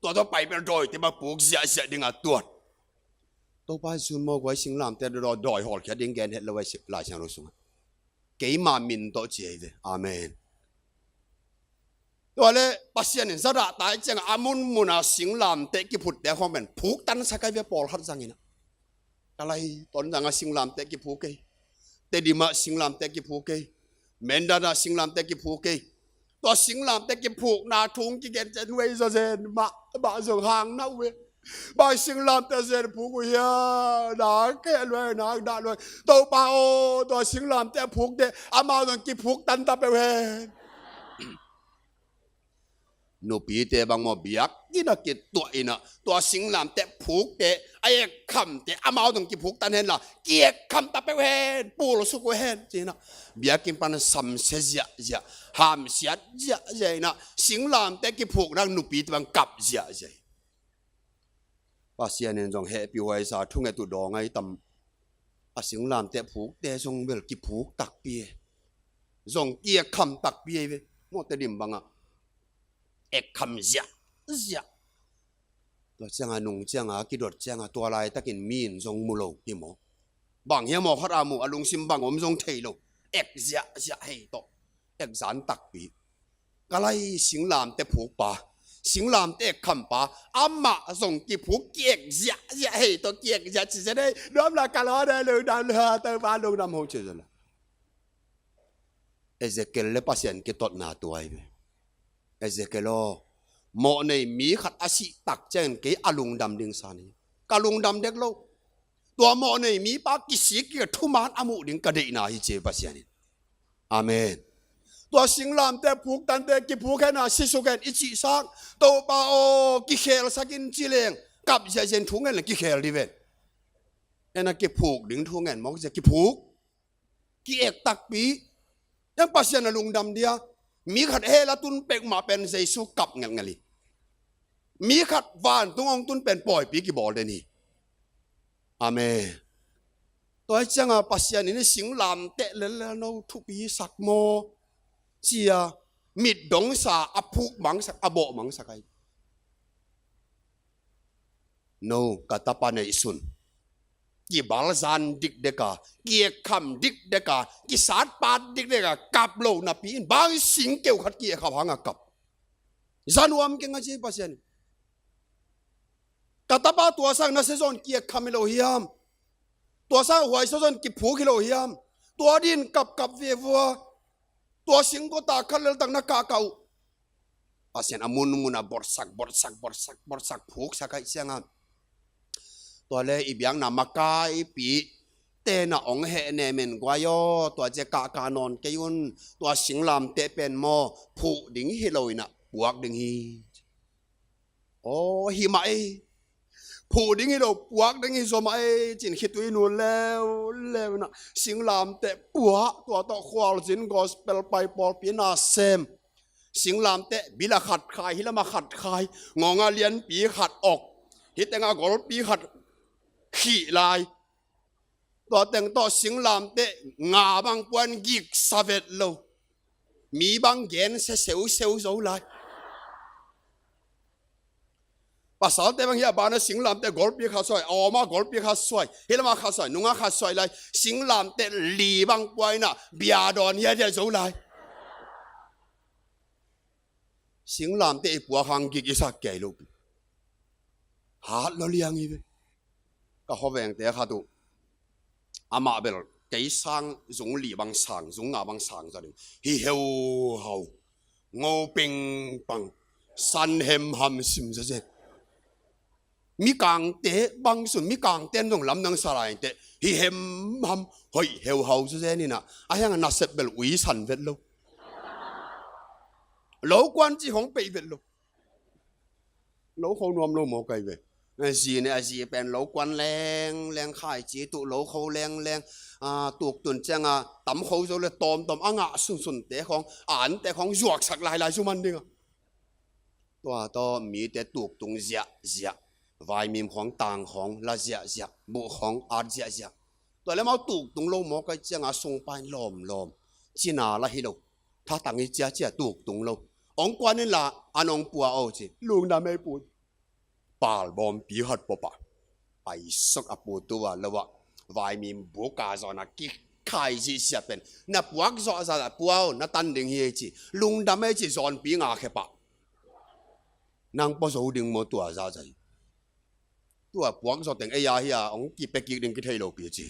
Tua tua pai pen dawite mah puk ziahziah dinga tuat. Topa Jesu in maw guai, singlamteh dawi, dawi hawlkhiat ding gen het lo ahi, Lai Siangtho sungah. Keima min tawh ci ahi ve. Amen. Tua leh Pasian in za dah ta ahih ciangah a munmun a singlamteh kiphutte khawng pen phuktansak ahi ve, pawlkhat zangin ah. Ka lai Tonzang ah singlamteh kiphuk hi. Tedim ah singlamteh kiphuk hi. Mindat ah singlamteh kiphuk hi. Tua singlamteh kiphukna thu hong kigen ciang huai zawzen mah, mah zong hang na uh hi. Bang singlamteh zen phuk uh hiam? Nak heh lua, nak dah lua. Topa aw, tua singlamteh phukte amau zong kiphuktan ta peuh hen. Nupite bang maw, biakinn ah kituah in ah, tua singlamteh phukte, a ekkhamte amau zong kiphuktan hen la, kiekkham ta peuh hen, pulsuk uh hen ci-in ah, biakinn pan samsia ziahziah, hamsiat ziahziah in ah, singlamteh kiphukna nupite bang kap ziahziah hi. Pasian in zong hehpihhuaisa thunget uh dawng ahi tam. A singlamteh phukte zong bel kiphuk takpi hi. Zong kiekkham takpi hi ve. Maw, Tedim bangah ekkham ziahziah. Tua ciangah nung ciangah kidot ciangah tua laitakin mi in zong mu lo hi maw. Bang hiam aw, khat a mu a lungsim bang om zong thei lo. Ek ziahziah hei tawh. Ek zan takpi. Ka lai singlamteh phukpa, singlamteh khampa, amah zong kiphuk kiek ziahziah hei tawh, kiek ziah ci zen hei. Nuam la ka law de lungdam la, Topa lungdam ho ci zen la. Ezekiel le Pasian kitotna tua hi ve. Ezekiel aw, mawhnei mi khat a sih tak ciangin kei a lungdam ding san hi. Ka lungdam dek lo. Tua mawhnei mipa kisik kik a thuman a muh ding ka deihna hi ci hi Pasian in. Amen. Tua singlamteh phuk tante kiphuk hen a sisuk hen i cih sang, Topa aw, kikhelsak in ci leng, kap ziahziah in thu ngen leng kikhel dih ven. En a kiphuk ding thu ngen mawk zia kiphuk. Ki-ek takpi. Yang Pasian a lungdam dia. Mi khat hell a tun peuhmah pen Jesu kap ngelngel hi. Mi khat vantung hong tun pen pawipi kibawl den hi. Amen. Tua hi cianga Pasian in i singlamteh lellel no thupi sak maw? Cia mit dongsa a phuk mangsak, a bawh mangsak ahi. No, ka tapa neihsun. Kibalzan dikdeka, kiekkham dikdeka, kisatpat dikdeka kap lo napi in bang singkeu khat kiekkham hanga kap. Zanuam keng a ci Pasian in. Ka tapa tua sang nasia zawn kiekkham hi lo hiam? Tua sang huaisia zawn kiphuk hi lo hiam? Tua din kapkap ve vua. Tua singkota khat leltak na kahkah uh. Pasian a munmun a botsak, botsak, botsak, botsak phuksak ahi cianga. Tua le i biakna makaipi tena ong hehnem en guai aw, tua cia kahkah nawn kei un, tua singlamteh pen maw, phuh ding hi lo inah, puak ding hi. Aw, hi mah ei. Phuh ding hi lo, puak ding hi zaw mah ei, cin khitui nu leuleu inah, singlamteh puah, tua tawh khualzin gospel pai pawlpi na sem. Singlamteh bila khat khai, hilama khat khai, ngawnga lianpi khat awk, hitenga golpi khat khih lai. Tua teng tawh singlamteh nga bang puan giksa vet lo. Mi bang gen sia seuseu zo lai. Pasalte bang hi a bana singlamteh golpi khat suai, a awma golpi khat suai, hilama khat suai, nunga khat suai lai. Singlamteh li bang puaina bia dawn hiadia zo lai. Singlamteh i puak hang gik i sak kei lo. Hat lo liang hi ve. Ka khuavengte khat uh, amah bel kei sang zung li bang sang, zung nga bang sang zaw ding hi, heuhau, ngo pingpang, san hemham sim zazen. Mikangte bang sun, mikangte an zong lamdang sa lai inteh, hi hemham, hoih heuhau zazen inah, a hiang a nasep bel ui san vet lo. Lo kuan ci hong peih vet lo. Lo kho nuam lo maw kai ve. A zi ne a zi pen lo kuan lengleng, khaici tuh lo kho lengleng. A, tuktun cianga tam kho zo le tawmtawm a ngah sunsunte khawng, a ante khawng zuaksak lailai zuman dinga. Tua tawh mite tuktung ziahziah, vaimim khawng, tang khawng la ziahziah, buh khawng at ziahziah. Tua le mau tuktung lo maw kai cianga sungpain lawmlawm, cina la hi lo. Thatang hi ciacia tuktung lo. Ong kuan inla an ong pua aw ci. Lungdam ei pun. Palbawmpi khat pawpa paisuk a pu tua lo ah, vaimim buka zawn a kikhai zihsiah pen na puak zawh zah pua aw, na tan ding hi ei ci. Lungdam ei ci, zawnpi nga khepa. Nang pua zo ding maw tua zahzah hi. Tua puak zaw teng ei a hi a, hong kipia kik ding kithei lo pi ci.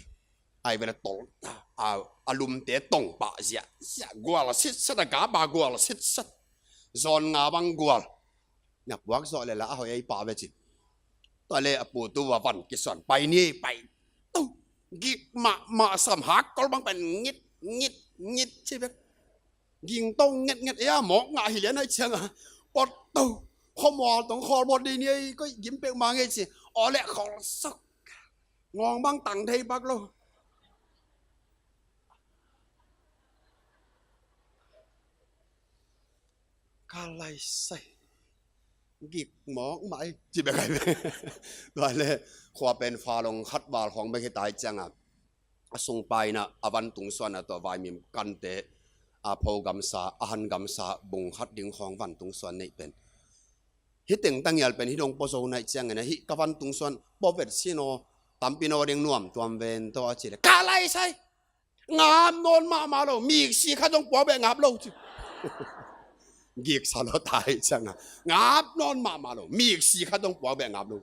Ai vele tol ta, a, a lumte tong pah ziah, ziah, gual a sitset a gap a gual a sitset. Zawn nga bang gual. Na puak zawh le la a hoih ei pah ve ci. Tua le a pu tu va van kisuan pai ni ei pai. To. Gik mahmah sam hakkol bang pen ngit, ngit, ngit ci bek. Ging to nget nget ea mawk ngah hi lian ai cianga. Pot to. Khuamual tong khawl bawt dei ni ei koi gim pek ma ngei ci. Aw le khawl sok. Ngawng bang tang thei bak lo. Ka lai sai. Gik mawk mah ei ci bek ai bek. Tua le khua pen fa long khat val khawng bek hi tai cianga. A sung paina a vantung suan a tua vaimim kante a pho gamsa a han gamsa bung khat ding khawng vantung suan neih pen. Hi teng tangial pen hi dong pua zo naih ciangin a hi ka vantung suan pua vet sin aw tampi naw ding nuam tuam ven tawh a ci le ka lai sai. Ngap nawn mahmah lo, miksi khat zong puak beh ngap lo ci. Giksa lo tai cianga ngap nawn mahmah lo, miksi khat zong puak beh ngap lo.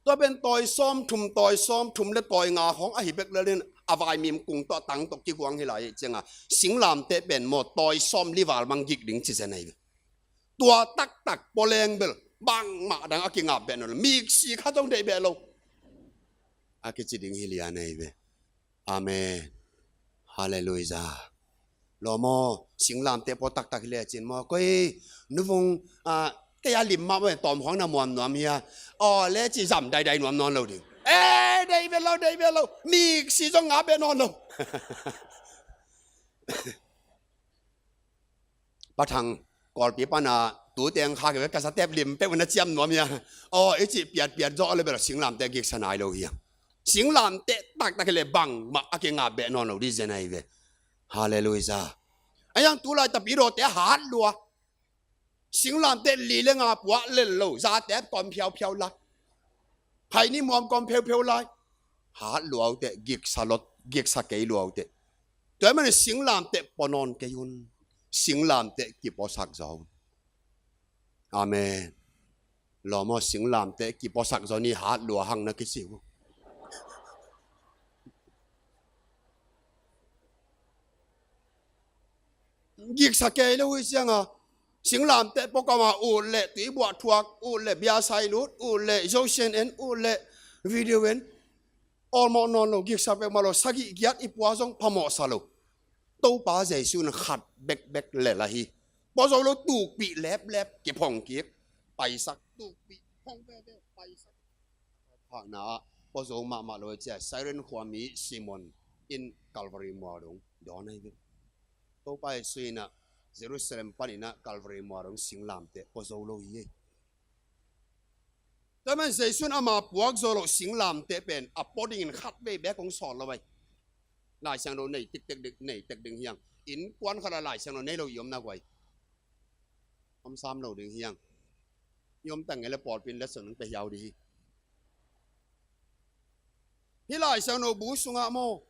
Tua pen tawi sawm thum, tawi sawm thum le tawi nga khawng ahi bek lelin a vaimim kung tawh tang tawh kikuang hi lai cianga singlamteh pen maw tawi sawm li val mang gik ding ci zen ahi ve. Tua taktak pua leng bel bangmah dang a kingap beh nawn lo, miksi khat zong deih beh lo a kici ding hi lian ahi ve. Amen. Halleluiah. Lawm aw, singlamteh pua taktak hi le cin maw koi nuvung a kei a lim mah maw tawm khawng na muam nuam hia. Aw le ci zam daidai nuam nawn lo ding. E, deih beh lo, deih beh lo, miksi zong ngap beh nawn lo. Pathang kawlpi pana tute ang kha kei ka sa tep lim pek na ciam nuam hia. Aw i cih piatpiat zawh le bel singlamteh giksa nai lo hia. Singlamteh taktak hi le bangmah a kingap beh nawn lo dih zen ahi ve. Halleluiah. A yang tulai tapi dawte a hat lua. Singlamteh li le nga puah lel lo zate a tawm phiauphiau lai. Khaini muam kawm pheupheu lai. Hat luaute giksa lot giksa kei luaute. Tua ahih manin singlamteh pua nawn kei un. Singlamteh kipuasak zaw un. Amen. Lawm aw singlamteh kipuasak zaw ni hat lua hang na kici uh. Giksa kei lo hi cianga singlamteh pua kama ut le tuibuah thuak ut le biasai lut ut le zosian en ut le video en. Awlmawh nawn lo giksa pek mah lo sagih giat i pua zong phamawhsa lo. Topa Jesu in khat bekbek lel ahi. Pua zo lo tukpih leplep kiphong kik paisak tukpih phong veve paisak. Phakna ah pua zo mahmah lo cia Cyrene khuami Simon in Calvary mual dong dawn ahi ve. Topa Jesu in ah Jerusalem panin ah Calvary mual dong singlamteh pua zo lo hi ei. Tua man Jesu in ama puak zo lo singlamteh pen a pua dingin khat vei bek hong sawl lo ai. Laisiangtho nei tiktek ding nei tek ding hiang. Innkuan khat a Laisiangtho nei lo i om na guai. Om sam lo ding hiang. I om tang ngei le pawlpi in lesson hong pe hiau ding hi. Hih Laisiangtho bu sungah maw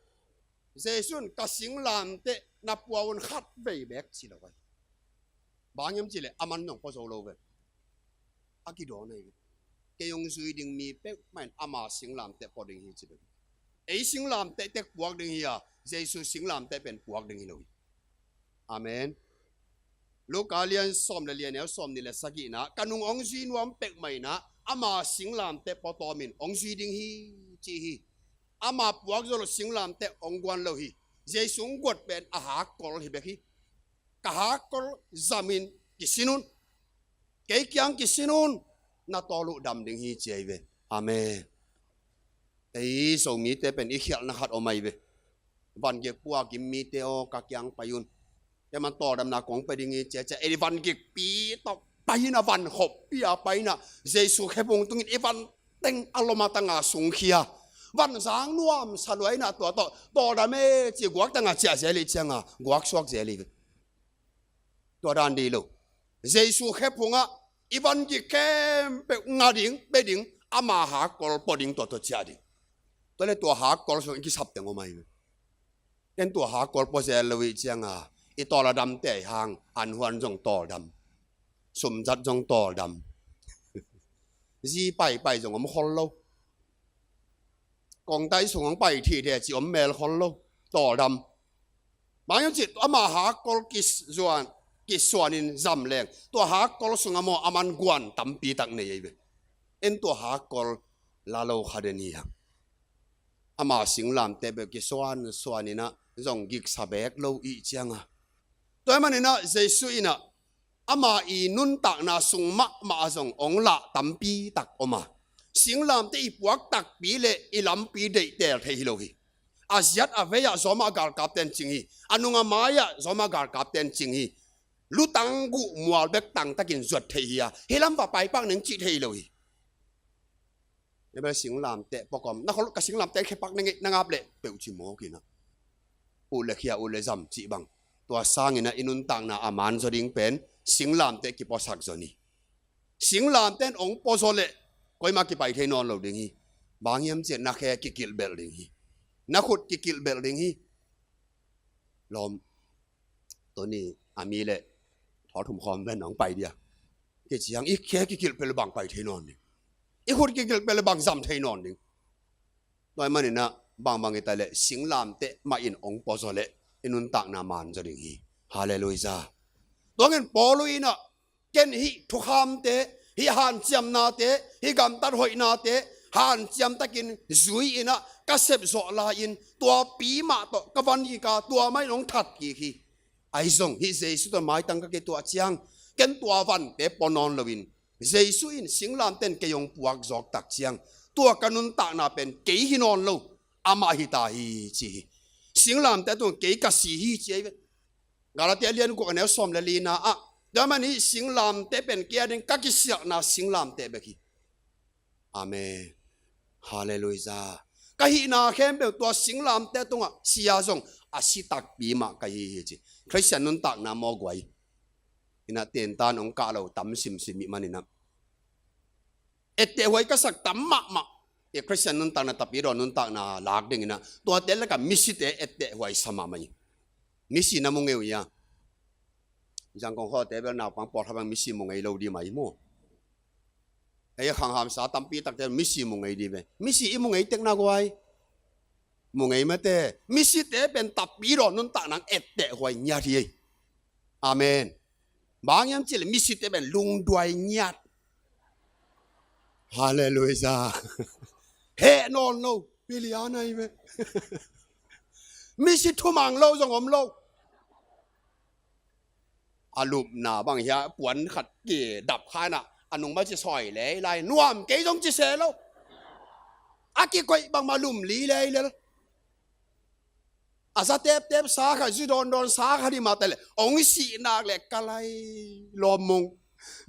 Jesu in ka singlamteh na pua un khat vei bek ci lo ai. Bang hiam cih leh a man zong pua zo lo ve. A kidawn ahi ve. Kei hong zui ding mi peuhmah in ama singlamteh pua ding hi ci lo. Ei singlamteh tek puak ding hi a Jesu singlamteh pen puak ding hi lo hi. Amen. Luka lian sawm le lian neu sawm nih le sagihna ka nung hong zui nuam peuhmah in ah ama singlamteh pua tawmin hong zui ding hi ci hi. Ama puak zo lo singlamteh hong guan lo hi. Jesu hong guat pen a hakkol hi bek hi. Ka hakkol zamin kisin un. Kei kiang kisin un. Na tawl uh dam ding hi ci ahi ve. Amen. Ei Zomite pen i khialhna khat om ahi ve. Vangik pua gim mite aw ka kiang pai un. Kei man tawldamna kong pe ding hi ciacia ei vangikpi tawh pai in a van khoppi a pai in a Jesu khephung tungin i van teng a lom a tanga sungkhia. Van zang nuamsa lua in a tua tawh tawldam e ci guak tanga ciah zel i cianga guak suak zel i ve. Tua dan dih lo. Jesu khephungah i vangik khempeuh nga ding pe ding ama hakkol pua ding tua tua ciah ding. Tua le tua hakkol sung i kisap teng om ahi ve. Ken tua hakkol pua zel lo i cianga i tawl a damte ahi hang an huan zong tawldam. Sumzat zong tawldam. Zi paipai zong om khol lo. Kongtai sung hong pai thithe ci om mel khol lo. Tawldam. Bang hiam cih ama hakkol kisuan, kisuanin zam leng tua hakkol sungah maw aman guan tampi tak nei ei ve. En tua hakkol la lo kha den hi hang. Ama singlamteh bek kisuan suaninah zong giksa bek lo ih cianga. Tua ahih maninah Jesu inah ama i nuntakna sung mahmah a zong ong lah tampi tak om a, singlamteh i puak takpi le i lampi deihtel thei hi lo hi. A ziat a vei ah zawmah galkapten cing hi. A nung a mai ah zawmah galkapten cing hi. Lutang guh mual bek tangtakin zuat thei hi a, hih lam va paipak ning cih thei lo hi. Bel singlamteh pawk om na khol ka singlamteh khepak na ngap leh peuh ci mawk inah. Ut le khia, ut le zam cih bang. Tua sanginah i nuntakna a man zaw ding pen singlamteh kipuasak zaw ni. Singlamteh in ong puazaw leh koimah kipai thei nawn lo ding hi. Bang hiam ciah na khe kikilhbelh ding hi. Na khut kikilhbelh ding hi. Lawm, tuni a mi le thawthum khawm ven ong pai dia. Kiciang i khe kikilhbelh bang pai thei nawn ding. I khut kikilhbelh bang zam thei nawn ding. Tua ahih maninah bangbang i ta leh singlamteh mah in ong puazaw leh i nuntakna man zaw ding hi. Halleluiah. Tuangin Paul inah ken hih thukhamte, hih hanciamnate, hih gamtat hoihnate hanciam takin zui inah ka sep zawh lai-in tuapi mah tawh ka van kik a, tua mah in ong that kik hi. Ahi zong hih Jesu tawh maitang ka kituah ciang ken tua vante pua nawn loin Jesu in singlamteh in kei ong puak zawk tak ciang tua ka nuntakna pen kei hi nawn lo, amah hi ta hi ci hi. Singlamteh tungah kei ka si hi ci ahi ve. Galatia lian guk a neu sawm le lina ah, tua ahih manin singlamteh pen kei a ding ka kisialhna singlamteh bek hi. Amen. Halleluiah. Ka hihna khempeuh tua singlamteh tungah si a zong a si takpi mah ka hi hi ci. Khristian nuntakna mawk guai. Inah tentan ong kah lo tam simsim ih maninah etteh huai ka sak tam mahmah. I Khristian nuntakna, Tapidaw nuntakna lak dinginah tuate lakah misite etteh huai sa mahmah hi. Misi na mu ngei uh hia? Zangkong khawte bel naupang pawlkhat bang misi mu ngei lo di mai mu. Ei a khanghamsa tampi takte misi mu ngei di ve. Misi i mu ngei tekna guai. Mu ngei mate. Misite pen Tapidaw nuntakna etteh huai ngiat hi ei. Amen. Bang hiam cih leh misite pen lungduai ngiat. Halleluiah. Heh nawn lo. Pilian ahi ve. Misi thumang lo zong om lo. A lupna bang hia puan khat kidap kha inah a nung mah ci sawi leilai, nuam kei zong ci se lo. A kikoih bangmah lum li leilel. A za teptep sa khat, zu dawndawn sa khat hi mah ta leh ong sih nak leh ka lai lawmmong.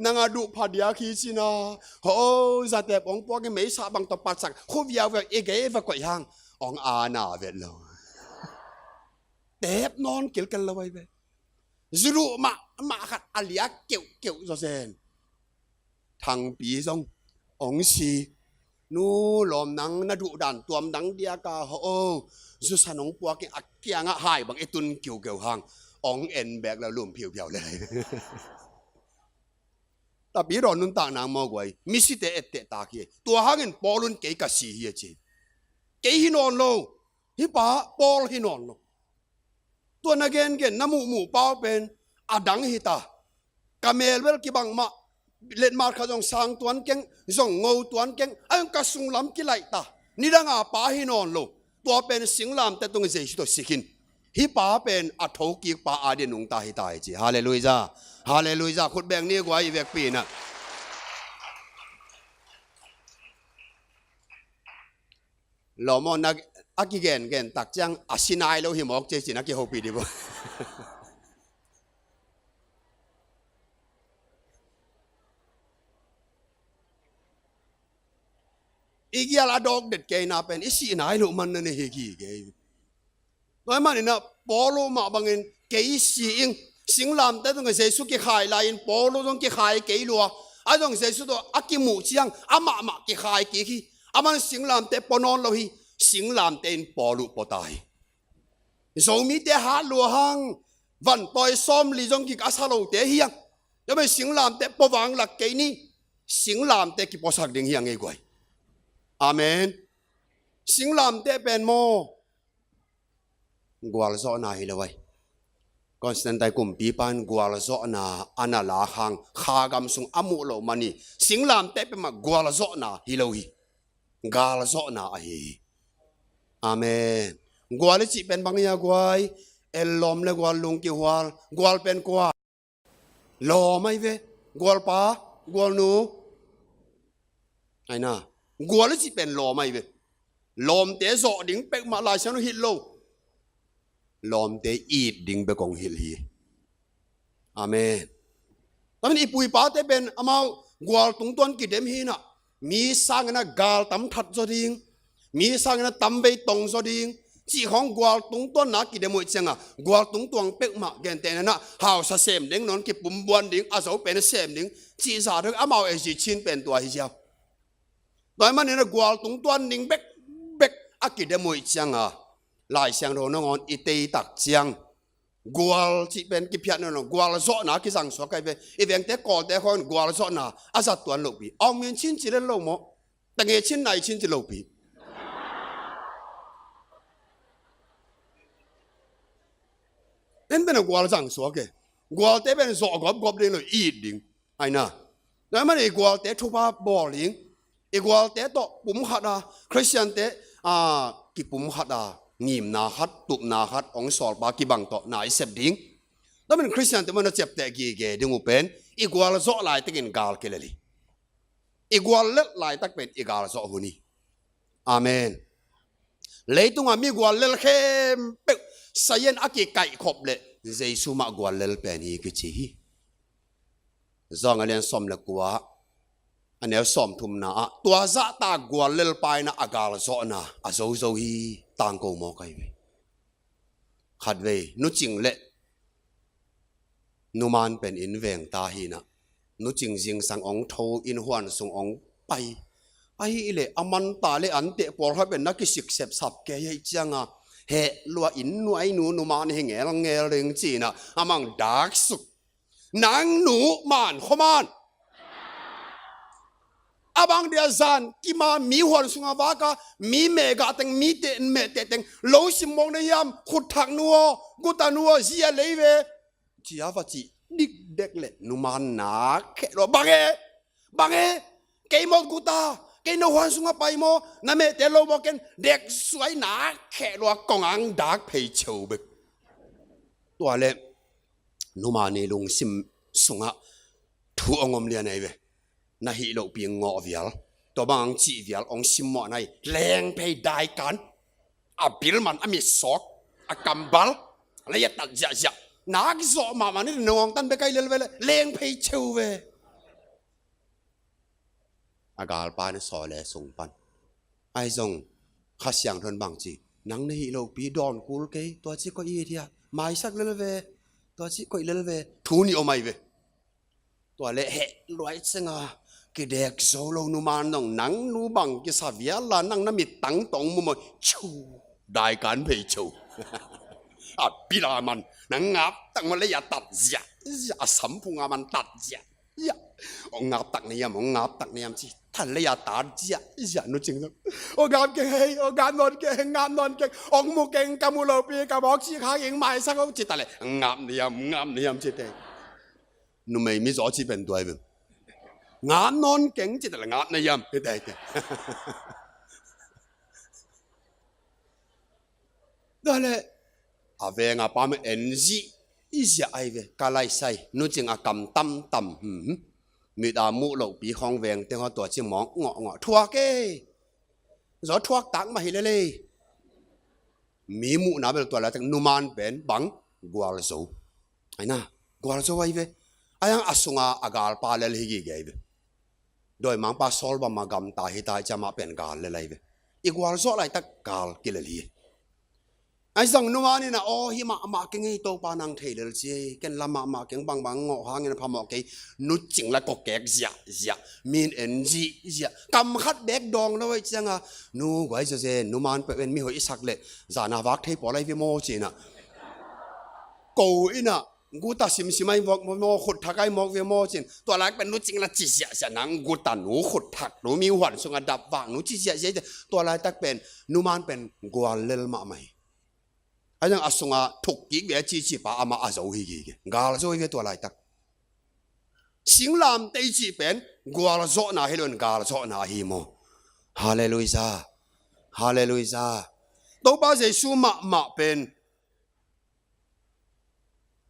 Nang a duh phadiak hi cina. Ho, za tep ong puak i meisa bang tawh patsak khuviauviau i gei va koih hang ong ana vet lo. Tep nawn kilkel lo ahi ve. Zu duh mahmah khat a liak keuhkeuh zawzen. Thangpi zong ong si. Nu lawm, nang na duh dan tuam dang diaka ho, zusan ong puak in a kiangah hai bang i tun kiukeu hang ong en bek lo, lum phiuphiau le. Tapidaw nuntakna mawk guai. Misite etteh tak hi. Tua hangin Paul un kei ka si hi a ci. Kei hi nawn lo. Hih pa Paul hi nawn lo. Tua na gengen na muhmuh pau pen a dang hi ta. Ka melbel kibang mah, letmat khat zong sang tuan keng, zong ngo tuan keng, a zong ka sunglam kilaih ta. Nidanga pa hi nawn lo. Tua pen singlamteh tung Jesu tawh si khin. Hih pa pen a thokik pa a ding nungta hi ta hi ci. Halleluiah. Halleluiah. Khut beng ni guai i vekpi inah. Lawm aw, na a kigengen tak ciang a si nai lo hi mawk cia cin a kihopih dih bo. I gial a dawk det keina pen i sih nai loh man na nei hi kei. Tua ahih maninah Paul mah bangin kei si ing. Singlamteh tungah Jesu kikhai lai-in Paul zong kikhai kei lua. A zong Jesu tawh a kimuh ciang amah mah kikhai kik hi. Aman singlamteh pua nawn lo hi. Singlamteh in Paul uh pua ta hi. Zomite hat lua hang vantawi sawmli zong gik a sa lote hi hang. Tua mah singlamteh puavang lak kei ni. Singlamteh kipuasak ding hi a ngei guai. Amen. Singlamteh pen maw, gualzawhna hi lo ai. Constantine kumpipa in gualzawhna a na lak hang kha gam sung a muh loh man hi. Singlamteh pen mah gualzawhna hi lo hi. Galzawhna ahi hi. Amen. Gual i cih pen bang hi a guai? Ellawm le gual, lungkihual. Gual pen kua? Lawm ahi ve. Gualpa, gualnu. Aina. Gual i cih pen lawm ahi ve. Lawmte zawh ding peuhmah Lai Siangtho hilh lo. Lawmte it ding bek hong hilh hi. Amen. Tua manin i pu i pate pen amau gual tungtuan kidem hi inah, mi sangin a gal tam that zaw ding, mi sangin a tam vei tong zaw ding cih khawng gual tungtuanna kidem uh ciangin, gual tungtuang peuhmah, gentehna inah hausa sem ding, nawn kipumbuan ding, a zo pen sem ding cih zah deuh amau ei zi Chin pen tua hi ziau. Tua ahih manin a gual tungtuan ding bekbek a kidem uh ciangin, Lai Siangtho nangawn i tei tak ciang, gual cih pen kiphiat nawn lo, gualzawhna kizang suak ahi ve. I vengte Kawlte khawng in gualzawhna a zat tuan lohpi. Aung Min Chin ci lel lo maw? Tenge Chin, Nai Chin ci lohpi. En pen a gual zang suak e. Gualte pen zawh gawpgawp ding lo, it ding. Aina. Tua ahih manin i gualte thupha bawl ding. I gualte tawh pumkhat a, Khristiante, a, kipumkhat a, ngimna khat, tupna khat, hong sawlpa kibang tawh na i sep ding. Tua manin Khristiante mah na ciapteh gige ding uh pen, i gualzawh laitakin gal kilel hi. I guallelh laitak pen i galzawh hun hi. Amen. Leitunga mi guallel khempeuh sayan a kikaihkhop leh Jesu mah guallel pen hi kici hi. Zawng a lian sawm le kua, a neu sawm thumna ah, tua zahtak guallelpa in a galzawhna a zozo hi, tangko mawk ahi ve. Khatvei, Nu Cing le Nu Man pen inn veng ta hi inah, Nu Cing zingsang hong tho, inn huan sung hong pai. Ahih leh a man ta le an teh pawlkhat pen na kisik sepsap kei ahih ciangin, heh lua, inn nuai nu Nu Man hi ngelngel ding ci inah, a mang dak suk. Nang Nu Man, khuaman. A bang dia zan kim a mi huan sungah vak a, mi mehgah teng, mi teh, mehteh teng lo simmawk na hiam, khut thak nu aw, guta nu aw, zi a lei ve, ci a va cih dikdek leh Nu Man nak kheh lua. Bang e, bang e, kei maw guta, kei no huan sungah pai maw, na mehteh lo maw, ken dek suai, nak kheh lua, kong ang dak phei cheu bek. Tua leh Nu Man i lungsim sungah thu hong om lian ahi ve. Na hih lohpi ngawh vial, tua bang hong cih vial hong simmawh nai. Lengphei daikan, a bil man, a mitsawk, a kambal, a lei a tat ziahziah. Nak zawh mahmah ni, nongawng tan bek ahi lel ve leh lengphei cheu ve. A galpa in a sawl e sung pan. Ahi zong Kha Siangtho in bang ci? Nang na hih lohpi dawn kul kei, tua ci koih it hiah, maisak lel ve, tua ci koih lel ve, thu nih om ahi ve. Tua leh heh luai cenga, kidek zo lo Nu Man dong, nang nu bang kisa vial a, nang na mittang tawh hong mu maw, chu, daikan phei cheu. A bil a man, nang ngap tak maw, lei a tat ziahziah, a samphung a man tat ziah. Ia, hong ngap tak na hiam, hong ngap tak na hiam ci. Than lei a tat ziahziah, Nu Cing zong, hong ngap keng hei, hong ngap nawn keng, ngap nawn keng. Hong mu keng, ka mu lopi ka mawk ci khak ing, maisak hong ci ta leh, ngap na hiam, ngap na hiam ci teh. Numei mi zaw ci pen tua hi ven. Ngap nawn keng ci ta leh, ngap na hiam ci teh. Tua leh a veng a pa mah en zihziah ahi ve. Ka laisai, Nu Cing a kam tamtam, hmm. Mit a muh lohpi khawng veng teng haw tua ci mawk ngawhngawh. Thuak e. Zaw thuak tak mah hi lel e. Mi muhna bel tua laitak Nu Man pen bang, gualzo. Aina, gualzo ahi ve. Ahi hang a sunga a galpa lel hi gige ahi ve. Dawimangpa Saul bang mah gamta hi ta, i cih mah pen gal lel ahi ve. I gualzawh laitak gal kilel hi. Ahi zong Nu Man in a, aw, hi mahmah keng ei, Topa nang thei lel ci ei, ken la mahmah keng, bangbang ngawh hangin a phamawh kei, Nu Cing la kawkek ziahziah, min en zihziah, kam khat beek dawng lo ahi cianga, nu guai zazen, Nu Man peuh en mi hoih i sak leh, zana vak thei pawl ahi ve maw ci-in a. Ko in a, guta simsim ai mawk maw, khut thak ai mawk ve maw cin. Tua lai pen nu cing la ci ziahziah, nang guta nu, khut thak nu, mi huan sungah dap vak nu ci ziahziah. Tua laitak pen numan pen gual lel mahmah hi. A dang a sungah thuk kik ve a cici pa amah a zo hi gige. Gal zo hi ve tua laitak. Singlamteh i cih pen gualzawhna hi lo in galzawhna ahi maw? Halleluiah. Halleluiah. Topa Jesu mahmah pen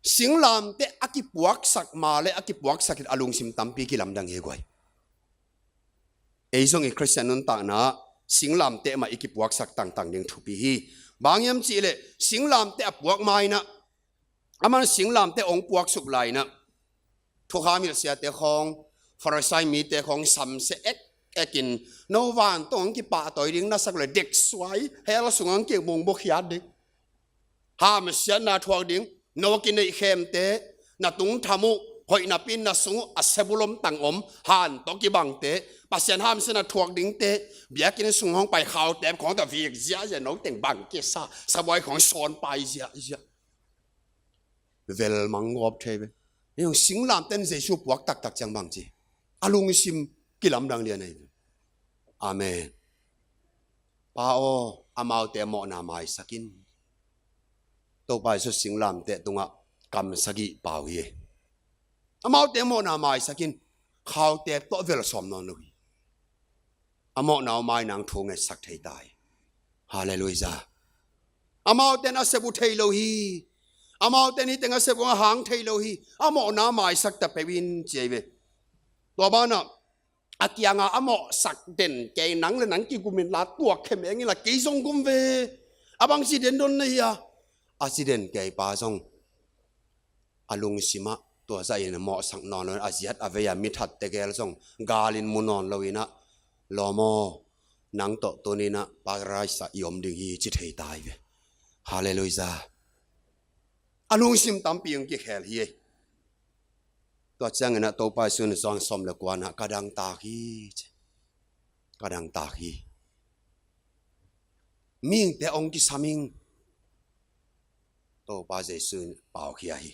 singlamteh a kipuaksak ma le a kipuaksak in a lungsim tampi kilamdang hi guai. Ei zong i Khristian nuntakna singlamteh mah i kipuaksak tangtang ding thupi hi. Bang hiam cihleh singlamteh a puak ma inah, aman singlamteh ong puaksuk lai inah, thukham hilh siate khawng, Farisai mite khawng samsia ek ekin, no vantung ang kipahtawi ding na sak le dek suai, hell sung ang kimung bukhiat ding, hamsiatna thuak ding, no kineih khemte, na tungtham uh, hoih napi in na sung uh a sebulom tang om, han tawh kibangte, Pasian hamsiatna thuak dingte, biakinn sung hong pai khautep khawng ta vik ziahziah, no teng bang kisa, sabuai khawng sawn pai ziahziah. Vel mang gawp thei ve. Ei hong singlamteh in Jesu puak taktak ciang bang ci? A lungsim kilamdang lian ahi ve. Amen. Pa aw, amaute mawhna maisak in. Topa Jesu singlamteh tungah kam sagih pau hi. Amaute mawhna maisak in, khautep tawh vel sawm nawn lo hi. A mawhna uh mai nang thu ngetsak thei ta hi. Halleluiah. Amaute in a sep uh thei lo hi. Amaute in hih teng a sep uh a hang thei lo hi. A mawhna maisak ta peuh in ci ahi ve. Tua banah a kiangah a mawhsak den kei nang le nang kigum in la tuak khe meng in la kei zong gum ve. A bang ci den don na hi a, a ci den kei pa zong a lungsimah tua zahin a mawhsak nawn lo in a ziat a vei a mi that tegel zong galin mu nawn lo inah, lawm aw, nang tawh tuni inah paradise ah i om ding hi ci thei ta hi ve. Halleluiah. A lungsim tampi hong kikhel hi. Tua cianginah Topa Jesu in Johan sawm le kuanah ka dangtak hi ci. Ka dangtak hi. Mihingte hong kisam ing. Topa Jesu in paukhia hi.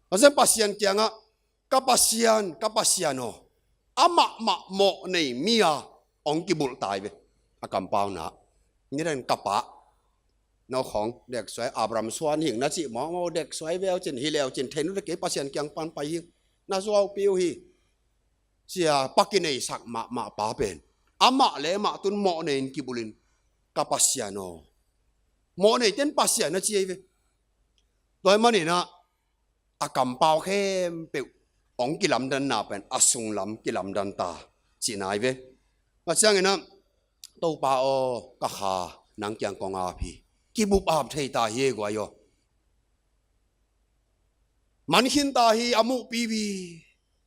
Pasian, Pasian kiangah, ka Pasian, ka Pasian aw, amahmah mawh nei mi a hong kibulh ta hi ve. A kampauna ni den ka pa, no khawng deksuai, Abraham suan hing na cih mawkmawk deksuai veu cin, hi leu cin, thei nu le kei Pasian kiang pan pai hing, na zuaupi uh hi. Cia pa kineisak mahmah pa pen amah le amah tun mawh nei in kibulhin, ka Pasian aw. Mawh neite in Pasian a ci ahi ve. Tua ahih maninah a kampau khempeuh hong kilamdanna pen a sunglam kilamdan ta cihna ahi ve. A cianginah Topa aw, ka kha nang kiang kong ap hi. Kibup ap thei ta hi ei guai aw. Man khin ta hi, a muhpi hi.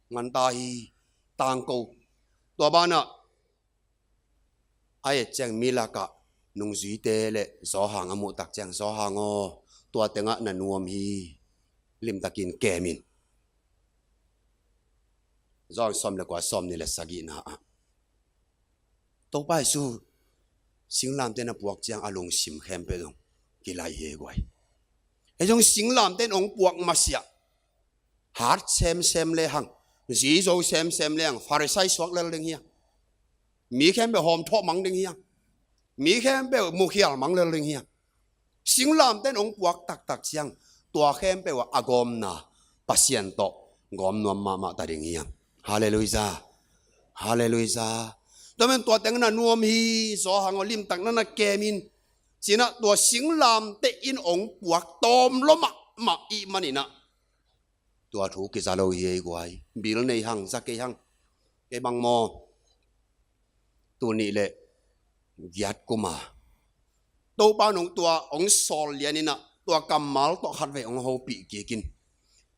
Ngan ta hi, tangko. Tua banah a et ciang mi lakah nungzuite le Zawhang a muh tak ciang, Zawhang aw, tua tengah na nuam hi. Limtakin kem in. Zawhang sawm le kua, sawm nih le sagihna ah Topa Jesu singlamteh in a puak ciang a lungsim khempeuh zong kilaih hi ei guai. Ei zong singlamteh in hong puak masiah hat semsem le hang, zi zo semsem le hang, Farisai suak lel ding hi hang. Mi khempeuh hawmthawh mang ding hi hang. Mi khempeuh mukhial mang lel ding hi hang. Singlamteh in hong puak taktak ciang tua khempeuh ah a gawmna Pasian tawh gawm nuam mahmah ta ding hi hang. Halleluiah. Halleluiah. Tua men tua teng na nuam hi, Zawhang aw, limtak na na kem in. Cinah tua singlamteh in hong puak tawm lo mahmah ih maninah tua thu kiza lo hi ei guai. Bil nei hang, za kei hang. Kei bang maw, tul nih le giat kuma Topa in hong tua hong sawl lianinah tua kammal tawh khatvei hong hopih kikin,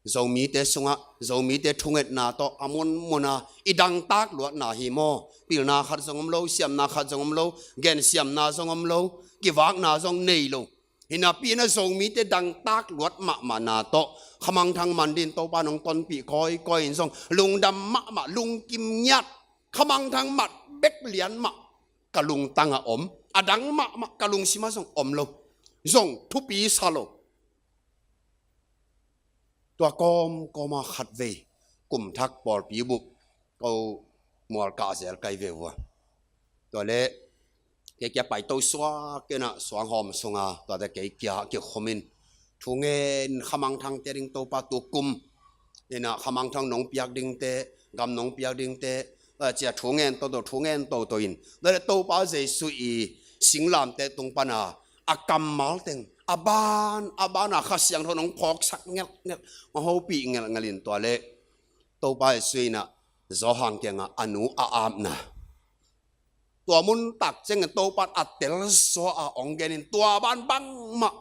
Zomite sungah Zomite thungetna tawh a munmuna i dangtak luatna hi maw? Pilna khat zong om lo, siamna khat zong om lo, gensiamna zong om lo, kivakna zong nei lo. Hi napi inah Zomite dangtak luat mahmahna tawh khamangthang man dingin Topa in hong tonpih kawikawi in zong lungdam mahmah, lungkim ngiat, khamangthang mat bek lian mah ka lungtangah om, a dang mahmah ka lungsimah zong om lo, zong thupi sa lo. Tua kawmkawma khatvei kum thak pawlpi bup ko mual kah zel kai ve uh a. Tua le kei kia paito suak kei na suanghawm sunga tuate kei kia kikhomin thu ngen khamangthangte ding Topa tukum ina khamangthang nong piak dingte, gam nong piak dingte, a cia thu ngen toto thu ngen toto in tua le Topa Jesu i singlamte tung pana a kammal teng a ban a bana Kha Siangtho nong phawksak ngelhngelh, hong hopih ngelhngelh in tua le Topa Jesu ina Johan kianga a nu a apna tua mun tak ciangin Topa a telzaw a hong genin tua ban bangmah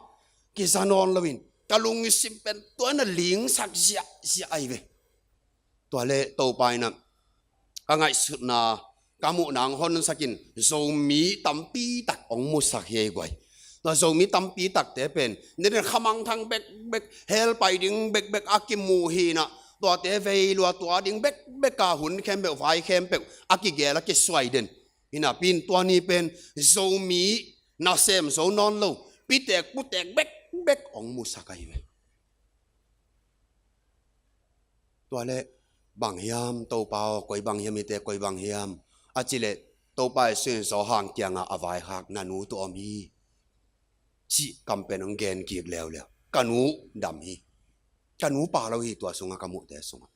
kiza nawn loin ka lungsim pen tua na lingsak ziahziah ahi ve. Tua le Topa ina ka ngaihsutna ka muhna hong honsakin Zomi tampi tak hong musak hi ei guai. Tua Zomi tampi takte pen niden khamangthang bekbek, helpai ding bekbek a kimuh hina, tuate vei lua tua ding bekbek a hun khempeuh vai khempeuh a kigel a kisuai den. Hinapi in tua ni pen Zomi nasem zo nawn lo pitek putek bekbek hong musak ahi ve. Tua le bang hiam Topa aw, koi bang hiam hite, koi bang hiam a ci le Topa Jesu in Johan kianga a vaikhak na nu tu om hi. Cih kam pen hong gen kik leuleu. Ka nu dam hi. Ka nu pa lo hi tua sunga ka muhte sunga.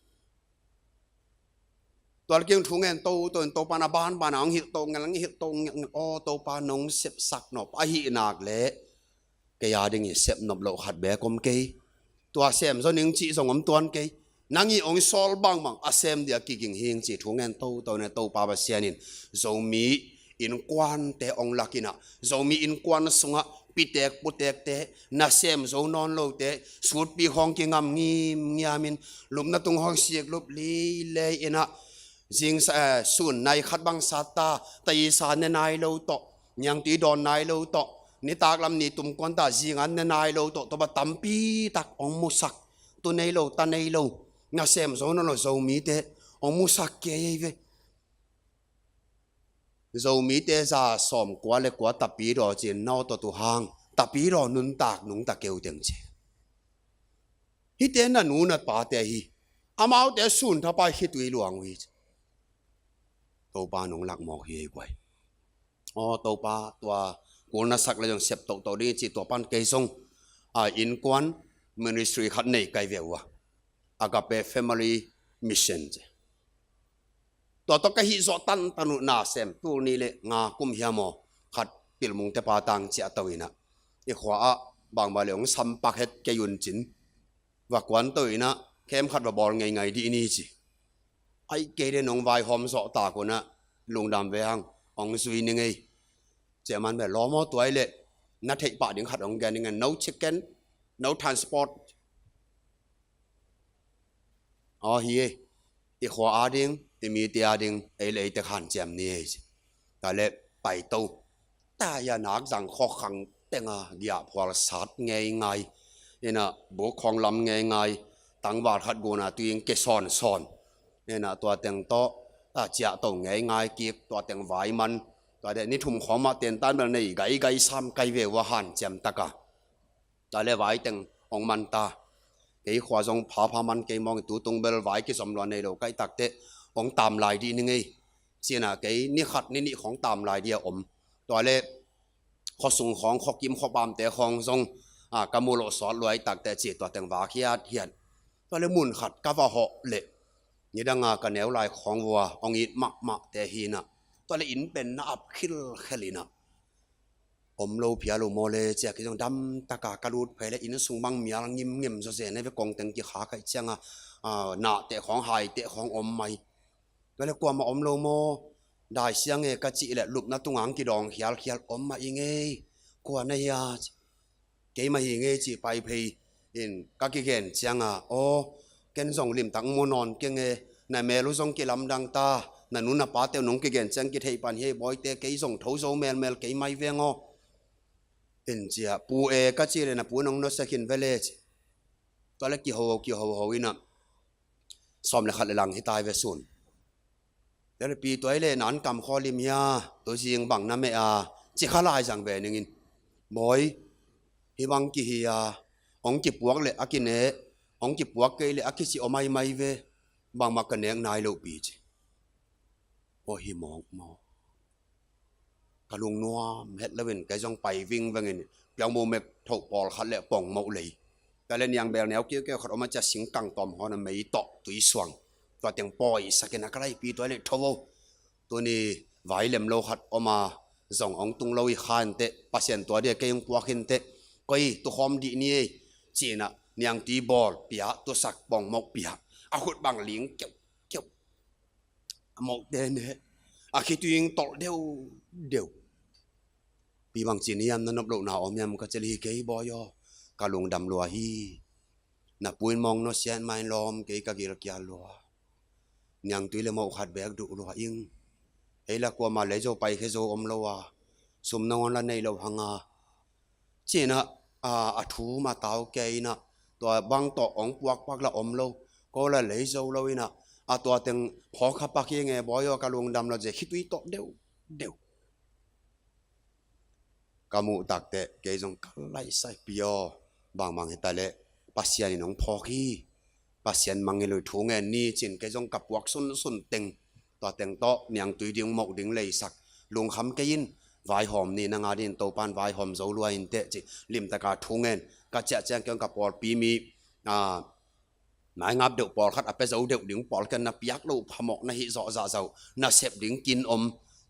Tua le kiang thu ngen toto in Topa na banbana hong hilh to ngelh, hong hilh to ngelh, aw Topa nong sepsak nop ahi nak le kei a dingin sep nop loh khat bek om kei. Tua sem zo ning cih zong om tuan kei. Nang i hong sawl bangbang a sem dia kiging hing ci thu ngen toto ne Topa Pasian in Zomi innkuante hong lakinah Zomi innkuan sungah pitek putekte nasem zo nawn lote sutpi khawng kingam ngimngiamin lupna tung khawng siklup leilei inah zing sun nai khat bang satta taisa ne nai lo tawh niangtui dawn nai lo tawh nitak lam ni tum kuanta zingan ne nai lo tawh tawpa tampi tak hong musak tu nei lo ta nei lo nasem zo nawn lo Zomite hong musak kei ei ve. Zomite za sawm kua le kua tapidaw cin nawtaw tu hang tapidaw nuntak nungta keu teng ci. Hite na nu na pate hi. Amaute sun thapai khitui luang uh hi ci. Topa nong lakmawk hi ei guai. Aw Topa tua kulna sak le zong sep tohtoh ding ci tua pan kei zong a innkuan ministry khat nei kai ve uh a. Agape Family Mission ci. Tua tawh ka hih zawh tantan uh nasem tul nih le nga kum hiam aw khat pilmungte pa tang ciah to inah i khua ah bangbang le hong sampak het kei un cin va kuan to inah khem khat va bawl ngeingai dih ni ci. Ai kei le nong vaihawm zawh tak unah lungdam ve hang hong zui ni ngei. Ciaman beh lawm aw tuai le na theih pah ding khat hong gen ni ngei. No chicken, no transport. Aw hi ei i khua ading i mite ading ei le ei tek hanciam ni ei ci. Tua le paito taya nak zang khawkhang tenga giahphual sat ngeingai inah buk khawng lam ngeingai tangval khat guna tuing ke sawnsawn inah tua teng tawh a ciah to ngeingai kik tua teng vai man tua deh ni thum khawng mah tentan bel nei gaigai sam kai ve uh a hanciam taka. Tua le vai teng hong man ta. Kei khua zong phapha man kei mawng i tutung bel vai kizom lua nei lo kaih takteh hong tam lai dih ni ngei. Cinah kei ni khat ni nih khawng tam lai dih a om. Tua le khuasung khawng khuakim khuapamte khawng zong a ka mu loh sawt luai takteh ci tua teng vak hiathiat. Tua le mun khat ka va hawh leh nidanga ka neu lai khawng vua hong it mahmahte hinah tua le inn pen na ap khilkhel inah om lo phia lo maw le cia kei zong damtaka ka lut phei le inn sung bang mial ngimngim zawzen ve kongteng kikha kaih cianga nahteh khawng haiteh khawng om mai. Tua le kuamah om lo maw dai siang e ka cih le lupna tungang kidawng khialkhial om mah i ngei. Kua na hia ci. Keimah hi ngei cih pai phei in ka kigen cianga aw ken zong limtak mu nawn keng e. Na mel uh zong kilamdang ta na nu na pate uh nong kigen ciang kitheih pan hi ei bawite kei zong tho zo melmel kei mai veng aw. In cia pu e ka cih le na pu nong nusia khin ve le ci. Tua le kihoho kihoho inah sawm le khat le lang hi tai ve sun. Tua le pi tuai le nan kam khaw lim hia tuzing bang na meh a ci kha lai zang ve ningin bawi hi bang kihi a hong kipuak le a kine hong kipuak kei leh a kici om aimai ve. Bangmah ka nek nai loh pi ci. Aw hi mawkmawk. Ka lungnuam het loin kei zong pai vingvengin piangmu mek thoh pawlkhat le pongmoh lei. Tua le niangbel neu kiukiu khat om a, cia singkang tawm hawn a mei tawh tui suang. Tua teng pawisakin a ka laipi tua le tho vo. Tuni vai lem lo khat om a, zong hong tung lo hi kha inteh, Pasian tua dia kei hong puak inteh. Koi tukhawm dih ni ei. Ci-in ah niangtui bawl pia, tusak pongmoh pia. A khut bang ling keuh keuh. A mawhte ne a khitui ing tolh deuhdeuh. Pi bang ci ni hiam, na nop lohna om hiam ka ci leh, hi kei bawi aw, ka lungdam lua hi. Na pu in mawng nawsiat mah in lawm kei, ka gilkial lua. Niangtui le mawh khat beek duh lua ing. Ei la kuamah lei zo paikhia zo om lo a, sum nangawn la nei lo hang a. Ci-in ah, a, a thu ma tau kei in ah, tua bang tawh hong puakpak la om lo. Ko la lei zo lo in ah, a tua teng phawk kha pak hi nge bawi aw, ka lungdam lo, ze khitui tawh deuhdeuh. Ka muh takteh kei zong ka laisai, Pi aw, bangbang hi ta leh Pasian in hong phawk hi. Pasian mangngilh uh, thu ngen ni ci-in kei zong ka puak sunsun teng. Tua teng tawh niangtui ding, mawh ding leisak. Lungkham kei in, vaihawm ni na nga dingin Topan vaihawm zo lua inteh ci. Limtaka thu ngen ka ciah ciang kei zong ka pawlpi mi, a, maingap deuh pawlkhat, a pia zo deuh ding pawlkhat, na piak loh phamawh na hih zawh zahzah uh, na sep ding kin om.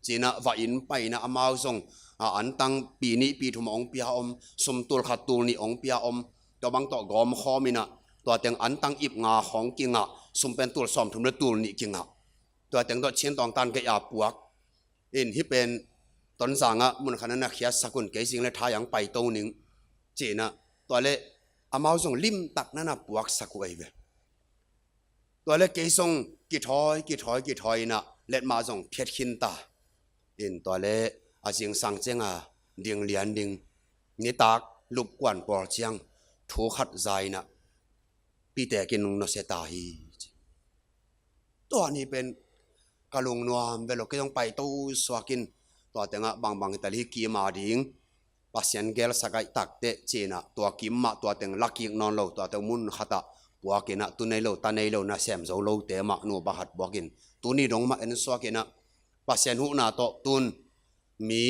Ci-in ah va inn pai in ah amau zong, a, antang pi nih pi thum hong pia om, sum tul khat tul nih hong pia om. Tua bang tawh gawm khawm in ah, tua teng antang ip nga khawng kingah, sum pen tul sawmthum le tul nih kingah. Tua teng tawh Chin Tawngtan gei a puak. In hih pen Tonzang ah mun khat na na khiatsak un, kei zing le thai ang paito ning. Ci-in ah, tua le amau zong limtak na na puaksak uh ahi ve. Tua le kei zong kithawi, kithawi, kithawi in ah letmah zong phiat khin ta. In tua le a zingsang ciang a ding lian ding, nitak lupkuan pawl ciang thu khat za in ah Pi Tek in hong nusia ta hi. Tua ni pen ka lungnuam ve lo, kei zong paito suak in, tua teng ah bangbang hi ta leh hi kim a ding Pasian gelsak ahih takteh ci-in ah, tua kim mah tua teng la kik nawn lo, tua teng mun khat ah puak in ah, tu nei lo ta nei lo, nasem zo lote mah nu pakhat puak in, tuni dong mah en suak in ah, Pasian huhna tawh tun mi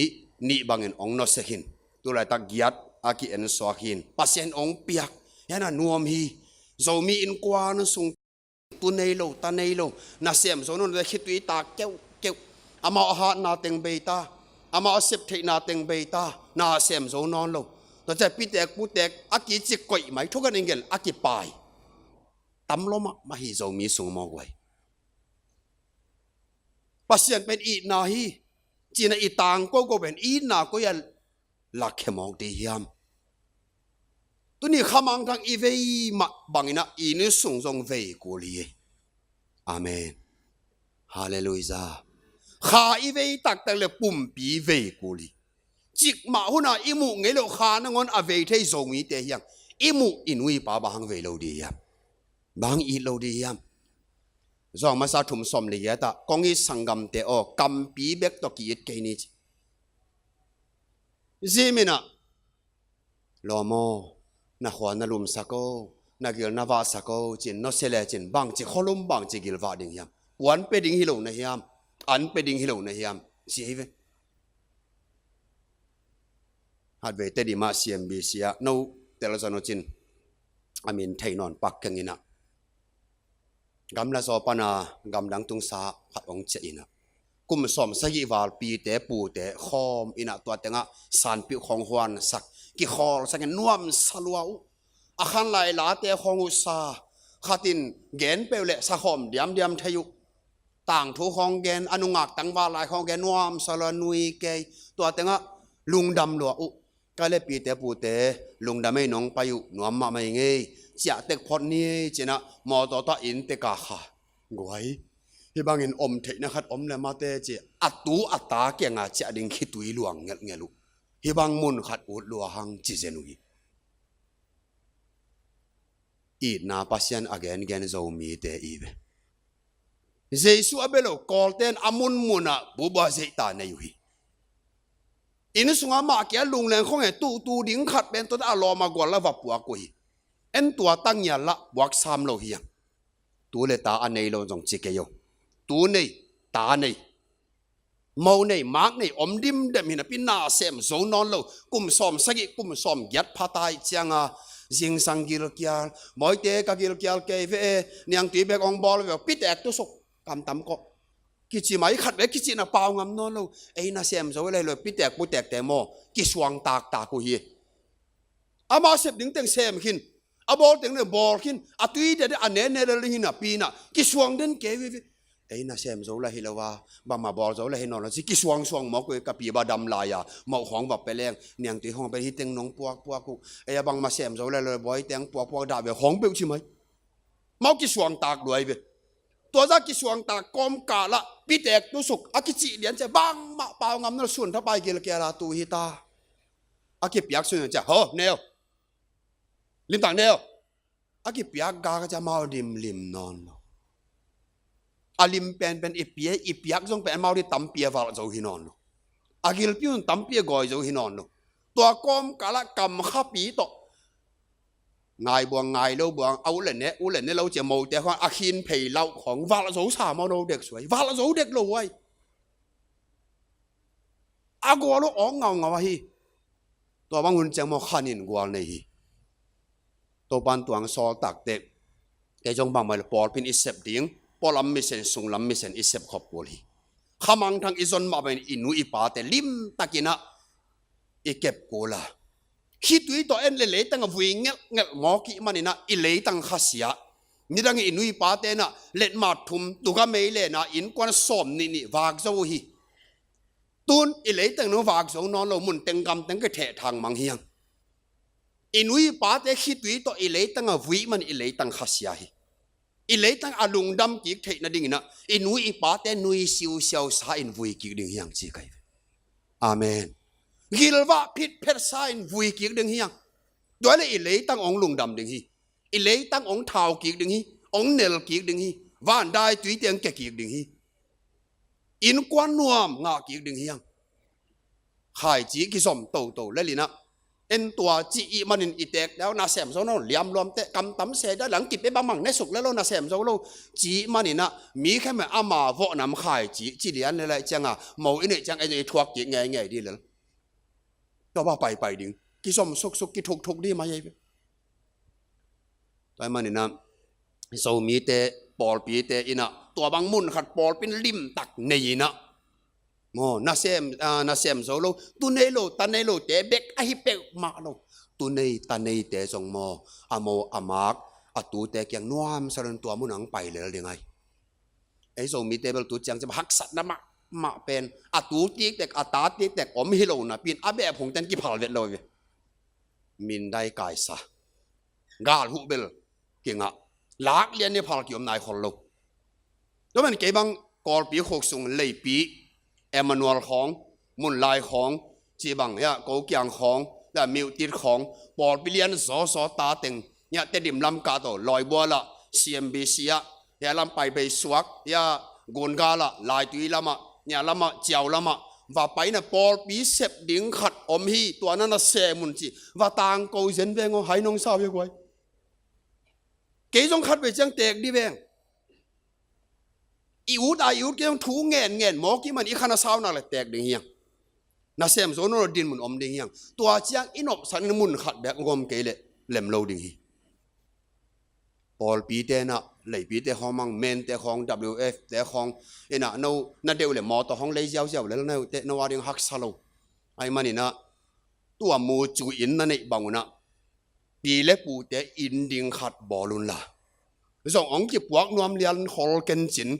nih bangin hong nusia khin. Tu laitak giat a ki-en suak hi in, Pasian hong piak hi a, na nuam hi. Zomi innkuan sung tu nei lo ta nei lo, nasem zo nawn lo, khitui ta keuhkeuh. Amau a hatna teng bei ta, amau a sep theihna teng bei ta, nasem zo nawn lo. Tua ciang Pi Tek Pu Tek a kicik koih mai, thugen in gel a kipai. Tam lua mahmah hi Zomi sung mawk uh ahi. Pasian pen itna hi. Ci-in ah i tangko ko pen itna koi a lakhia mawk ding hiam? Tuni kha mangthang i vei mah bangin ah i inn sung zong vei kul hi. Amen. Halleluiah. Kha i vei taktak le pumpi vei kul hi. Cikmah hun a i muh ngei loh kha nangawn a vei thei Zomite hi hang. I muh i nu i pa bang hang vei lo ding hiam? Bang hang it lo ding hiam? Johan masa thum sawm le giat ah, kong it sanggamte aw, kampi bek tawh ki-it kei ni ci. Zim in ah, lawm aw, na khua na lumsak o, na gil na vahsak o, ci-in nusia lecin bangci khualum, bangci gilvah ding hiam? Puan pia ding hi lo na hiam? An pia ding hi lo na hiam? Ci hi ve. Hatvei Tedim ah C M B C ah no tel zon uh cin, a min thei nawn pak keng in ah, gamla zaw pan a gamdang tungsa khat hong ciah in ah, kum sawm sagih val pite pute khawm in ah, tua teng ah sanpih khawng huansak, kikhawlsak in nuamsa lua uh. A khanlai late khawng uh sa, khat in gen peuh leh sa khawm diamdiam thei uh. Tangthu khawng gen, a nungak tangval lai khawng gen, nuamsa lua, nui kei. Tua teng ah lungdam lua uh. Ka le, pite pute, lungdam ei, nong pai uh nuam mahmah ing ei, ciah tek phot ni ei, ci-in ah mawtaw tawh inn tek a kha. Guai, hih bangin om theihna khat om le mate ci, a tu a ta kiangah ciah ding khitui luang ngelhngelh uh. Hih bang mun khat ut lua hang ci zen uh hi. Itna Pasian a gengen Zomite i ve. Jesu a bia lo Kawlte in a munmun ah buhbuah zeihta nei uh hi. Inn sungah mah kia lungleng khong he tuhtu ding khat pen tua a lawm a gual a va puak uh hi. En tua tangial lah buak sam lo hi hang. Tu le ta a nei lo zong ci kei o. Tu nei, ta nei, mo nei, mak nei om dimdem hi napi na sem zo nawn lo. Kum sawm sagih, kum sawm giat pha ta ih cianga zingsang gilkial, mawite ka gilkial kei ve e, niangtui bek hong bawl ve, pitek tusuk, kamtam kawh. Kici mai khat ve, kicihna pau ngam nawn lo. Ei nasem zo le lo, pitek putekte maw, kisuang taktak uh hi. Ama sep ding teng sem khin, a bawl teng le bawl khin, a tui dede a nene le ding hi napi na kisuang den kei veve. Ei nasem zo la hi lo a, bangmah bawl zo la hi nawn lo ci, kisuangsuang mawk uh hi. Ka pi ba dam lai-a mawh khawng va pe leng, niangtui khawng pe, hi teng nong puakpuak uh. Ei a bangmah sem zo la lo, bawi teng puakpuak dah ve khawng peuh ci mai. Mau kisuang tak luai ve. Tua za kisuang tak kawmkal ah pitek tusuk a kicih lian cia bangmah pau ngam nawn lo, sun thapai gilkial a tu hi ta. A kipiak sun cia, ho, neu. Limtak neu. A kipiak gak a cia mau limlim nawn lo. A lim penpen i pia, i piak zong pen mau di tampi a valh zo hi nawn lo. A gilpi un tampi a gawi zo hi nawn lo. Tua kawmkal ah kamkhapi tawh, ngai buang ngai lo buang, a u le ne, u le ne lo cia mote khawng a khin phei lauh khawng valh zo sa maw, no dek suai, valh zo dek lo huai. A gual uh awng ngaungau ahi. Tua bang hun ciang maw khan in gual nei hi. Topan tuang sawl takte, kei zong bangmah le pawlpin i sep ding, pualam misen, sunglam misen i sep khop kul hi. Khamangthang i zon mah bangin i nu i pate limtakin ah i kep kul a, khitui tawh en le leitang a vui ngelhngelh mawk ih manin ah i leitang khasia. Nidangin i nu i pate in ah letmat thum tuga mei lena innkuan sawm nih nih vak zo uh hi. Tun i leitang nung vak zo nawn lo, mun teng gam teng kitheh thang mang hi hang. I nu i pate khitui tawh i leitang a vui man i leitang khasia hi. I leitang a lungdam kik theih nadingin ah i nu i pate nui siusiau sa in vui kik ding hi hang ci kai ve. Amen. Gilvah phitphet sa in vui kik ding hi hang. Tua le i leitang hong lungdam ding hi. I leitang hong thau kik ding hi. Hong nel kik ding hi. Van dai tuite hong ke kik ding hi. Innkuan nuam ngah kik ding hi hang. Khaici kizom toto lel in ah, en tua ci ih manin i tek dau nasem zo nawn lo, liamluamte kamtam se dau lang kipe bangmang ne suk lel lo, nasem zo lo ci ih manin ah mi khem e, ama vawh nam khaici ci lian le lai cianga mo i neih ciang en i thuak kik ngeingei di lel. Tua ba paipai ding, kizom suksuk, kithukthuk di mai ei ve. Tua ih manin ah Zomite, pawlpite in ah tua bang mun khat pawlpin limtak nei in ah, maw, nasem, ah, nasem zo lo, tu nei lo, ta nei lote bek ahi peuhmah lo. Tu nei, ta neite zong maw, a mo a mak, a tute kiang nuamsa lo in tua mun ah hong pai lel ding ahi. Ei Zomite bel tu ciang ciang haksatna mahmah pen, a tu tiktek, a ta tiktek om hi lo napi in a beh phungten kiphal vet lo ve. Mindai kaisa, gal huh bel kingah, lak lian ni phal kiom nai khol lo. Tua man kei bang Kawlpi khuk sung Leipi, Emmanuel khawng, Munlai khawng, ci bang, ya, Kokiang khawng, ya, Myotit khawng, pawlpi lian zawzaw ta teng, ya, Tedim lam kah tawh, Lawibual ah, C M B C ah, ya, lam pai bei suak, ya, Gungal ah, Laitui lamah, ya, lamah, Ciau lamah va pai in ah pawlpi sep ding khat om hi, tua na nasem un ci, va tangko zen veng aw, hai nong sau hi guai. Kei zong khat vei ciang tek di veng. I ut a i ut kei zong thu ngen ngen mawk ih man i khan a sau nak le tek ding hi hang. Nasem zo nawn lo, dinmun om ding hi hang. Tua ciang i nopsan in mun khat bek gawm kei leh lem lo ding hi. Pawlpite in ah, Leipite khawng mang, Mente khawng, W F te khawng in ah, no na deuh le mawtaw khawng lei ziauziau lel, na deuhte no a ding haksa lo. Ahih manin ah tua mucu inn na neih bang un ah pi le pute inn ding khat bawl unla, zong hong kipuak nuam lian khol kencin,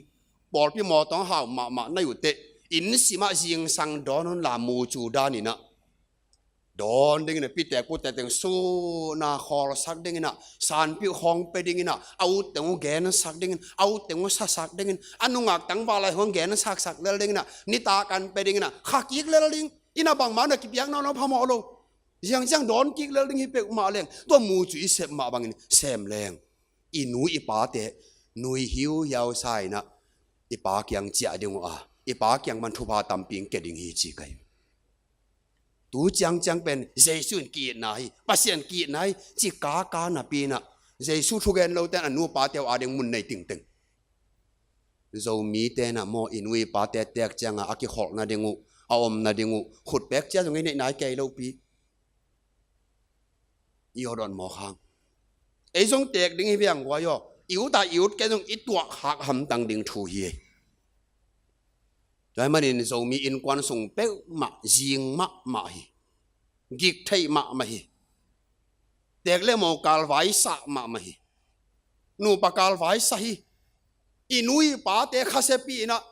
pawlpi mawtaw hong hau mahmah na deuhte inn simah zingsang dawn unla, mucu danin ah dawn dingin ah, pitek putek teng suna khawlsak dingin ah, sanpiuh khawng pe dingin ah, a ut teng uh gensak dingin, a ut teng uh sasak dingin, a nungak tangval lai khawng gensaksak lel dingin ah, nitak an pe dingin ah, kha kik lel ding. Inn ah bangmah na kipiak nawn lo, phamawh lo. Ziangziang dawn kik lel ding hi peuhmah leng, tua mucu i sep mah bangin sem leng, i nu i pate nui hiuhiau sa in ah i pa kiang ciah ding uh a, i pa kiang man thupha tampi hong ke ding hi ci kai. Tu ciangciang pen Jesu in ki-itna hi, Pasian ki-itna hi, ci kaka napi inah Jesu thugen lote in a nupa teu ading mun nei tingteng. Zomite inah maw, i nu i pate teek ciangah a kikholh nading uh, a om nading uh khutpek cia zong i neih nai kei lopi. I awdon mawk hang. Ei zong teek ding hi viang guai aw. I ut a i ut kei zong i tuah khak hamtang ding thu hi ei. Tua hi manin Zomi innkuan sung peuhmah zing mahmah hi. Gik theih mahmah hi. Teek le mo kalvai sah mahmah hi. Nupa kalvai sah hi. I nu i pate khasiapi inah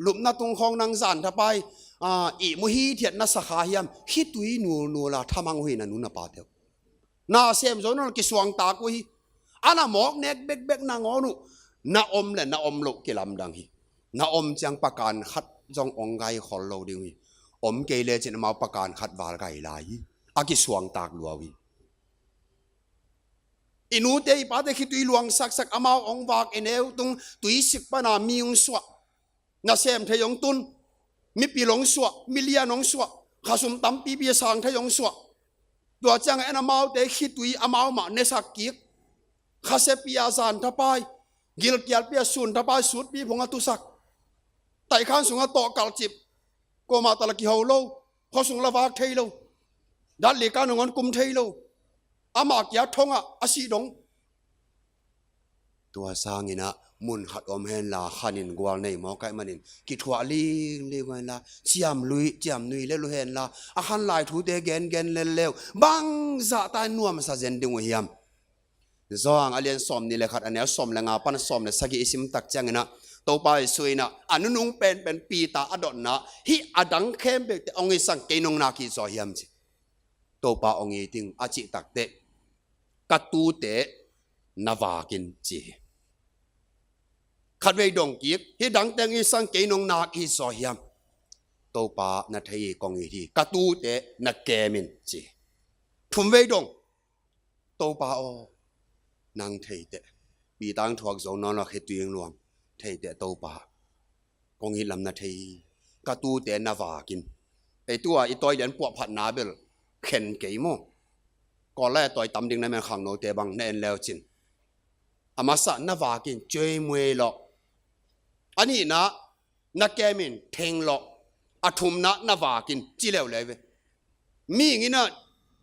lupna tung khawng nang zan thapai, ah, ihmu hithiat na sa kha hiam? Khitui nulnul a thamang uh hi na nu na pate uh. Na sem zo nawn lo kisuangtak uh hi. A na mawk nek bekbek nangawn uh, na om le na om loh kilamdang hi. Na om ciang pakan khat zong ong gai khol lo ding uh hi. Om kei lecin amau pakan khat val gai lai hi. A kisuangtak lua uh hi. I nute i pate khitui luang saksak, amau ong vak, i neu tung tuisik pana mi ong suah, nasem thei ong tun, mipil ong suah, milian ong suah, khasum tampipi a sang thei ong suah. Tua ciangah en amaute khitui amau mah nesak kik, khasiapi a zan thapai, gilkialpi a sun thapai, sutpi phung a tusak, taihkhan sungah tawh kalcip, kuamah tala kiho lo, khuasung la vak thei lo, datli kan nangawn kum thei lo, amah kia thongah a sih dong. Tua sanginah mun khat om henla khanin gual nei mawk ahih manin kithuah lingling uh henla, ciamlui ciamnui lel uh henla, a khan lai thute gengen lel leu bangzah ta in nuamsa zen ding uh hiam? Johan a lian sawm nih le khat, a neu sawm le nga pan sawm le sagih i sim tak cianginah Topa Jesu inah a nunung penpen Peter a dotna, hih a dang khempeuhte ong itsang kei nong nak hi zaw hiam ci. Topa ong it ing a cih takteh, ka tute na vak in ci hi. Khatvei dong kik, hih dangte ong itsang kei nong nak hi zaw hiam? Topa na thei hi, kong it hi, ka tute na kem in ci hi. Thumvei dong, Topa aw, nang theiteh. Peter ong thuak zo nawn lo, khitui ong luang. Theiteh Topa, kong it lam na thei hi. Ka tute na vak in. Ei tua i tawi lian puahphatna bel khen kei maw? Kawl lai a tawi tam ding na men khangnote bang na en leu cin. A masa na vak in, cuai muai lawh. A nihna na kem in, theng lawh. A thumna na vak in, ci leuleu ve. Mihing inah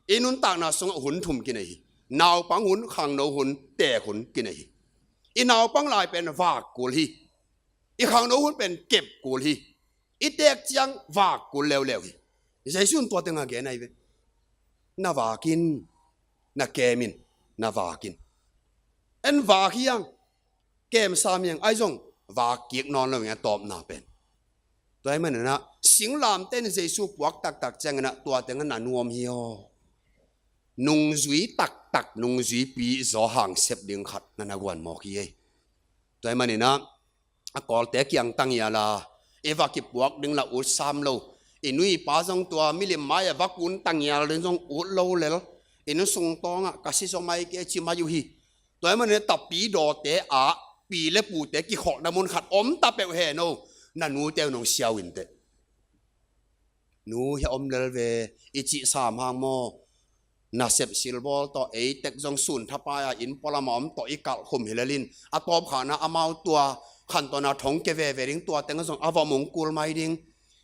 i nuntakna sungah hun thum kinei hi. Naupang hun, khangno hun, teek hun kinei hi. I naupang lai pen vak kul hi. I khangno hun pen kep kul hi. I teek ciang vak kul leuleu hi. Jesu in tua tengah gen ahi ve. Na vak in, na kem in, na vak in. En vak hi hang, kem sam hi hang, ahi zong vak kik nawn lo ing a tawpna pen. Tua ahih maninah singlamteh in Jesu puak taktak cianginah tua tengah na nuam hi aw. Nungzui taktak, nungzuipi zaw hang sep ding khat na na guan mawk hi ei. Tua ahih maninah a Kawlte kiang tangial a, i va kipuak ding la ut sam lo. I nu i pa zong tua milim mai-ah va kun tangial ding zong ut lo lel. I nu sung tawngah ka si zaw mai kei ci mai uh hi. Tua ahih manin tapidawte ah pi le pute kikholhna mun khat om ta peuh hen aw. Na nute uh nong siau inteh. Nu, hia om lel ve, i cih sam hang maw? Nasep silbawl tawh ei tek zong sun thapai-a inn pualam a om tawh i kalh khum hi lel in, a tawpkhakna amau tua khantohna thong kia veve ding, tua tengah zong a vom ong kul mai ding.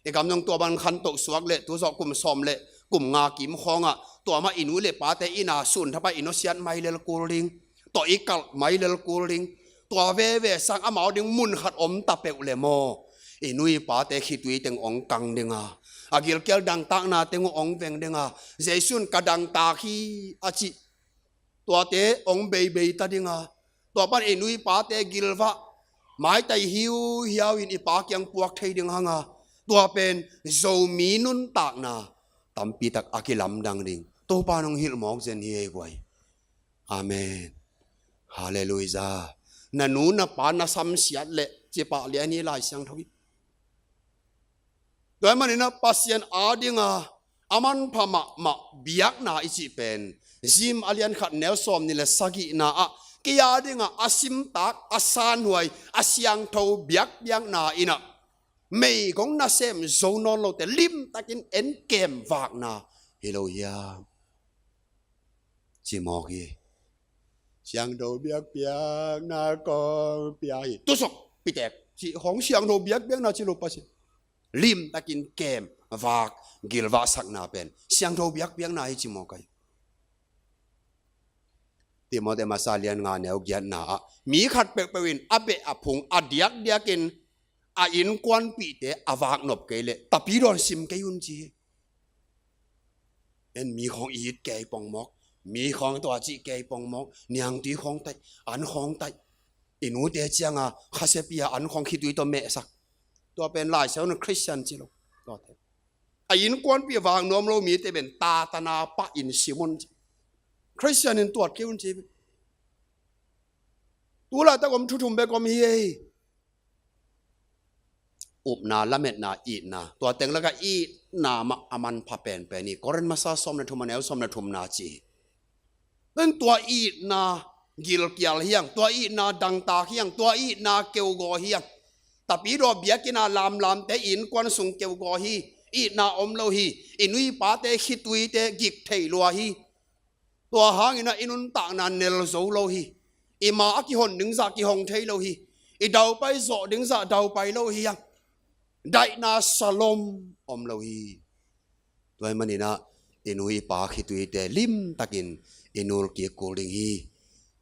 I gam zong tua bang khantoh suak leh tu zawh kum sawm le kum nga kim khawngah tua mah i nu le pate inn a sun thapai i nusiat mai lel kul ding. Tawh i kalh mai lel kul ding. Tua veve sang amau ding mun khat om ta peuh le maw? I nu i pate khitui teng ong kang ding a, a gilkial dangtakna teng uh ong veng ding a, Jesu in ka dangtak hi a cih tuate ong beibei ta ding a, tua pan i nu i pate gilvah maitai hiuhiau in i Pa kiang puak thei ding hang a, tua pen Zomi nuntakna tampi tak a kilamdang ding. Topa nong hilh mawk zen hi ei guai. Amen. Halleluiah. Na nu na pa na samsiat leh cipah lian hi Lai Siangtho hi. Tua ahih maninah Pasian adinga a manpha mahmah biakna i cih pen Zim a lian khat neu sawm nih le sagihna ah kei adinga a simtak, a sanhuai, a siangtho biakpiakna inah meigong nasem zo nawn lote limtakin en kem vakna hi lo hiam? Ci mawk hi. Siangtho biakpiakna kong pia hi. Tusuk pitek cih khawng siangtho biakpiakna ci lo Pasian. Limtakin kem, vak, gilvahsakna pen siangtho biakpiakna hi ci mawk ahi. Timoti masa lian nga neu giatna ah mi khat peuhpeuh in a beh a phung a diakdiakin a innkuanpihte a vaknop kei leh tapidaw sim kei un ci hi. En mi khawng i it kei pongmawk, mi khawng tua cih kei pongmawk, niangtui khawng taih, an khawng taih, i nute cianga khasiapi a an khawng khitui tawh mehsak. Tua pen Lai Siangtho in Khristian ci lo. Tuate a innkuanpih vak nuam lo mite pen tatana pah in sim un ci. Khristian in tuat kei un ci. Tulaitak om thu thum bek om hi ei. Upna, lametna, itna. Tua teng laka itna mah a manpha penpen hi. Korin masa sawm le thum a neu sawm le thumna ci hi. Tua itna gilkial hiang, tua itna dangtak hiang, tua itna keugaw hiang. Tapidaw biakinn a lamlamte innkuan sung keugaw hi. Itna om lo hi. I nu i pate khituite gik thei lua hi. Tua hangin ah i nuntakna nel zo lo hi. I ma a kihon ding zah kihong thei lo hi. I daupai zawh ding zah daupai lo hi a. Daihna salom om lo hi. Tua ahih manin ah i nu i pa khituite limtakin i nulkik kul ding hi.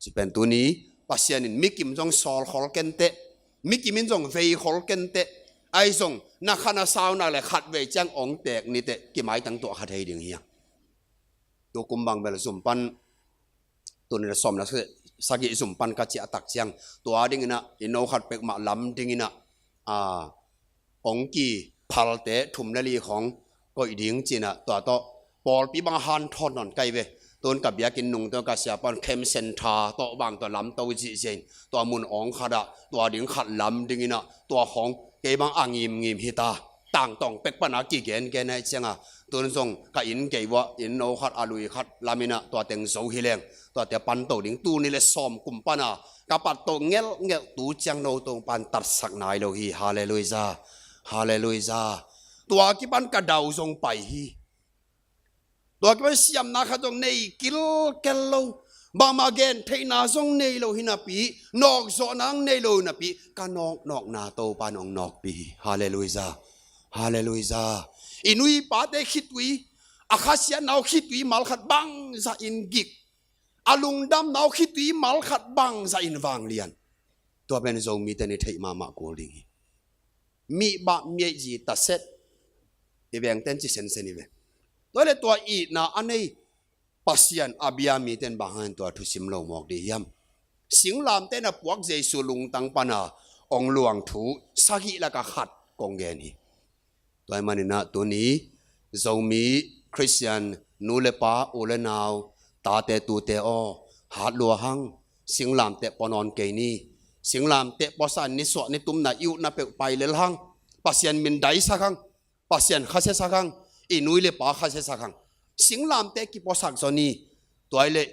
Ci pen tuni Pasian in mikim zong sawl khol kenteh, mikim in zong vei khol kenteh. Ahi zong na khan a sau nak le khatvei ciang ong teek niteh kimaitang tuah kha thei ding hi a. Tu kum bang bel zum pan, tuni le sawm le sagih zum pan ka ciah tak ciang, tua dingin ah i no khat pek mah lam dingin ah, a, ong ki phalte thum le li khawng koih ding ci-in ah, tua tawh pawlpi bang hanthawn nawn kai ve. Tun ka biakinn nung tawh ka siapa in khem sen tha tawh bang tua lamto zihziah in, tua mun awng khat ah tua ding khat lam dingin ah, tua khawng kei bang a ngimngim hi ta. Tangtawng pek pana kigengen ahi cianga, tun zong ka inn gei uah inn no khat a lui khat lamin ah tua teng zo hi leng, tuate panto ding. Tuni le sawm kum pana ka patto ngelhngelh tu ciang no Topan tatsak nai lo hi. Halleluiah. Halleluiah. Tua kipan ka dau zong pai hi. Tua kipan siamna khat zong nei kilkel lo. Bangmah gen theihna zong nei lo hi napi, nawkzawhna zong nei lo hi napi, ka nawknawkna Topan hong nawkpih hi. Halleluiah. Halleluiah. I nu i pate khitui, a khasiatna uh khitui malkhat bangzah in gik, a lungdamna uh khitui malkhat bangzah in vanglian. Tua pen Zomite in i theih mahmah kul ding hi. Mihbah miaihzi taset i vengten ci sensen i ve. Tua le tua itna a nei Pasian a bia mite in bang hangin tua thusim lo mawk ding hiam? Singlamteh in a puak Jesu lungtang pana ong luang thu sagih laka khat kong gen hi. Tua ahih manin ah tuni Zomi Khristian nu le pa, u le nau, tate tute aw, hat lua hang. Singlamteh pua nawn kei ni. Singlamteh puasa in nisuah nitumna i utna peuh pai lel hang. Pasian mindaisak hang. Pasian khasiasak hang. I nu i le pa khasiasak hang. Singlamteh kipuasak zaw ni. Tua ahih leh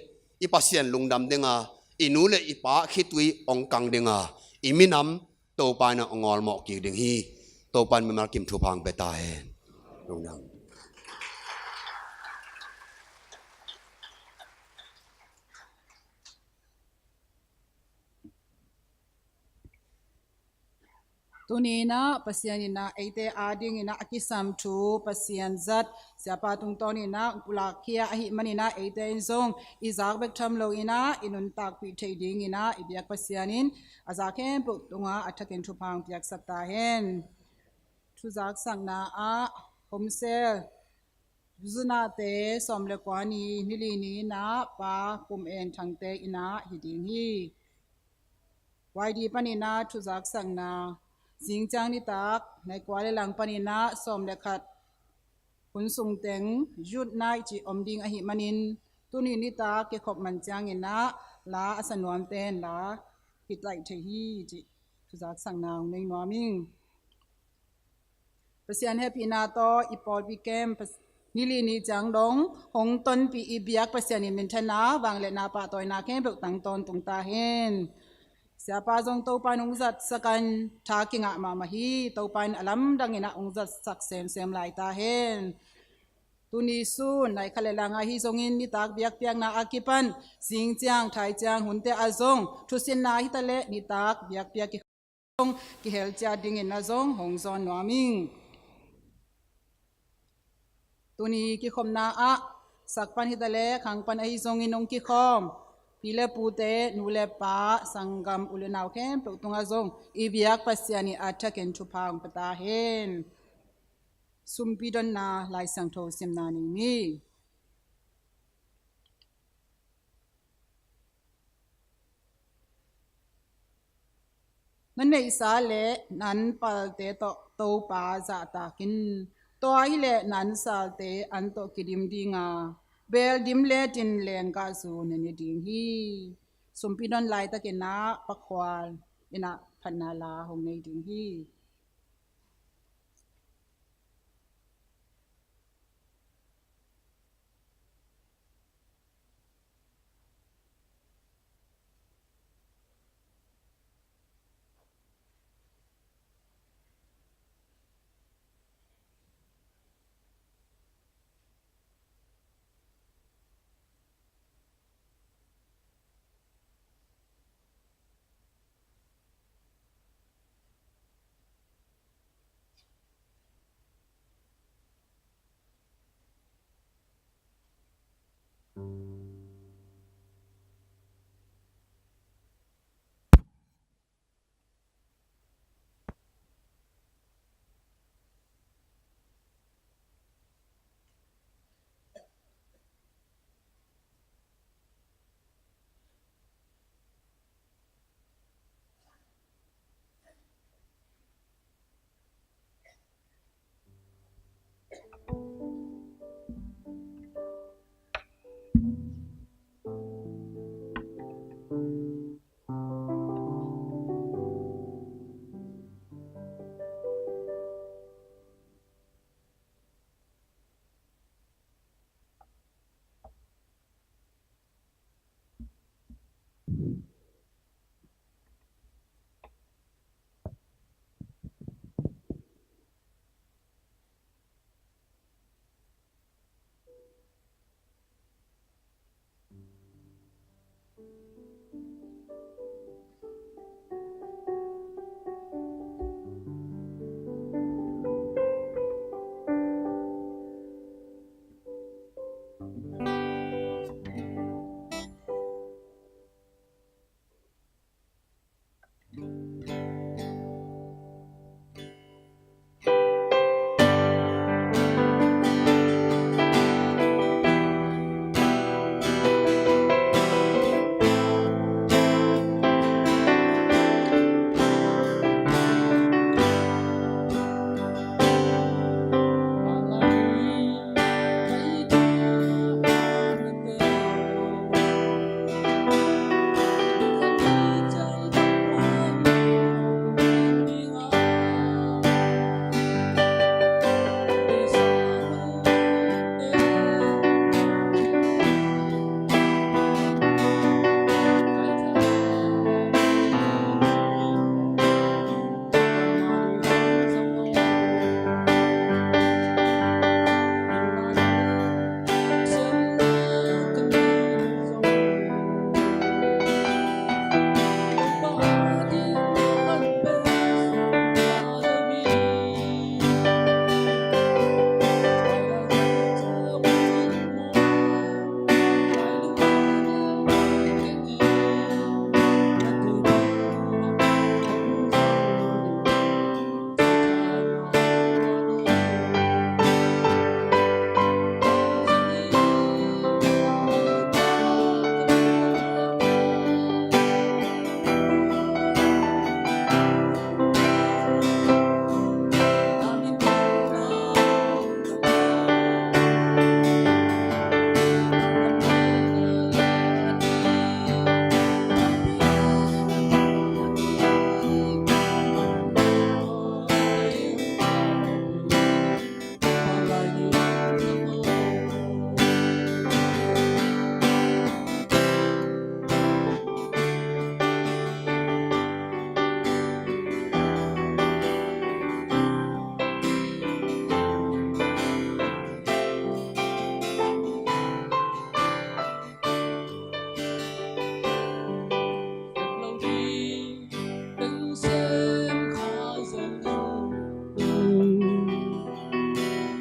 i Pasian lungdam dinga, i nu le i pa khitui ong kang dinga, i minam Topa in a ong awlmawh kik ding hi. Topa in mimal kim thupha ong pia ta hen. Lungdam. Tuni in ah Pasian in ah eite adingin ah a kisam thu Pasian zat siapa tungtawn in ah pulakkhia ahih manin ah eite in zong i zak bek tham lo in ah i nuntakpih theih dingin ah i biak Pasian in a zak khempeuh tungah a thakin thupha ong piaksak ta hen. Thuzaksakna ah Home Cell, Zunate sawm le kua ni, ni li ni in ah Pa Kum En Thangte in ah hi ding hi. Y D panin ah thuzaksakna, zingciang nitak nai kua le lang panin ah sawm le khat hun sung teng youth night cih om ding ahih manin, tuni nitak kikhop man ciangin ah la a sa nuamte in la kitaih thei hi cih thuzaksakna ong nei nuam ing. Pasian hehpihna tawh i pawlpi kem Pas-, ni li ni ciang dong hong tonpih i biak Pasian in minthanna, vangliatna, pahtawina khempeuh tang tawntung ta hen. Siapa zong Topa in hong zatsak in tha kingah mahmah hi. Topa in a lamdang in ah hong zatsak semsem lai ta hen. Tuni sun nai khat le lang ahi zongin nitak biakpiakna a kipan zing ciang thai ciang hunte ah zong thusinna hitaleh nitak biakpiak kikhawm zong kihel ciat dingin ah zong hong zawn nuam ing. Tuni kikhopna ah sak pan hitaleh khang pan ahi zongin hong kikhawm pi le pute, nu le pa, sanggam u le nau khempeuh tungah zong i biak Pasian in a thakin thupha hong pia ta hen. Sumpi donna Lai Siangtho simna nei ni. Na neihsa le nan palte tawh Topa zahtak in. Tua hileh nan salte an tawh kidim dinga, beel dim letin lenggahzu na ne ding hi. Sumpi don laitakin ah pakhual in ah phatna la hong nei ding hi.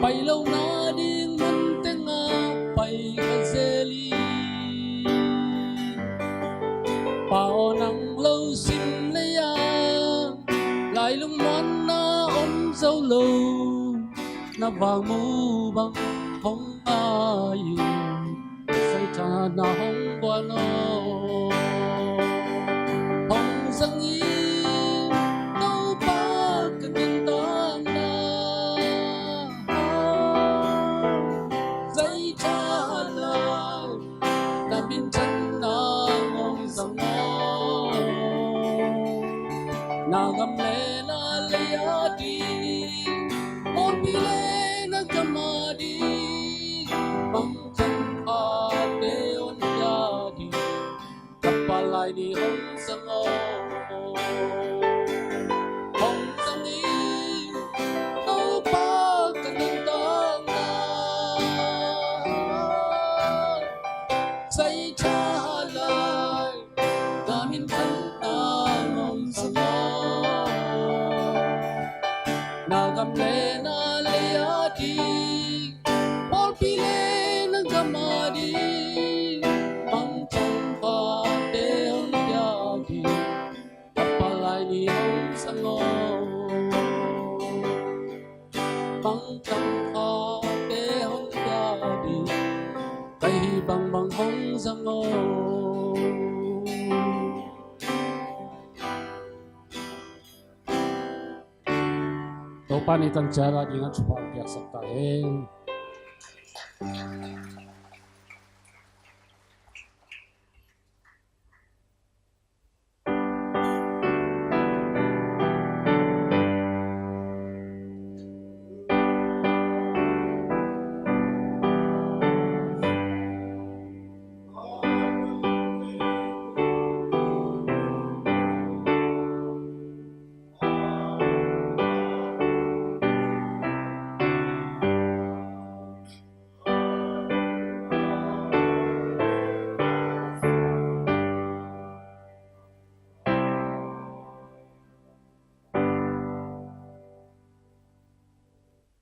Pai lohna ding mun tengah pai ka zel hi. Pa aw, nang lo sim lei-a lai lungmuanna om zo lo, na vangmu bang hong ngai in, saithana hong guan aw. Hong zang in Topa ka nuntakna, zaitha lai na minthanna hong zang aw. Na gam le na lei a ding, pawlpi le na gam a ding, mangthang phate hong pia ding, ka Pa Lai Ni hong zang aw. Hong zang in Topa ka nuntakna, zaitha lai na minthanna hong zang aw. Na gam le na lei a ding, pawlpi le na gam a ding, mangthang phate hong pia ding, ka Pa Lai Ni hong zang aw. Mangthang phate hong pia ding, ka hih bangbang hong zang aw. Topa in i tangciat a dingin thupha piaksak ta hen.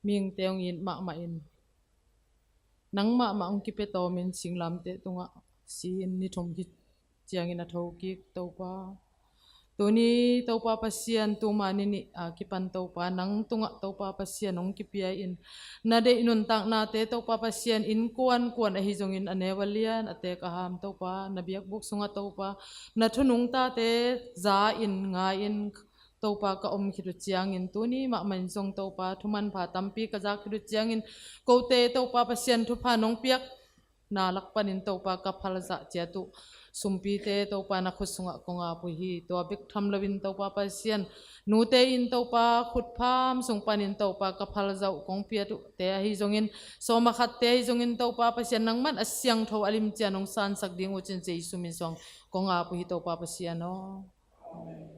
Mihingte hong it mahmah in, nang mahmah hong kipia tawmin singlamteh tungah si-in ni thum khit ciangin a thokik Topa. Tuni Topa Pasian, tuma ni nih a kipan Topa, nang tungah Topa Pasian hong kipia in, na deih nuntaknate Topa Pasian, innkuan kuan ahi zongin, a neu a lian, a teek a ham Topa, na biakbuk sungah Topa, na thu nungtate za-in, ngai-in Topa, ka om khit uh ciangin, tuni mahmah in zong Topa, thu manpha tampi ka zak khit uh ciangin, kote Topa Pasian, thupha nong piak na lak panin Topa ka phalzah ciat uh sumpite Topa na khut sungah kong ap uh hi. Tua bek tham loin Topa Pasian, nute in Topa khutpham sung panin Topa ka phalzah uh kong piat uhte ahi zongin, sawm a khatte ahi zongin Topa Pasian, nangman a siangtho a lim ciang hong sansak ding uh cin Jesu min suang kong ap uh hi Topa Pasian aw. Amen.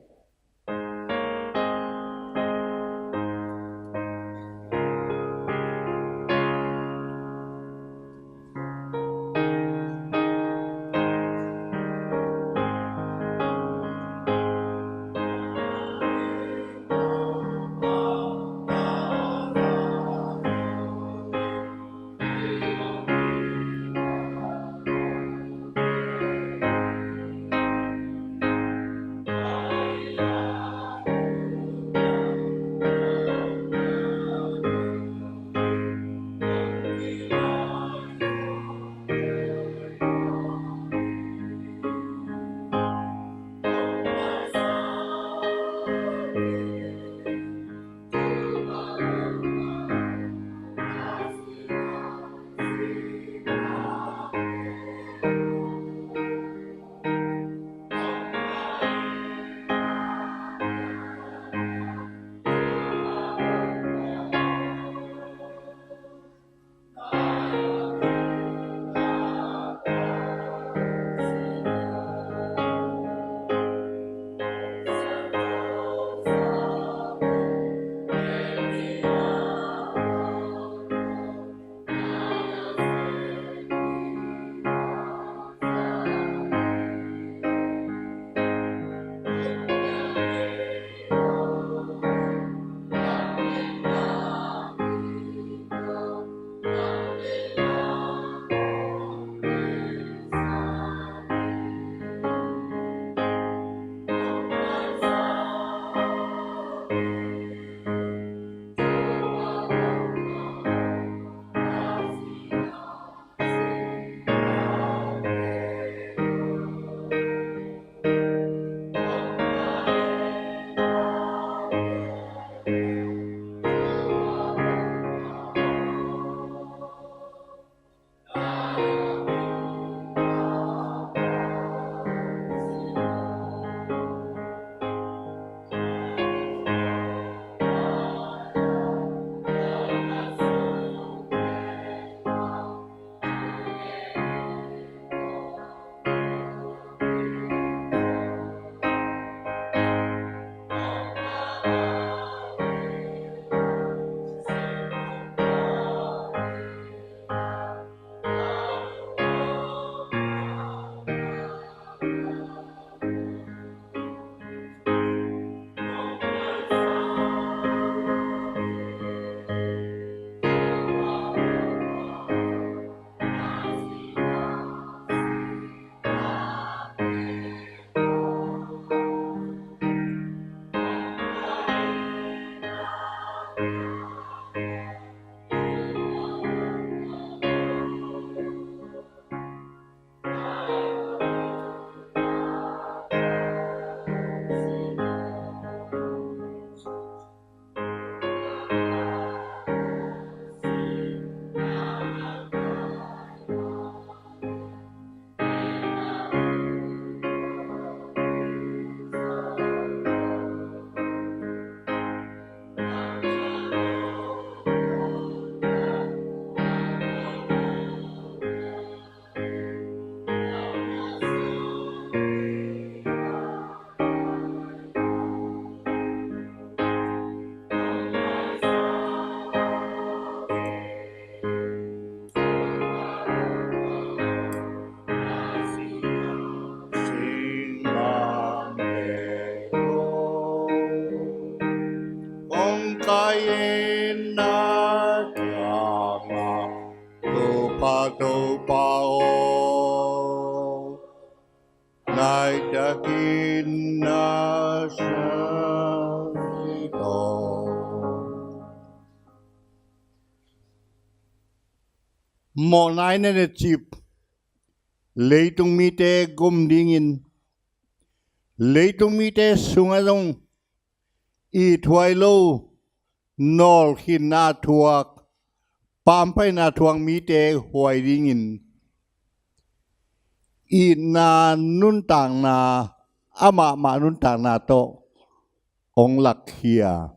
Laitakin na kiangah thupha Topa aw, laitakin na saito. Mawhna in a necip leitung mite gum dingin, leitung mite sungah zong ithuai lo nawlkhinna thuak, pampaina thuak mite huai dingin, itna nuntakna, amah mah nuntakna tawh hong lakkhia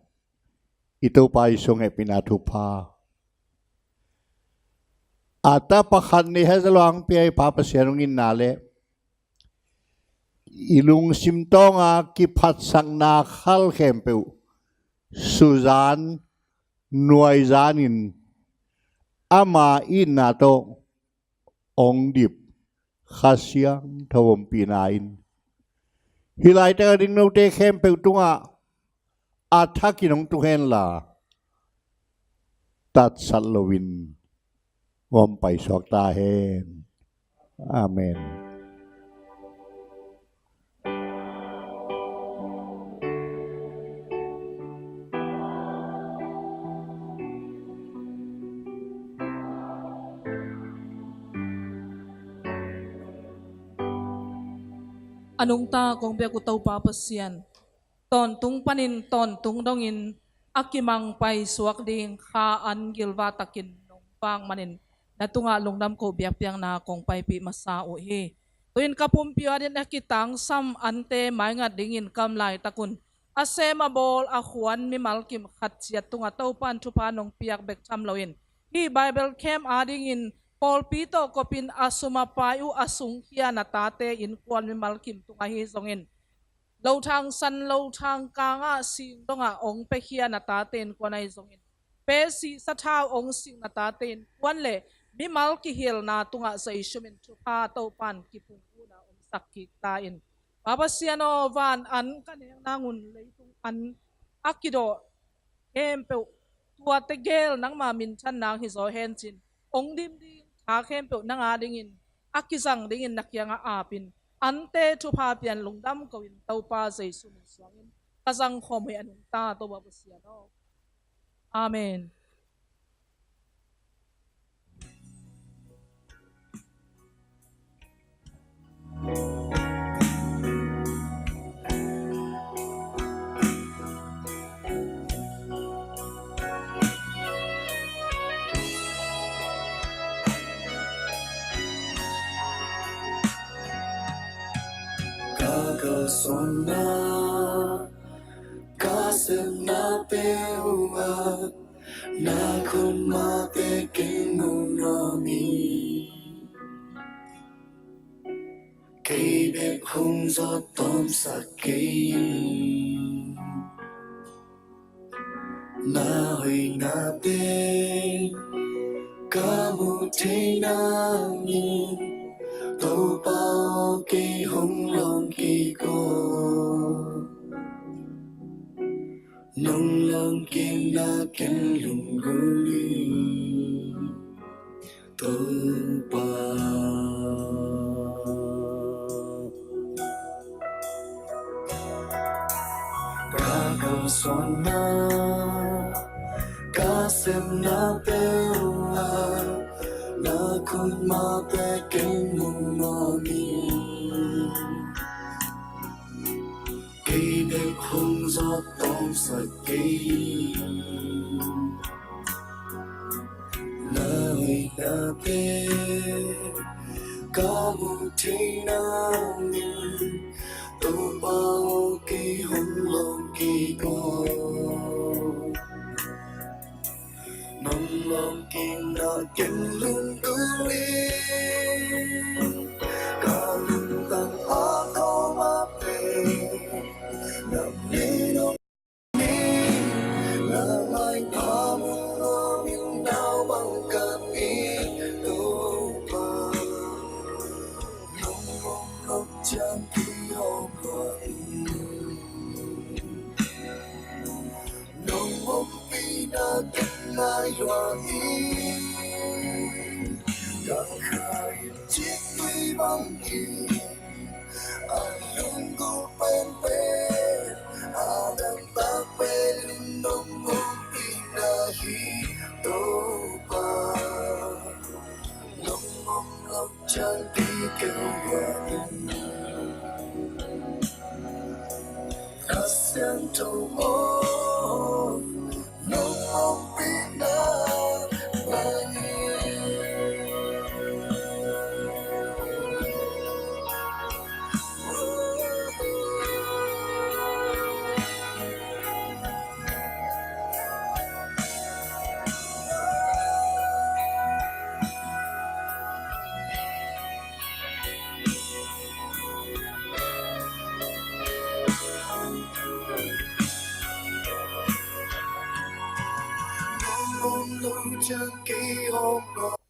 i Topa Jesu hehpihna thupha. A tapa khat nei hazaluang pia i Pa Pasian hong itna le i lungsim tawnga kiphatsakna khal khempeuh suzan nuaizanin ama itna tawh hong dip Kha Siangtho ompihna in hih laitak a ding note khempeuh tungah a thakin hong tung henla, tatsat loin hong paisuak ta hen. Amen. A nungta kong biak uh Topa Pasian, tawntung panin tawntung dongin a kimang paisuak ding kha an gilvatakin nong vak manin na tungah lungdam ko biakpiakna kong paipih masa uh hi. Tu-in ka pumpi uh adingin a kitangsam ante maingat dingin kam laitakun a sem a bawl a khuan mimal kim khat ciat tungah Topan thupha nong piak bek tham loin hih Bible camp adingin pawlpi tawh kopin a sum a pai uh a sungkhia na tate innkuan mimal kim tungah hi zongin lothang san lothang kangah sing dongah ong pekhia na tate innkuan ahi zongin pesi sathau ong sing na tate innkuan le mimal kihilna tungah Jesu min thupha Topan kiphung una omsak kik ta in. Pa Pasian aw, van an ka nek nangun leitung an a kidawh khempeuh tuate gel nangma minthan nang hi zaw hencin ong dim ding kha khempeuh nang adingin a kizang dingin na kiangah apin ante thupha pian lungdam ko in Topa Jesu min suangin ka zang khawm hi a nungta Topa Pasian aw. Amen. Ka kalsuanna, ka sepna peuh ah na khutmate kei mu nuam hi. Kei bek hong zawt tawmsak kei in. Na hoihnate ka muh thei nangin Topa aw, kei hong lawng kik aw. Nong lawng kikna ken lunggulh ing Topa. Ka kalsuanna, ka sepna peuh ah na khutmate kei mu nuam hi. Kei bek hong zawt tawmsak kei in. Na hoihnate ka muh thei nangin Topa aw, kei hong lawng kik aw. Nong lawng kikna ken lunggulh ing. Ka lungtang a khawma pen na min hong hi. Na maipha mun nuamin nau bang ka hi Topa. Nong hong lawng ciang kei hong lawng hi. Nong hong Nai lua in, ka kha in cik tui bang in, a lunggulh penpen, a dangtak pen in nong ompihna hi Topa. Nong om lo ciang kei keu in, Kha Siangtho aw, nong ompihna bang in. Nong om lo ciang kei om lo.